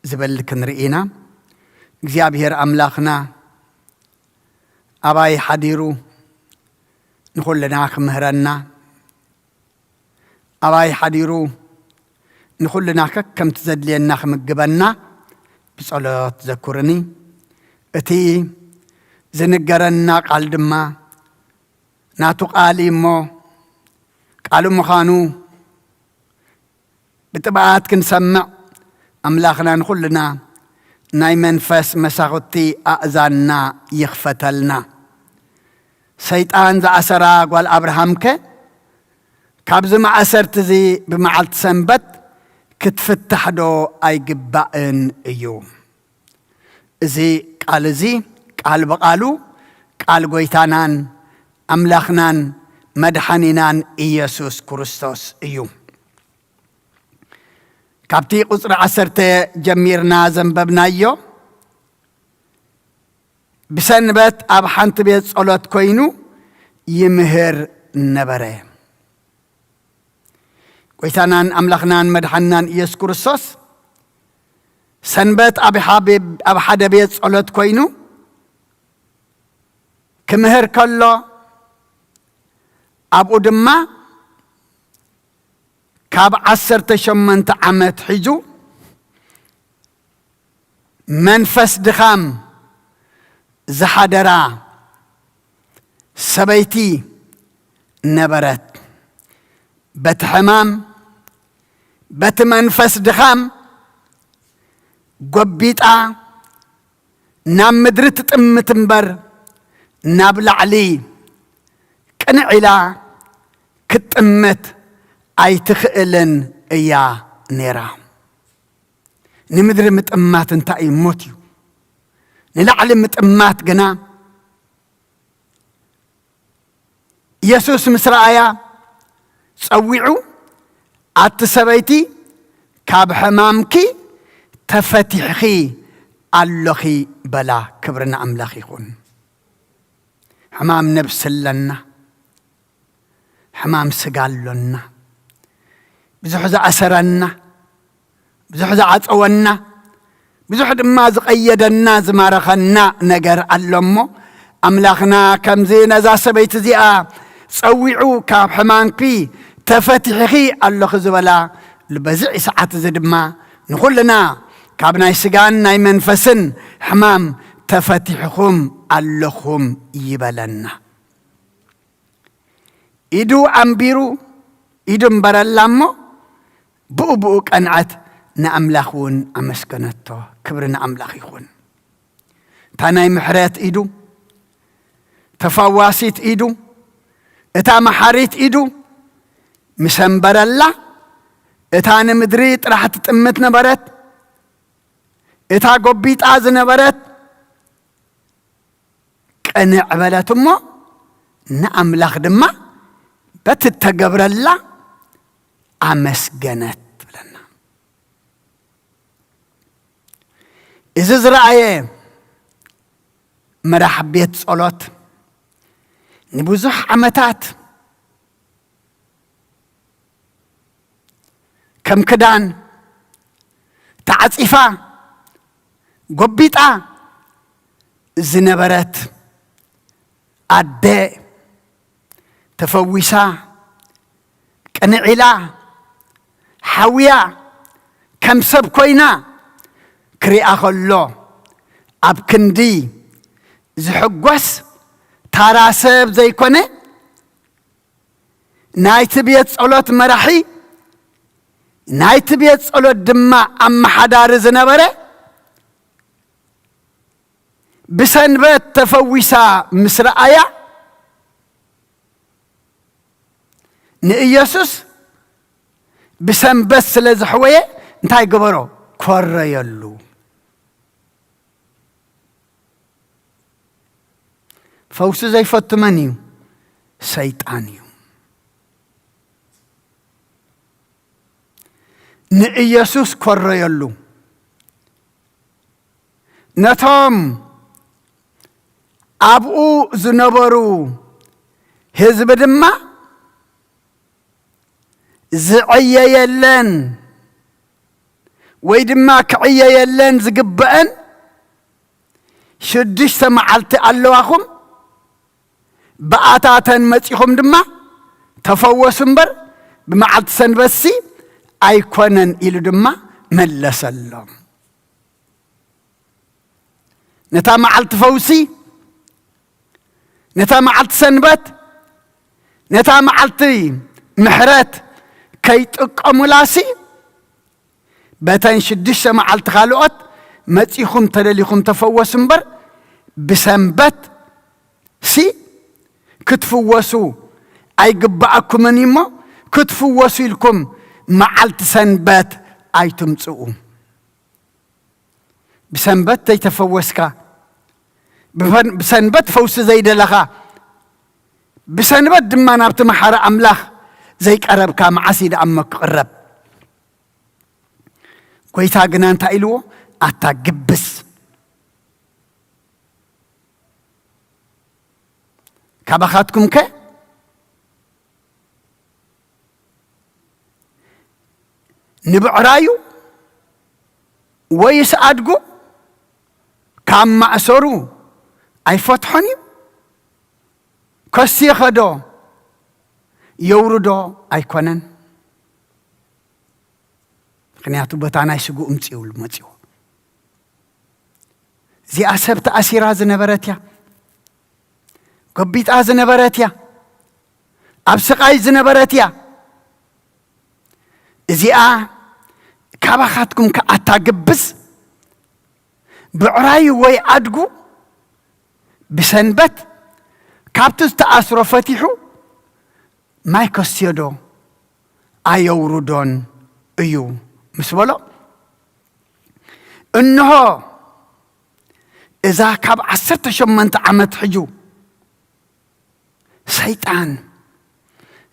ዝብል ክንርኢ ኢና። እግዚኣብሔር ኣምላኽና ኣባይ ሓዲሩ ንኹልና ክምህረና፣ ኣባይ ሓዲሩ ንኹልና ከከምቲ ዘድልየና ክምግበና ብጸሎት ዘኩርኒ። እቲ ዝንገረና ቃል ድማ ናቱ ቃል እዩ እሞ፣ ቃሉ ምዃኑ ብጥብኣት ክንሰምዕ ኣምላኽና ንኹልና ናይ መንፈስ መሳኹቲ ኣእዛንና ይኽፈተልና። ሰይጣን ዝኣሰራ ጓል ኣብርሃምከ ካብዚ ማእሰርቲ እዚ ብመዓልቲ ሰንበት ክትፍታሕ ዶ ኣይግባእን እዩ? እዚ ቃል እዚ ቃል ብቓሉ ቃል ጐይታናን ኣምላኽናን መድሓኒናን ኢየሱስ ክርስቶስ እዩ። ካብቲ ቁጽሪ ዓሰርተ ጀሚርና ዘንበብናዮ፣ ብሰንበት ኣብ ሓንቲ ቤት ጸሎት ኮይኑ ይምህር ነበረ። ጐይታናን ኣምላኽናን መድሓንናን ኢየሱስ ክርስቶስ ሰንበት ኣብ ሓደ፣ ኣብ ሓደ ቤት ጸሎት ኮይኑ ክምህር ከሎ፣ ኣብኡ ድማ ካብ ዓሰርተ ሸሞንተ ዓመት ሒዙ መንፈስ ድኻም ዝሓደራ ሰበይቲ ነበረት። በቲ ሕማም፣ በቲ መንፈስ ድኻም ጎቢጣ ናብ ምድሪ ትጥምት እምበር፣ ናብ ላዕሊ ቅንዕ ኢላ ክትጥምት ኣይትኽእልን እያ ነይራ። ንምድሪ ምጥማት እንታይ እዩ? ሞት እዩ። ንላዕሊ ምጥማት ግና ኢየሱስ ምስ ረኣያ ጸዊዑ፣ "ኣቲ ሰበይቲ፣ ካብ ሕማምኪ ተፈቲሕኺ ኣሎኺ" በላ። ክብሪ ንኣምላኽ ይኹን። ሕማም ነብሲ ኣለና፣ ሕማም ስጋ ኣሎና። ብዙሕ ዝኣሰረና፣ ብዙሕ ዝዓጸወና፣ ብዙሕ ድማ ዝቐየደና፣ ዝማረኸና ነገር ኣሎ እሞ፣ ኣምላኽና ከምዚ ነዛ ሰበይቲ እዚኣ ጸዊዑ፣ "ካብ ሕማምኪ ተፈቲሕኺ ኣለኺ" ዝበላ፣ በዚ ሰዓት እዚ ድማ ንኹልና ካብ ናይ ስጋን ናይ መንፈስን ሕማም ተፈቲሕኹም ኣለኹም ይበለና። ኢዱ ኣንቢሩ፣ ኢዱ እምበረላ እሞ፣ ብኡ ብኡ ቀንዐት፣ ንኣምላኽ እውን ኣመስገነቶ። ክብሪ ንኣምላኽ ይኹን። እታ ናይ ምሕረት ኢዱ፣ ተፋዋሲት ኢዱ፣ እታ መሓሪት ኢዱ ምስ ኣንበረላ፣ እታ ንምድሪ ጥራሕ ትጥምት ነበረት፣ እታ ጎቢጣ ዝነበረት ቅንዕ በለት እሞ፣ ንኣምላኽ ድማ በቲ እተገብረላ ኣመስገነት ትብለና። እዚ ዝረኣየ መራሕ ቤት ጸሎት ንብዙሕ ዓመታት ከም ክዳን ተዓጺፋ፣ ጎቢጣ ዝነበረት ኣደ ተፈዊሳ፣ ቅንዕ ኢላ፣ ሓውያ፣ ከም ሰብ ኮይና ክሪኣ ከሎ፣ ኣብ ክንዲ ዝሕጎስ፣ ታራ ሰብ ዘይኮነ፣ ናይቲ ቤት ጸሎት መራሒ፣ ናይቲ ቤት ጸሎት ድማ ኣመሓዳሪ ዝነበረ፣ ብሰንበት ተፈዊሳ ምስ ረኣያ፣ ንኢየሱስ ብሰንበት ስለ ዘሕወየ እንታይ ገበሮ? ኮረየሉ። ፈውሲ ዘይፈቱ መን እዩ? ሰይጣን እዩ። ንኢየሱስ ኮረየሉ። ነቶም ኣብኡ ዝነበሩ ህዝቢ ድማ ዝዕየየለን ወይ ድማ ክዕየየለን ዝግበአን ሽዱሽተ መዓልቲ ኣለዋኹም፣ ብኣታተን መጺኹም ድማ ተፈወሱ እምበር፣ ብመዓልቲ ሰንበትሲ ኣይኮነን ኢሉ ድማ መለሰሎም። ነታ መዓልቲ ፈውሲ፣ ነታ መዓልቲ ሰንበት፣ ነታ መዓልቲ ምሕረት ከይጥቀሙላሲ፣ በተን ሽዱሽተ መዓልቲ ካልኦት መጺኹም ተደሊኹም ተፈወሱ እምበር፣ ብሰንበት ሲ ክትፍወሱ ኣይግብኣኩምን እዩ እሞ፣ ክትፍወሱ ኢልኩም መዓልቲ ሰንበት ኣይትምጽኡ። ብሰንበት ዘይተፈወስካ፣ ብፈን-፣ ብሰንበት ፈውሲ ዘይደለኻ፣ ብሰንበት ድማ ናብቲ መሓሪ ኣምላኽ ዘይቀረብካ፣ መዓስ እዩ ደኣ እሞ ክቕረብ? ጎይታ ግና እንታይ ኢልዎ? ኣታ ግብዝ፣ ካባኻትኩምከ ንብዕራዩ ወይስ ኣድጉ ካብ ማእሰሩ ኣይፈትሖን እዩ? ከሲኸዶ የውርዶ ኣይኮነን? ምኽንያቱ በታ ናይ ስግኡ ምጽኡ ኢሉ መጺዎ። እዚኣ ሰብ ተኣሲራ ዝነበረት እያ። ጎቢጣ ዝነበረት እያ። ኣብ ስቓይ ዝነበረት እያ። እዚኣ ካባኻትኩም ከኣታ ግብዝ ብዕራዩ ወይ ኣድጉ ብሰንበት ካብቲ ዝተኣስሮ ፈቲሑ ማይ ከስትዮ ዶ ኣየውርዶን እዩ ምስ በሎ፣ እንሆ እዛ ካብ ዓሰርተ ሸሞንተ ዓመት ሕጁ ሰይጣን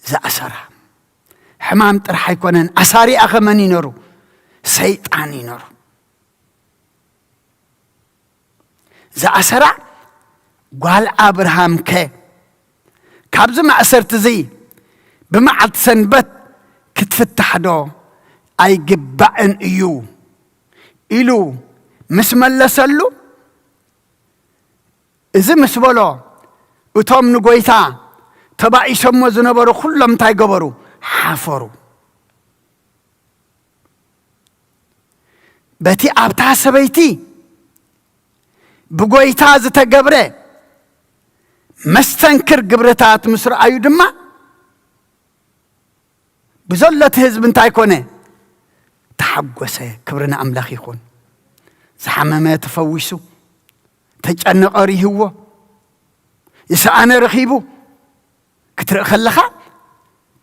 ዝኣሰራ። ሕማም ጥራሕ ኣይኮነን ኣሳሪ ኣኸመን ይነሩ፣ ሰይጣን ይነሩ። ዝኣሰራ ጓል ኣብርሃምከ ካብዚ ማእሰርቲ እዚ ብመዓልቲ ሰንበት ክትፍታሕ ዶ ኣይግባእን እዩ ኢሉ ምስ መለሰሉ፣ እዚ ምስ በሎ፣ እቶም ንጎይታ ተባኢሶሞ ዝነበሩ ኩሎም እንታይ ገበሩ? ሓፈሩ። በቲ ኣብታ ሰበይቲ ብጎይታ ዝተገብረ መስተንክር ግብርታት ምስ ረኣዩ ድማ፣ ብዘሎ እቲ ህዝቢ እንታይ ኮነ? ተሓጎሰ። ክብሪ ንኣምላኽ ይኹን። ዝሓመመ ተፈዊሱ፣ ተጨነቐ ሪህዎ፣ ዝሰኣነ ረኺቡ ክትርኢ ከለኻ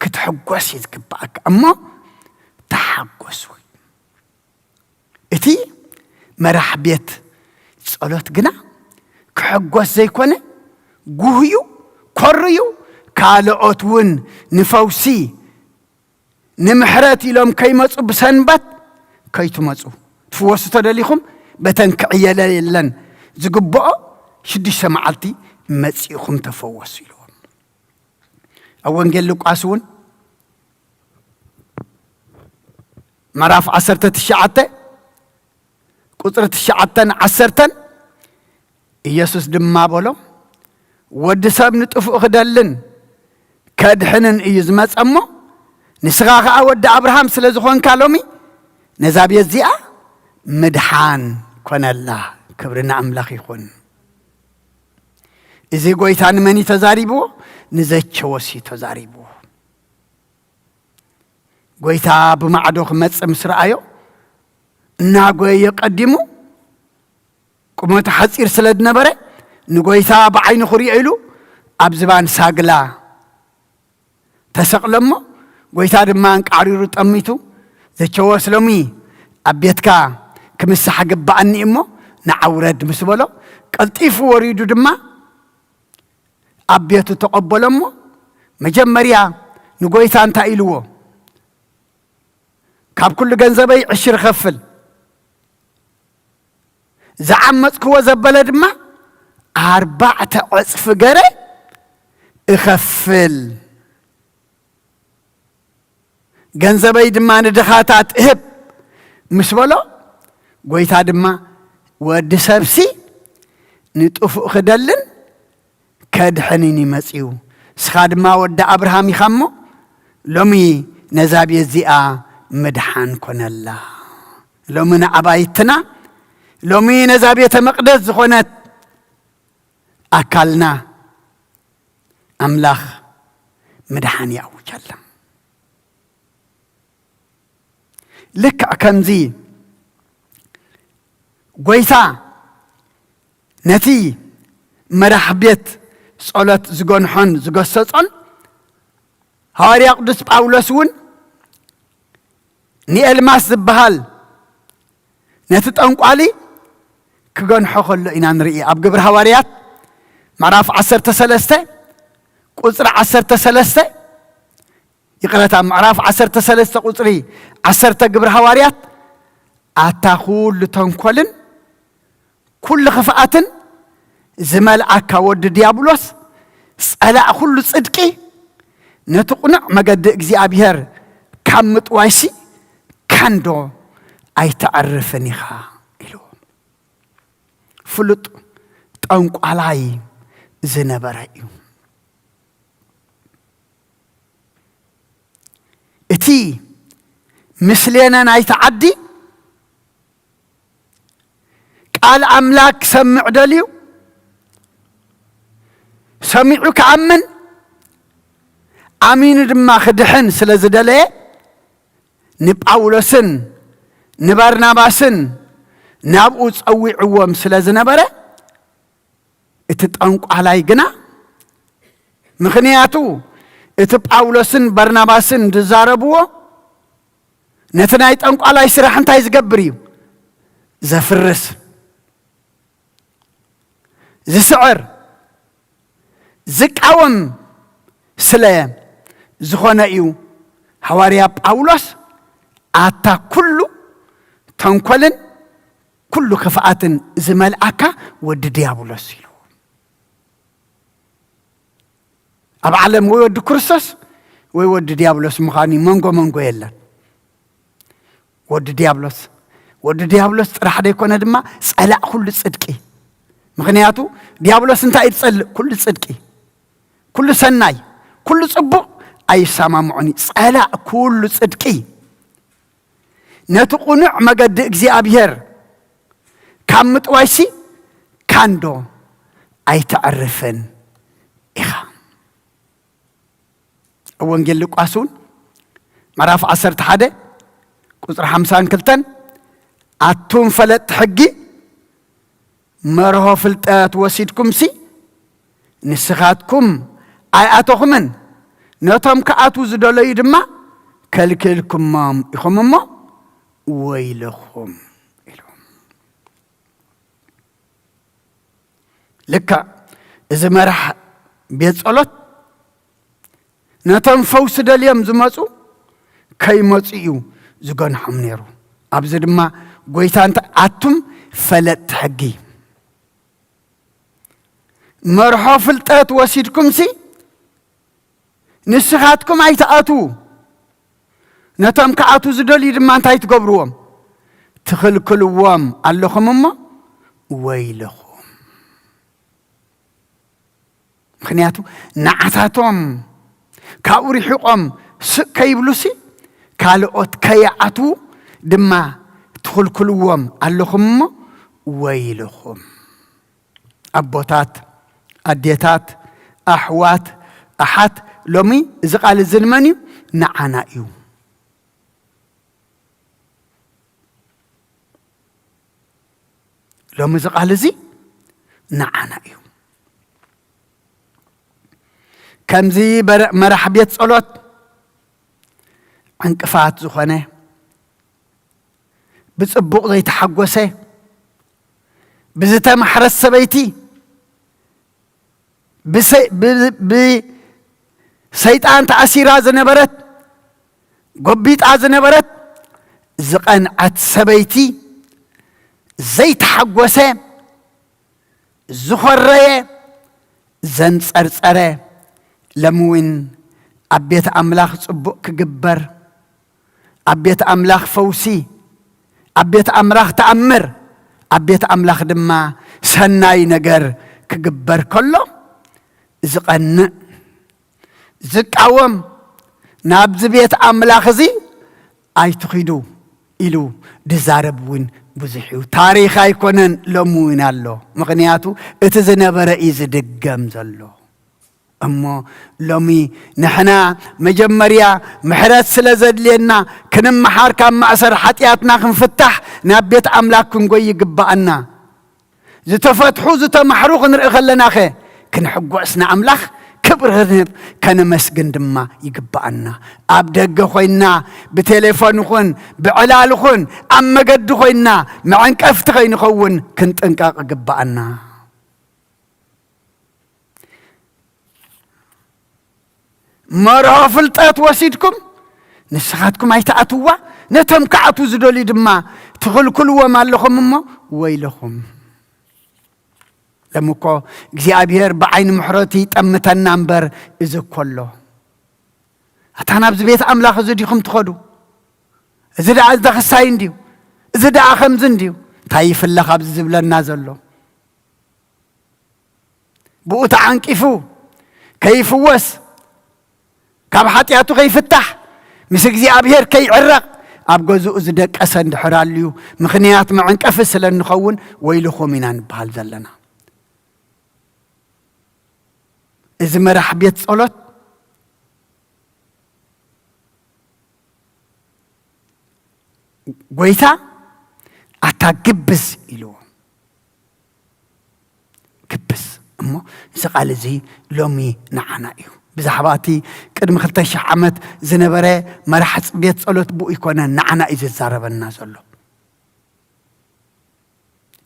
ክትሕጎስ እዩ ዝግባኣካ። እሞ ተሓጎሱ። እቲ መራሕ ቤት ጸሎት ግና ክሕጎስ ዘይኮነ፣ ጉህዩ፣ ኮርዩ፣ ካልኦት እውን ንፈውሲ፣ ንምሕረት ኢሎም ከይመጹ ብሰንበት ከይትመጹ፣ ትፍወሱ ተደሊኹም በተን ክዕየለ የለን ዝግብኦ ሽዱሽተ መዓልቲ መጺእኹም ተፈወሱ ኢልዎም። ኣብ ወንጌል ሉቃስ እውን ምዕራፍ ዓሰርተ ትሽዓተ ቁጽሪ ትሽዓተን ዓሰርተን፣ ኢየሱስ ድማ በሎ፣ "ወዲ ሰብ ንጥፉእ ክደልን ከድሕንን እዩ ዝመጸ እሞ፣ ንስኻ ኸኣ ወዲ ኣብርሃም ስለ ዝኾንካ፣ ሎሚ ነዛ ቤት እዚኣ ምድሓን ኮነላ።" ክብሪ ንኣምላኽ ይኹን። እዚ ጎይታ ንመን እዩ ተዛሪብዎ? ንዘቸዎስ እዩ ተዛሪብዎ። ጎይታ ብማዕዶ ክመጽእ ምስ ረኣዮ፣ እናጎየየ ቀዲሙ፣ ቁመቱ ሓጺር ስለ ዝነበረ፣ ንጎይታ ብዓይኑ ክሪኦ ኢሉ ኣብ ዝባን ሳግላ ተሰቕለ እሞ፣ ጎይታ ድማ ኣንቃዕሪሩ ጠሚቱ፣ "ዘቸዎስ ሎሚ ኣብ ቤትካ ክምሳሕ ግብኣኒ እሞ ንዓ ውረድ" ምስ በሎ፣ ቀልጢፉ ወሪዱ ድማ ኣብ ቤቱ ተቐበሎ እሞ፣ መጀመርያ ንጎይታ እንታይ ኢልዎ? "ካብ ኩሉ ገንዘበይ ዕሽር እኸፍል፣ ዝዓመጽክዎ ዘበለ ድማ ኣርባዕተ ዕጽፊ ገረ እኸፍል፣ ገንዘበይ ድማ ንድኻታት እህብ" ምስ በሎ፣ ጎይታ ድማ፣ "ወዲ ሰብሲ ንጥፉእ ክደልን ከድሕንን እዩ መጺኡ። ንስኻ ድማ ወዲ ኣብርሃም ኢኻ እሞ፣ ሎሚ ነዛ ቤት እዚኣ ምድሓን ኮነላ። ሎሚ ንኣባይትና፣ ሎሚ ነዛ ቤተ መቕደስ ዝኾነት ኣካልና ኣምላኽ ምድሓን ይኣውጀላ።" ልክዕ ከምዚ ጎይታ ነቲ መራሕ ቤት ጸሎት ዝገንሖን ዝገሰጾን፣ ሃዋርያ ቅዱስ ጳውሎስ እውን ንኤልማስ ዝበሃል ነቲ ጠንቋሊ ክገንሖ ከሎ ኢና ንርኢ። ኣብ ግብሪ ሃዋርያት ምዕራፍ ዓሰርተ ሰለስተ ቁጽሪ ዓሰርተ ሰለስተ፣ ይቕረታ፣ ምዕራፍ ዓሰርተ ሰለስተ ቁጽሪ ዓሰርተ ግብሪ ሃዋርያት፣ "ኣታ ኩሉ ተንኮልን ኩሉ ክፍኣትን ዝመልኣካ ወዲ ዲያብሎስ፣ ጸላእ ኩሉ ጽድቂ፣ ነቲ ቁኑዕ መገዲ እግዚኣብሔር ካብ ምጥዋይሲ ካንዶ ኣይተዕርፍን ኢኻ?" ኢልዎ። ፍሉጥ ጠንቋላይ ዝነበረ እዩ። እቲ ምስሌነ ናይቲ ዓዲ ቃል ኣምላክ ክሰምዕ ደልዩ፣ ሰሚዑ ክኣምን ኣሚኑ ድማ ክድሕን ስለ ዝደለየ ንጳውሎስን ንባርናባስን ናብኡ ጸዊዕዎም ስለ ዝነበረ እቲ ጠንቋላይ ግና ምኽንያቱ እቲ ጳውሎስን በርናባስን ዝዛረብዎ ነቲ ናይ ጠንቋላይ ስራሕ እንታይ ዝገብር እዩ? ዘፍርስ፣ ዝስዕር፣ ዝቃወም ስለ ዝኾነ እዩ። ሃዋርያ ጳውሎስ ኣታ ኩሉ ተንኮልን ኩሉ ክፍኣትን ዝመልኣካ ወዲ ዲያብሎስ ኢሉ። ኣብ ዓለም ወይ ወዲ ክርስቶስ ወይ ወዲ ዲያብሎስ ምዃን እዩ። መንጎ መንጎ የለን። ወዲ ዲያብሎስ፣ ወዲ ዲያብሎስ ጥራሕ ደይኮነ ድማ ጸላእ ኩሉ ጽድቂ። ምኽንያቱ ዲያብሎስ እንታይ እዩ ዝጸልእ? ኩሉ ጽድቂ፣ ኩሉ ሰናይ፣ ኩሉ ጽቡቕ ኣይሰማምዖን እዩ። ጸላእ ኩሉ ጽድቂ። ነቲ ቁኑዕ መገዲ እግዚኣብሔር ካብ ምጥዋይሲ ካንዶ ኣይተዕርፍን ኢኻ። ኣብ ወንጌል ሉቃስ እውን ምዕራፍ ዓሰርተ ሓደ ቁጽሪ ሓምሳን ክልተን ኣቱም ፈለጥቲ ሕጊ መርሆ ፍልጠት ወሲድኩምሲ ንስኻትኩም ኣይኣተኹምን፣ ነቶም ክኣትዉ ዝደለዩ ድማ ከልኪልኩሞም ኢኹም እሞ ወይልኹም ኢሉ። ልክዕ እዚ መራሕ ቤት ጸሎት ነቶም ፈውሲ ደልዮም ዝመጹ ከይመጹ እዩ ዝገንሖም ነይሩ። ኣብዚ ድማ ጎይታ እንታይ ኣቱም ፈለጥቲ ሕጊ መርሖ ፍልጠት ወሲድኩምሲ ንስኻትኩም ኣይትኣትዉ፣ ነቶም ክኣትዉ ዝደልዩ ድማ እንታይ ትገብርዎም? ትኽልክልዎም ኣለኹም እሞ ወይልኹም። ምኽንያቱ ንዓታቶም ካብኡ ርሒቖም ስቕ ከይብሉሲ ካልኦት ከይኣትዉ ድማ ትኽልክልዎም ኣለኹም እሞ ወይልኹም። ኣቦታት፣ ኣዴታት፣ ኣሕዋት፣ ኣሓት፣ ሎሚ እዚ ቃል እዚ ንመን እዩ? ንዓና እዩ። ሎሚ እዚ ቃል እዚ ንዓና እዩ። ከምዚ በረ-፣ መራሕ ቤት ጸሎት ዕንቅፋት ዝኾነ፣ ብጽቡቕ ዘይተሓጎሰ፣ ብዝተማሕረት ሰበይቲ፣ ብሰ-፣ ብ-፣ ብሰይጣን ተኣሲራ ዝነበረት፣ ጎቢጣ ዝነበረት፣ ዝቐንዐት ሰበይቲ፣ ዘይተሓጎሰ፣ ዝኾረየ፣ ዘንጸርጸረ፣ ሎሚ እውን ኣብ ቤት ኣምላኽ ጽቡቕ ክግበር፣ ኣብ ቤት ኣምላኽ ፈውሲ፣ ኣብ ቤት ኣምላኽ ተኣምር፣ ኣብ ቤት ኣምላኽ ድማ ሰናይ ነገር ክግበር ከሎ ዝቐንእ፣ ዝቃወም፣ ናብዚ ቤት ኣምላኽ እዚ ኣይትኺዱ ኢሉ ዝዛረብ እውን ብዙሕ እዩ። ታሪኽ ኣይኮነን፣ ሎሚ እውን ኣሎ። ምኽንያቱ እቲ ዝነበረ እዩ ዝድገም ዘሎ። እሞ ሎሚ ንሕና መጀመርያ ምሕረት ስለ ዘድልየና ክንመሓር፣ ካብ ማእሰር ሓጢኣትና ክንፍታሕ ናብ ቤት ኣምላኽ ክንጎይ ይግብኣና። ዝተፈትሑ ዝተማሕሩ ክንርኢ ከለናኸ ክንሕጎስ ንኣምላኽ ክብሪ ክንህብ ከነመስግን ድማ ይግብኣና። ኣብ ደገ ኮይንና ብቴሌፎን ይኹን ብዕላል ይኹን ኣብ መገዲ ኮይንና መዐንቀፍቲ ከይንኸውን ክንጥንቀቕ ይግብኣና። መርሆ ፍልጠት ወሲድኩም ንስኻትኩም ኣይትኣትዋ፣ ነቶም ክኣትዉ ዝደልዩ ድማ ትኽልክልዎም ኣለኹም እሞ ወይለኹም። ሎሚ እኮ እግዚኣብሔር ብዓይኒ ምሕረቱ ይጠምተና እምበር እዚ እኮ ኣሎ። ኣታ ናብዚ ቤት ኣምላኽ እዚ ዲኹም ትኸዱ? እዚ ደኣ እንተኽሳይ እንድዩ፣ እዚ ደኣ ከምዚ እንድዩ፣ እንታይ ይፍለ ካብዚ ዝብለና ዘሎ? ብኡ ተዓንቂፉ ከይፍወስ፣ ካብ ሓጢኣቱ ከይፍታሕ፣ ምስ እግዚኣብሔር ከይዕረቕ፣ ኣብ ገዝኡ ዝደቀሰ እንድሕር ኣልዩ፣ ምኽንያት መዕንቀፊ ስለ እንኸውን፣ ወይልኹም ኢና ንበሃል ዘለና። እዚ መራሕ ቤት ጸሎት ጎይታ ኣታ ግብዝ ኢልዎ። ግብዝ። እሞ እዚ ቃል እዚ ሎሚ ንዓና እዩ። ብዛዕባ እቲ ቅድሚ ክልተ ሽሕ ዓመት ዝነበረ መራሒ ቤት ጸሎት ብኡ ይኮነ፣ ንዓና እዩ ዝዛረበና ዘሎ።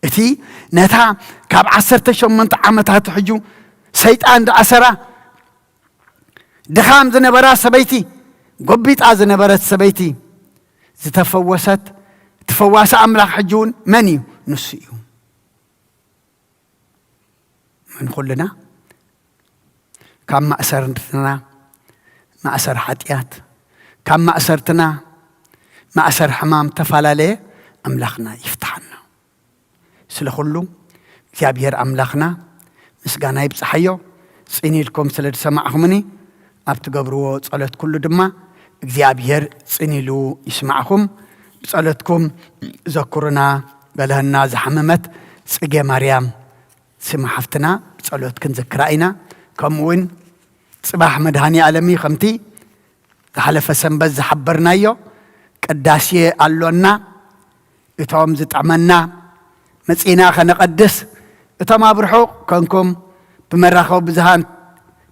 እቲ ነታ ካብ ዓሰርተ ሸሞንተ ዓመታት ሕጁ ሰይጣን ዝኣሰራ፣ ድኻም ዝነበራ ሰበይቲ፣ ጎቢጣ ዝነበረት ሰበይቲ ዝተፈወሰት፣ እቲ ፈዋሲ ኣምላኽ ሕጂ እውን መን እዩ? ንሱ እዩ። ንኹልና ካብ ማእሰርትና ማእሰር ሓጢኣት፣ ካብ ማእሰርትና ማእሰር ሕማም ተፈላለየ ኣምላኽና ይፍትሓና። ስለ ኩሉ እግዚኣብሔር ኣምላኽና ምስጋና ይብጽሓዮ። ጽን ኢልኩም ስለ ዝሰማዕኹምኒ፣ ኣብ ትገብርዎ ጸሎት ኩሉ ድማ እግዚኣብሔር ጽን ኢሉ ይስማዕኹም። ብጸሎትኩም ዘኩርና በልሀና ዝሓመመት ጽጌ ማርያም ስማ ሓፍትና ብጸሎት ክንዝክራ ኢና። ከምኡ እውን ጽባሕ መድሃኒ ኣለም እዩ፣ ከምቲ ዝሓለፈ ሰንበት ዝሓበርናዮ ቅዳሴ ኣሎና። እቶም ዝጥዕመና መጺና ከነቐድስ፣ እቶም ኣብ ርሑቕ ኮንኩም ብመራኸቢ ብዙሃን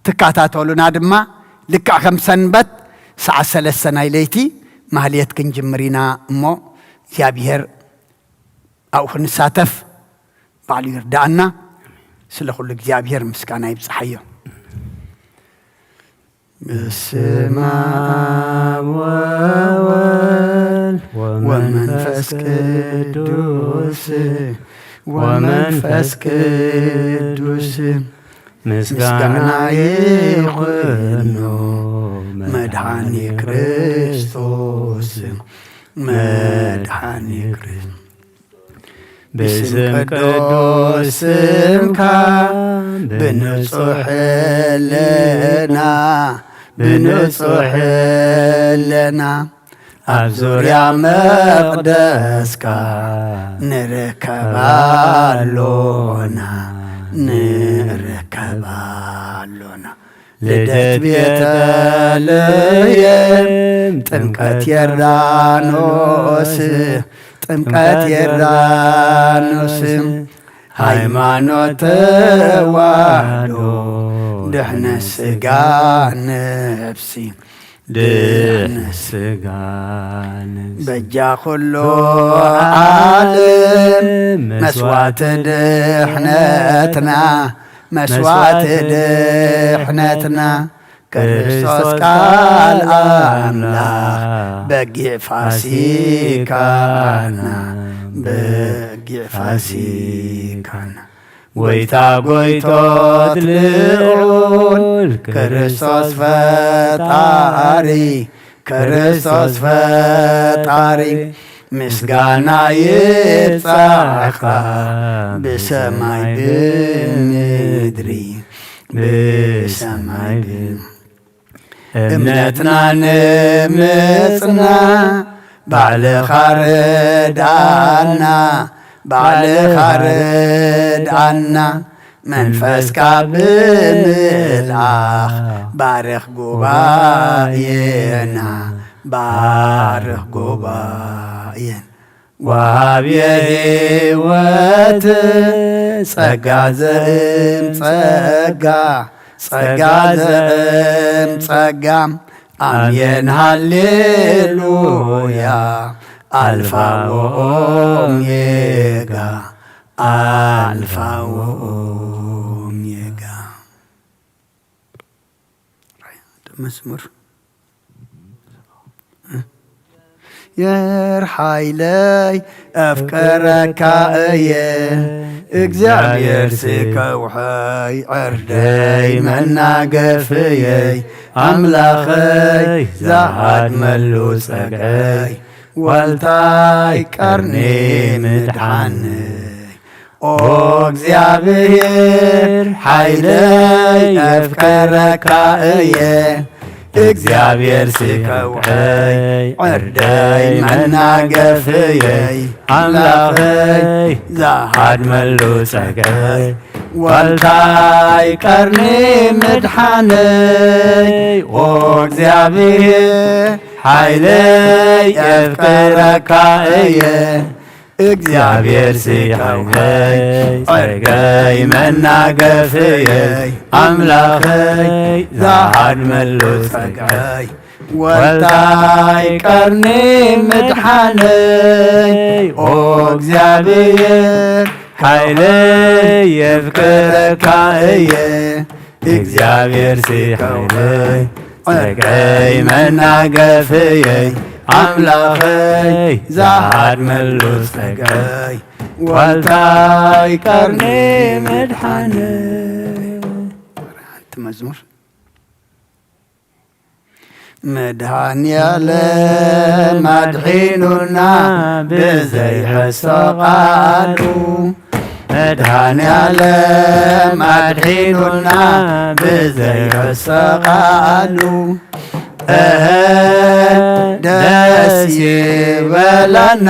ትከታተሉና ድማ ልክዕ ከም ሰንበት ሰዓት ሰለስተ ናይ ለይቲ ማህሌት ክንጅምር ኢና እሞ እግዚኣብሔር ኣብኡ ክንሳተፍ ባዕሉ ይርዳኣና። ስለ ኩሉ እግዚኣብሔር ምስጋና ይብጽሓዮ። በስመ አብ ወወልድ ወመንፈስ ቅዱስ ወመንፈስ ቅዱስ ምስጋና ይኹኖ መድኃኒ ክርስቶስ መድኃኒ ክርስቶስ። ብስም ቅዱስ ስምካ ብንጹሕ ህልና፣ ብንጹሕ ህልና ኣብ ዙርያ መቕደስካ ንርከብ ኣሎና፣ ንርከብ ኣሎና። ልደት ቤተልሔም፣ ጥምቀት ዮርዳኖስ፣ ጥምቀት ዮርዳኖስ፣ ሃይማኖት ተዋህዶ፣ ድሕነት ስጋ ነፍሲ፣ ድሕነት ስጋ ነፍሲ። በጃ ኩሉ ዓለም መስዋዕቲ ድሕነትና፣ መስዋዕቲ ድሕነትና፣ ክርስቶስ ቃል ኣምላኽ በጊዕ ፋሲካና፣ በጊዕ ፋሲካና። ጎይታ ጎይቶት ልዑል ክርስቶስ ፈጣሪ፣ ክርስቶስ ፈጣሪ፣ ምስጋና ይብጻሕካ ብሰማይ ብምድሪ፣ ብሰማይ ብምድሪ። እምነትና ንምጽና ባዕልኻ ርድኣና፣ ባዕልኻ ርድኣና። መንፈስካ ብምልኣኽ ባርኽ ጉባኤና፣ ባርኽ ጉባኤና። ወሃብየ ህይወት ጸጋ ዘእም ጸጋ፣ ጸጋ ዘእም ጸጋ። ኣሜን ሃሌሉያ፣ ኣልፋ ወኦሜጋ፣ ኣልፋ ወኦሜጋ። መዝሙር። የር ሓይለይ ኣፍቅረካ እየ፣ እግዚኣብሔር ስከውሐይ ዕርደይ መናገፍየይ፣ ኣምላኸይ ዝሃድመሉ ጸግዐይ፣ ዋልታይ ቀርኒ ምድሓነይ። ኦ እግዚኣብሔር ሓይለይ ኣፍቅረካ እየ፣ እግዚኣብሔር ስከውሐይ ዕርደይ መናገፍየይ፣ ኣምላኸይ ዝሃድመሉ ጸግዐይ፣ ዋልታይ ቀርኒ ምድሓነይ፣ ኦ እግዚኣብሔር ሓይለይ የፍቅረካ እየ። እግዚኣብሔር ሲሓይለይ፣ ዕርቀይ መናገፍየይ፣ ኣምላኸይ ዝሃድመሉ ጸጋይ። ዋልታይ ቀርኒ ምድሓነይ፣ ኦ እግዚኣብሔር ሓይለይ የፍቅረካ እየ። እግዚኣብሔር ሲሓይለይ፣ ዕርቀይ መናገፍየይ፣ ኣምላኸይ ዝሃድመሉ ጸጋይ። ዋልታይ ቀርኒ ምድሓነይ። ሓንቲ መዝሙር። መድኃኔዓለም ኣድሒኑና ብዘይሕሰ ቃሉ፣ መድኃኔዓለም ኣድሒኑና ብዘይሕሰ ቃሉ። እህ ደስ ይበለና፣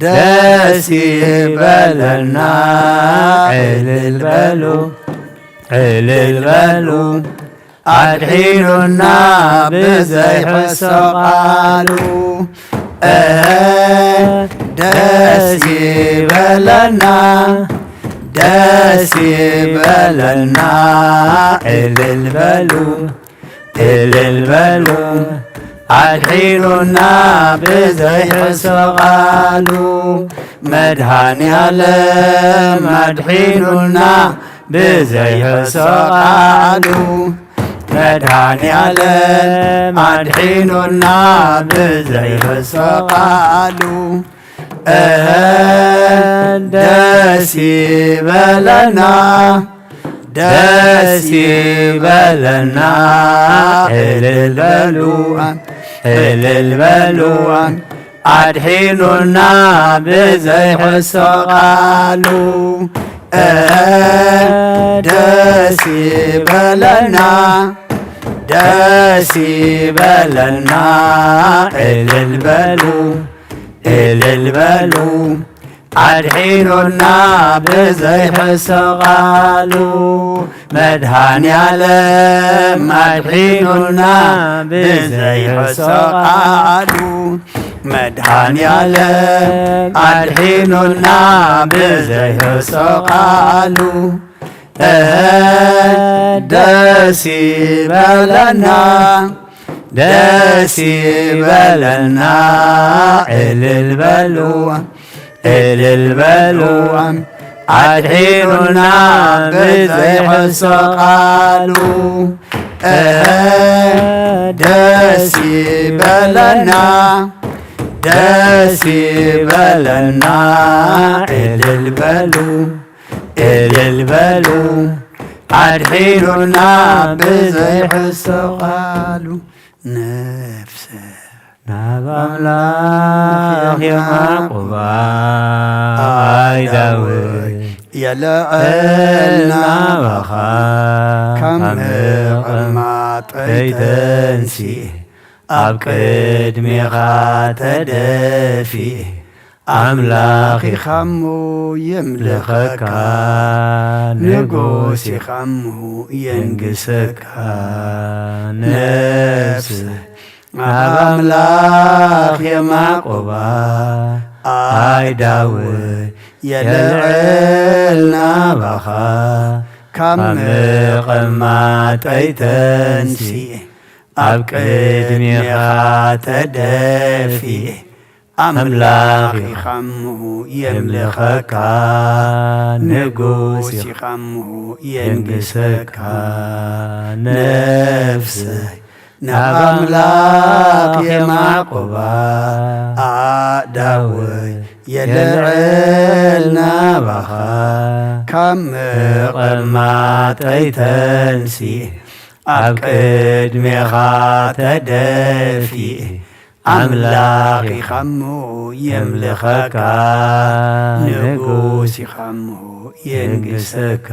ደስ ይበለና፣ ዕልል በሉ፣ ዕልል በሉ። ኣድሒኑና ብዘይሕሰ ቃሉ። እህ ደስ ይበለና፣ ደስ ይበለና። ዕልል በሉ፣ ዕልል በሉ። ኣድሒኑና ብዘይሕሰ ቃሉ። መድኃኔዓለም ኣድሒኑና ብዘይሕሰ ቃሉ። መድኃኔዓለም ኣድሒኑና ብዘይሕሰ ቃሉ። እህ ደስ ይበለና፣ ደስ ይበለና። ዕልል በሉ፣ ዕልል በሉ። ኣድሒኑና ብዘይሕሰ ቃሉ። እህ ደስ ይበለና፣ ደስ ይበለና። ዕልል በሉ፣ ዕልል በሉ። ኣድሒኑና ብዘይሕሰ ቃሉ። መድኃኔዓለም ኣድሒኑና ብዘይሕሰ ቃሉ። መድኃኔዓለም ኣድሒኑና ብዘይሕሰ ቃሉ። እህ ደስ ይበለና፣ ደስ ይበለና። ዕልል በሉ፣ ዕልል በሉ። ኣድሒኑና ብዘይሕሰ ቃሉ። እህ ደስ ይበለና፣ ደስ ይበለና። ዕልል በሉ፣ እልል በሉ። ኣድሒኑና ብዘይሕሰ ቃሉ። ነፍሰ ናብ ኣምላኽ የማዕቁባ፣ ኣይ ዳዊት የልዕል ናባኻ፣ ካብ ምቕማጠይ ተንሲእ ኣብ ቅድሜኻ ተደፊ። ኣምላኽ ኢኻሞ የምልኸካ፣ ንጉስ ኢኻሞ የንግሰካ። ነፍስ ናብ ኣምላኽ የማዕቆባ፣ ኣይ ዳዊት የልዕል ናባኻ። ካብ ምቕማጠይ ተንሲእ ኣብ ቅድሜኻ ተደፊ፣ ኣምላኽ ኢኻሞ የምልኸካ፣ ንጉስ ኢኻሞ የንግሰካ። ነፍሰይ ናብ ኣምላኽ የማዕቆባ፣ ኣእዳወይ የልዕል ናባኻ። ካብ ምቕማጠይ ተንሲእ ኣብ ቅድሜኻ ተደፊ፣ ኣምላኽ ኢኻሞ የምልኸካ፣ ንጉስ ኢኻሞ የንግሰካ።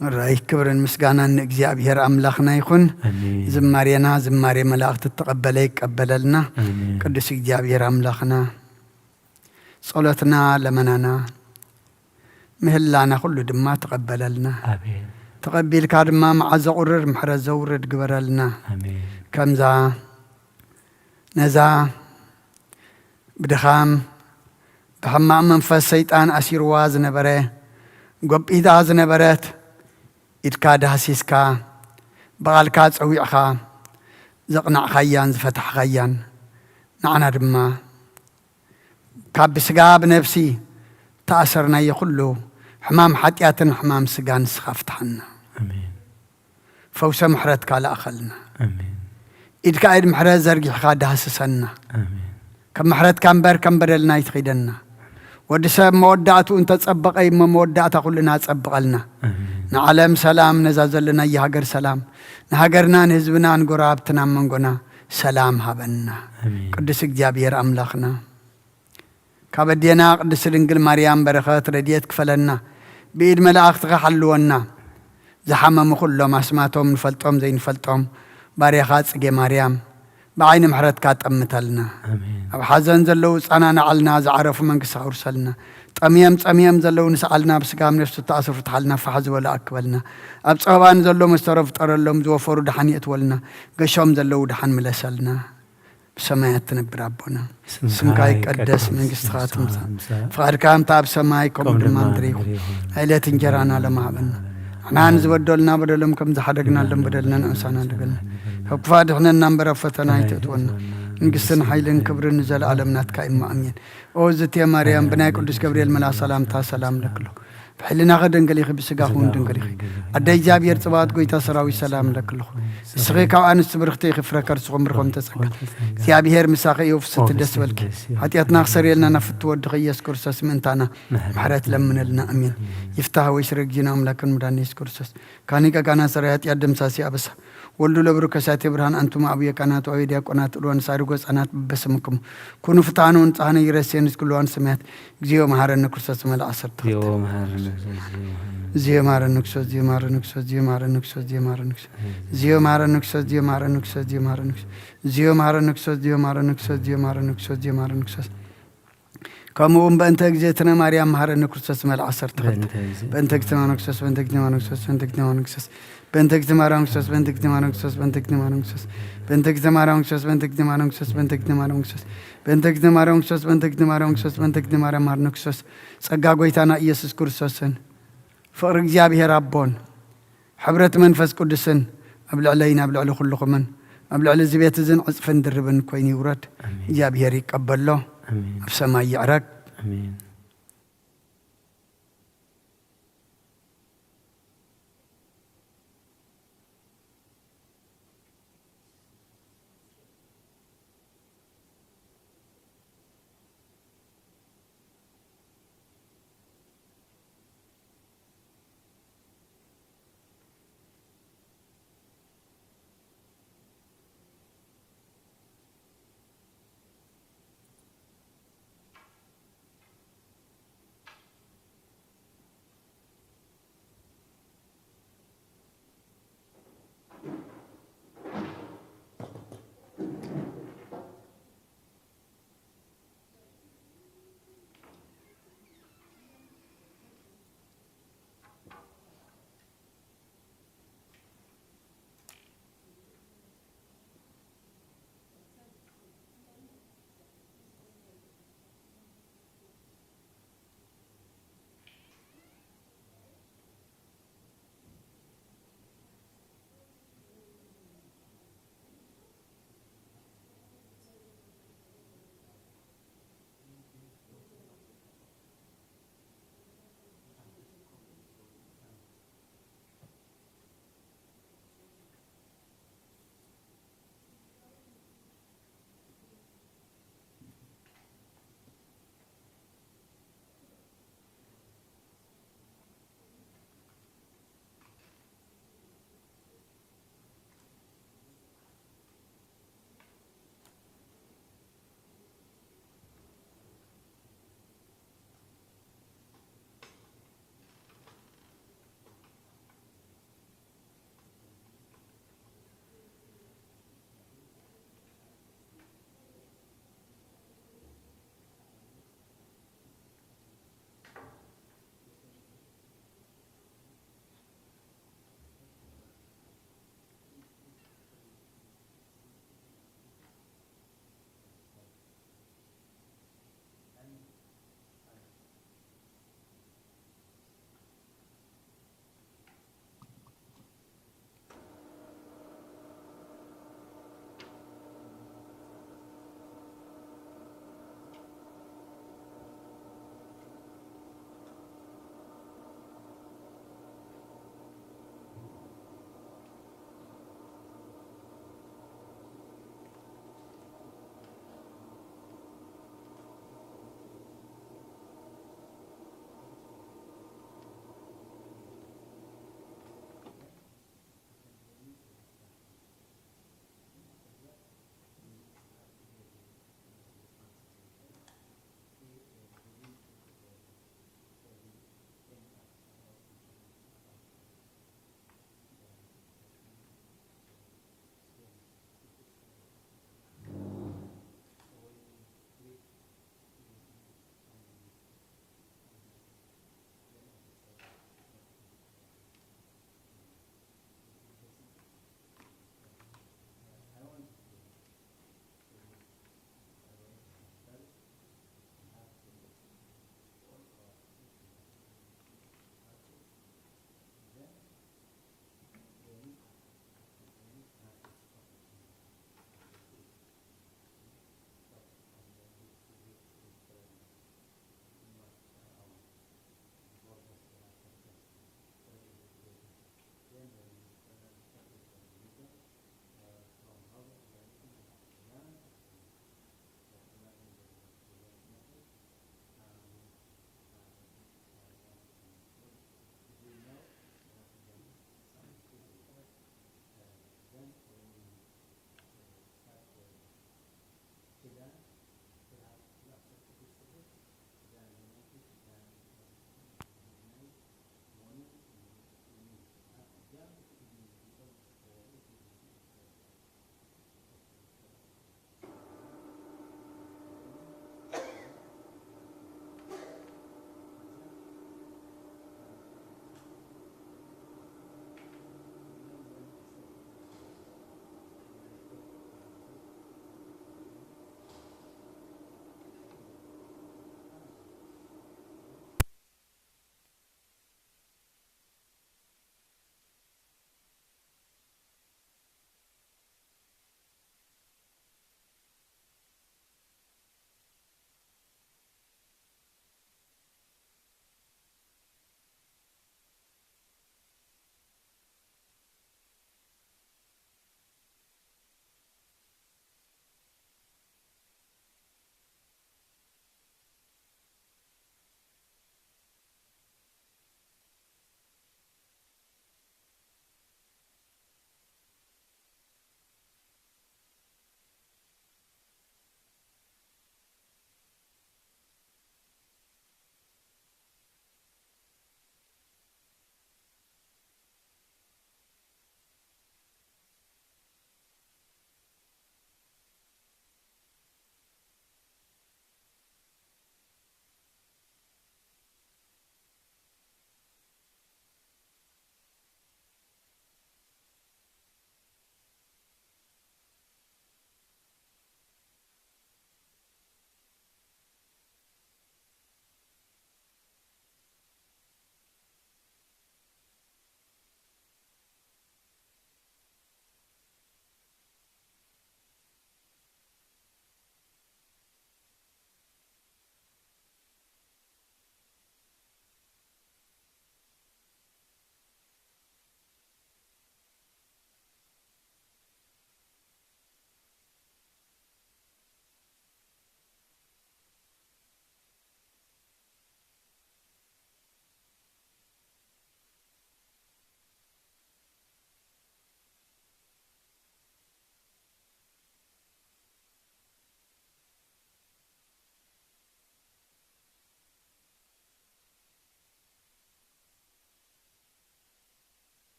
ራይ ክብርን ምስጋናን ንእግዚኣብሔር ኣምላኽና ይኹን። ኣሜን። ዝማሬና ዝማሬ መላእኽቲ እተቐበለ ይቀበለልና። ኣሜን። ቅዱስ እግዚኣብሔር ኣምላኽና ጸሎትና ለመናና ምህላና ኩሉ ድማ ተቐበለልና። ኣሜን። ተቐቢልካ ድማ መዓዘ ቁርር ምሕረት ዘውርድ ግበረልና። ኣሜን። ከምዛ ነዛ ብድኻም ብሕማቕ መንፈስ ሰይጣን ኣሲርዋ ዝነበረ ጎቢታ ዝነበረት ኢድካ ዳህሲስካ ብቓልካ ጸዊዕኻ ዘቕናዕኻያን ዝፈታሕኻያን ንዓና ድማ ካብ ብስጋ ብነብሲ ተኣሰርናዮ ኩሉ ሕማም ሓጢኣትን ሕማም ስጋን ንስኻ ፍትሓና። ኣሜን። ፈውሰ ምሕረትካ ለኣኸልና። ኣሜን። ኢድካ ኢድ ምሕረት ዘርጊሕካ ዳህስሰና። ኣሜን። ከም ምሕረትካ እምበር ከም በደልና ኣይትኺደና። ወዲ ሰብ መወዳእትኡ እንተጸበቐ እሞ መወዳእታ ኩልና ጸብቐልና። ኣሜን። ንዓለም ሰላም፣ ነዛ ዘለናያ ሃገር ሰላም፣ ንሃገርና ንህዝብና ንጎረባብትና ኣብ መንጎና ሰላም ሃበና። ኣሜን። ቅዱስ እግዚኣብሔር ኣምላኽና ካብ ኣዴና ቅድስቲ ድንግል ማርያም በረኸት ረድኤት ክፈለና፣ ብኢድ መላእኽትኻ ሓልወና። ዝሓመሙ ኩሎም ኣስማቶም ንፈልጦም ዘይንፈልጦም ባርያኻ ጽጌ ማርያም ብዓይኒ ምሕረትካ ጠምተልና። ኣሜን። ኣብ ሓዘን ዘለዉ ጻና ንዓልና፣ ዝዓረፉ መንግስቲ ኣውርሰልና። ጠምዮም ጸምዮም ዘለዉ ንስዓልና፣ ብስጋም ነፍሱ ተኣስሩ ፍትሓልና፣ ፋሕ ዝበሉ ኣክበልና። ኣብ ጸበባ ንዘሎ መስተሮ ፍጠረሎም፣ ዝወፈሩ ደሓን የእትወልና፣ ገሾም ዘለዉ ደሓን ምለሰልና። ብሰማያት ትነብር ኣቦና፣ ስምካ ስምካ ይቀደስ፣ ይቀደስ፣ መንግስትኻ መንግስትኻ ትምጻእ፣ ትምጻእ፣ ፍቓድካ ከምታ ኣብ ሰማይ ከምኡ ከምኡ ድማ ድማ ምድሪ ምድሪ ይኹን። ይኹን። ዕለት እንጀራና ለማዕበና፣ ንሕና ንዝበደሉና በደሎም ከም ዝሓደግናሎም በደልና ንዕሳና ድገልና፣ ካብ ክፋ ድሕነና እምበር ኣብ ፈተና ኣይተእትወና። መንግስትን ሓይልን ክብርን ንዘለኣለም ናትካ እዩ፣ ኣሜን። ኦ ዝቴ ማርያም፣ ብናይ ቅዱስ ገብርኤል መልኣኽ ሰላምታ ሰላም ለክሎ ብሕልናኸ ድንግል ኢኺ፣ ብስጋኹ እውን ድንግል ኢኺ። ኣደ እግዚኣብሔር ጽባኦት፣ ጎይታ ሰራዊት፣ ሰላም ለክልኹ። ንስኺ ካብ ኣንስቲ ብርኽቲ ኢኺ፣ ፍረ ከርስኹም ብርኾም ተጸጋ። እግዚኣብሔር ምሳኺ እዩ፣ ፍስሕቲ ደስ በልኪ። ሓጢኣትና ክሰርየልና ናብ ፍቱ ወድኺ ኢየሱስ ክርስቶስ ምእንታና ምሕረት ለምነልና፣ ኣሜን። ይፍታህ ወይ ስረ ጊዜና ኣምላክን መድኃኒት ኢየሱስ ክርስቶስ ካኒ ቀጋና ሰራይ ሓጢኣት ደምሳሲ ኣበሳ ወልዱ ለብሩ ከሳቴ ብርሃን ኣንቱም ኣቡየ ካህናት ወአቡየ ዲያቆናት እልወን ሳድጎ ህፃናት በበስምኩም ኩኑ ፍትሐነ ወንጽሐነ ይረሴን እስኩልዋን ሰማያት እግዚኦ መሐረነ ክርስቶስ መልአ ዓሰርተ ክልተ። ዮ መሐረነ ክርስቶስ፣ ዮ መሐረነ እግዚኦ መሐረነ ክርስቶስ፣ እግዚኦ መሐረነ ክርስቶስ፣ እግዚኦ መሐረነ ክርስቶስ፣ እግዚኦ መሐረነ ክርስቶስ፣ እግዚኦ መሐረነ ክርስቶስ፣ እግዚኦ መሐረነ ክርስቶስ፣ እግዚኦ መሐረነ ክርስቶስ፣ እግዚኦ መሐረነ ክርስቶስ፣ እግዚኦ መሐረነ ክርስቶስ፣ እግዚኦ መሐረነ ክርስቶስ፣ እግዚኦ መሐረነ ክርስቶስ። ከምኡ እውን በእንተ እግዝእትነ ማርያም መሐረነ ክርስቶስ መልአ ዓሰርተ ክልተ። በእንተ እግዝእትነ በእንተ እግዝእትነ ማርያም ክርስቶስ፣ በእንተ እግዝእትነ ማርያም ክርስቶስ፣ በእንተ እግዝእትነ ማርያም ክርስቶስ፣ በእንተ እግዝእትነ ማርያም ክርስቶስ፣ በእንተ እግዝእትነ ማርያም ክርስቶስ፣ በእንተ እግዝእትነ ማርያም ክርስቶስ፣ በእንተ እግዝእትነ ማርያም ክርስቶስ፣ በእንተ እግዝእትነ ማርያም ክርስቶስ፣ በእንተ እግዝእትነ ማርያም ክርስቶስ፣ በእንተ እግዝእትነ ማርያም መሐረነ ክርስቶስ፣ ጸጋ ጐይታና ኢየሱስ ክርስቶስን ፍቕሪ እግዚኣብሔር ኣቦን ሕብረት መንፈስ ቅዱስን ኣብ ልዕለይን ኣብ ልዕሊ ኩልኹምን ኣብ ልዕሊ እዚ ቤት እዝን ዕጽፍን ድርብን ኮይኑ ይውረድ። ኣሜን። እግዚኣብሔር ይቀበሎ፣ ኣሜን። ኣብ ሰማይ ይዕረግ፣ ኣሜን።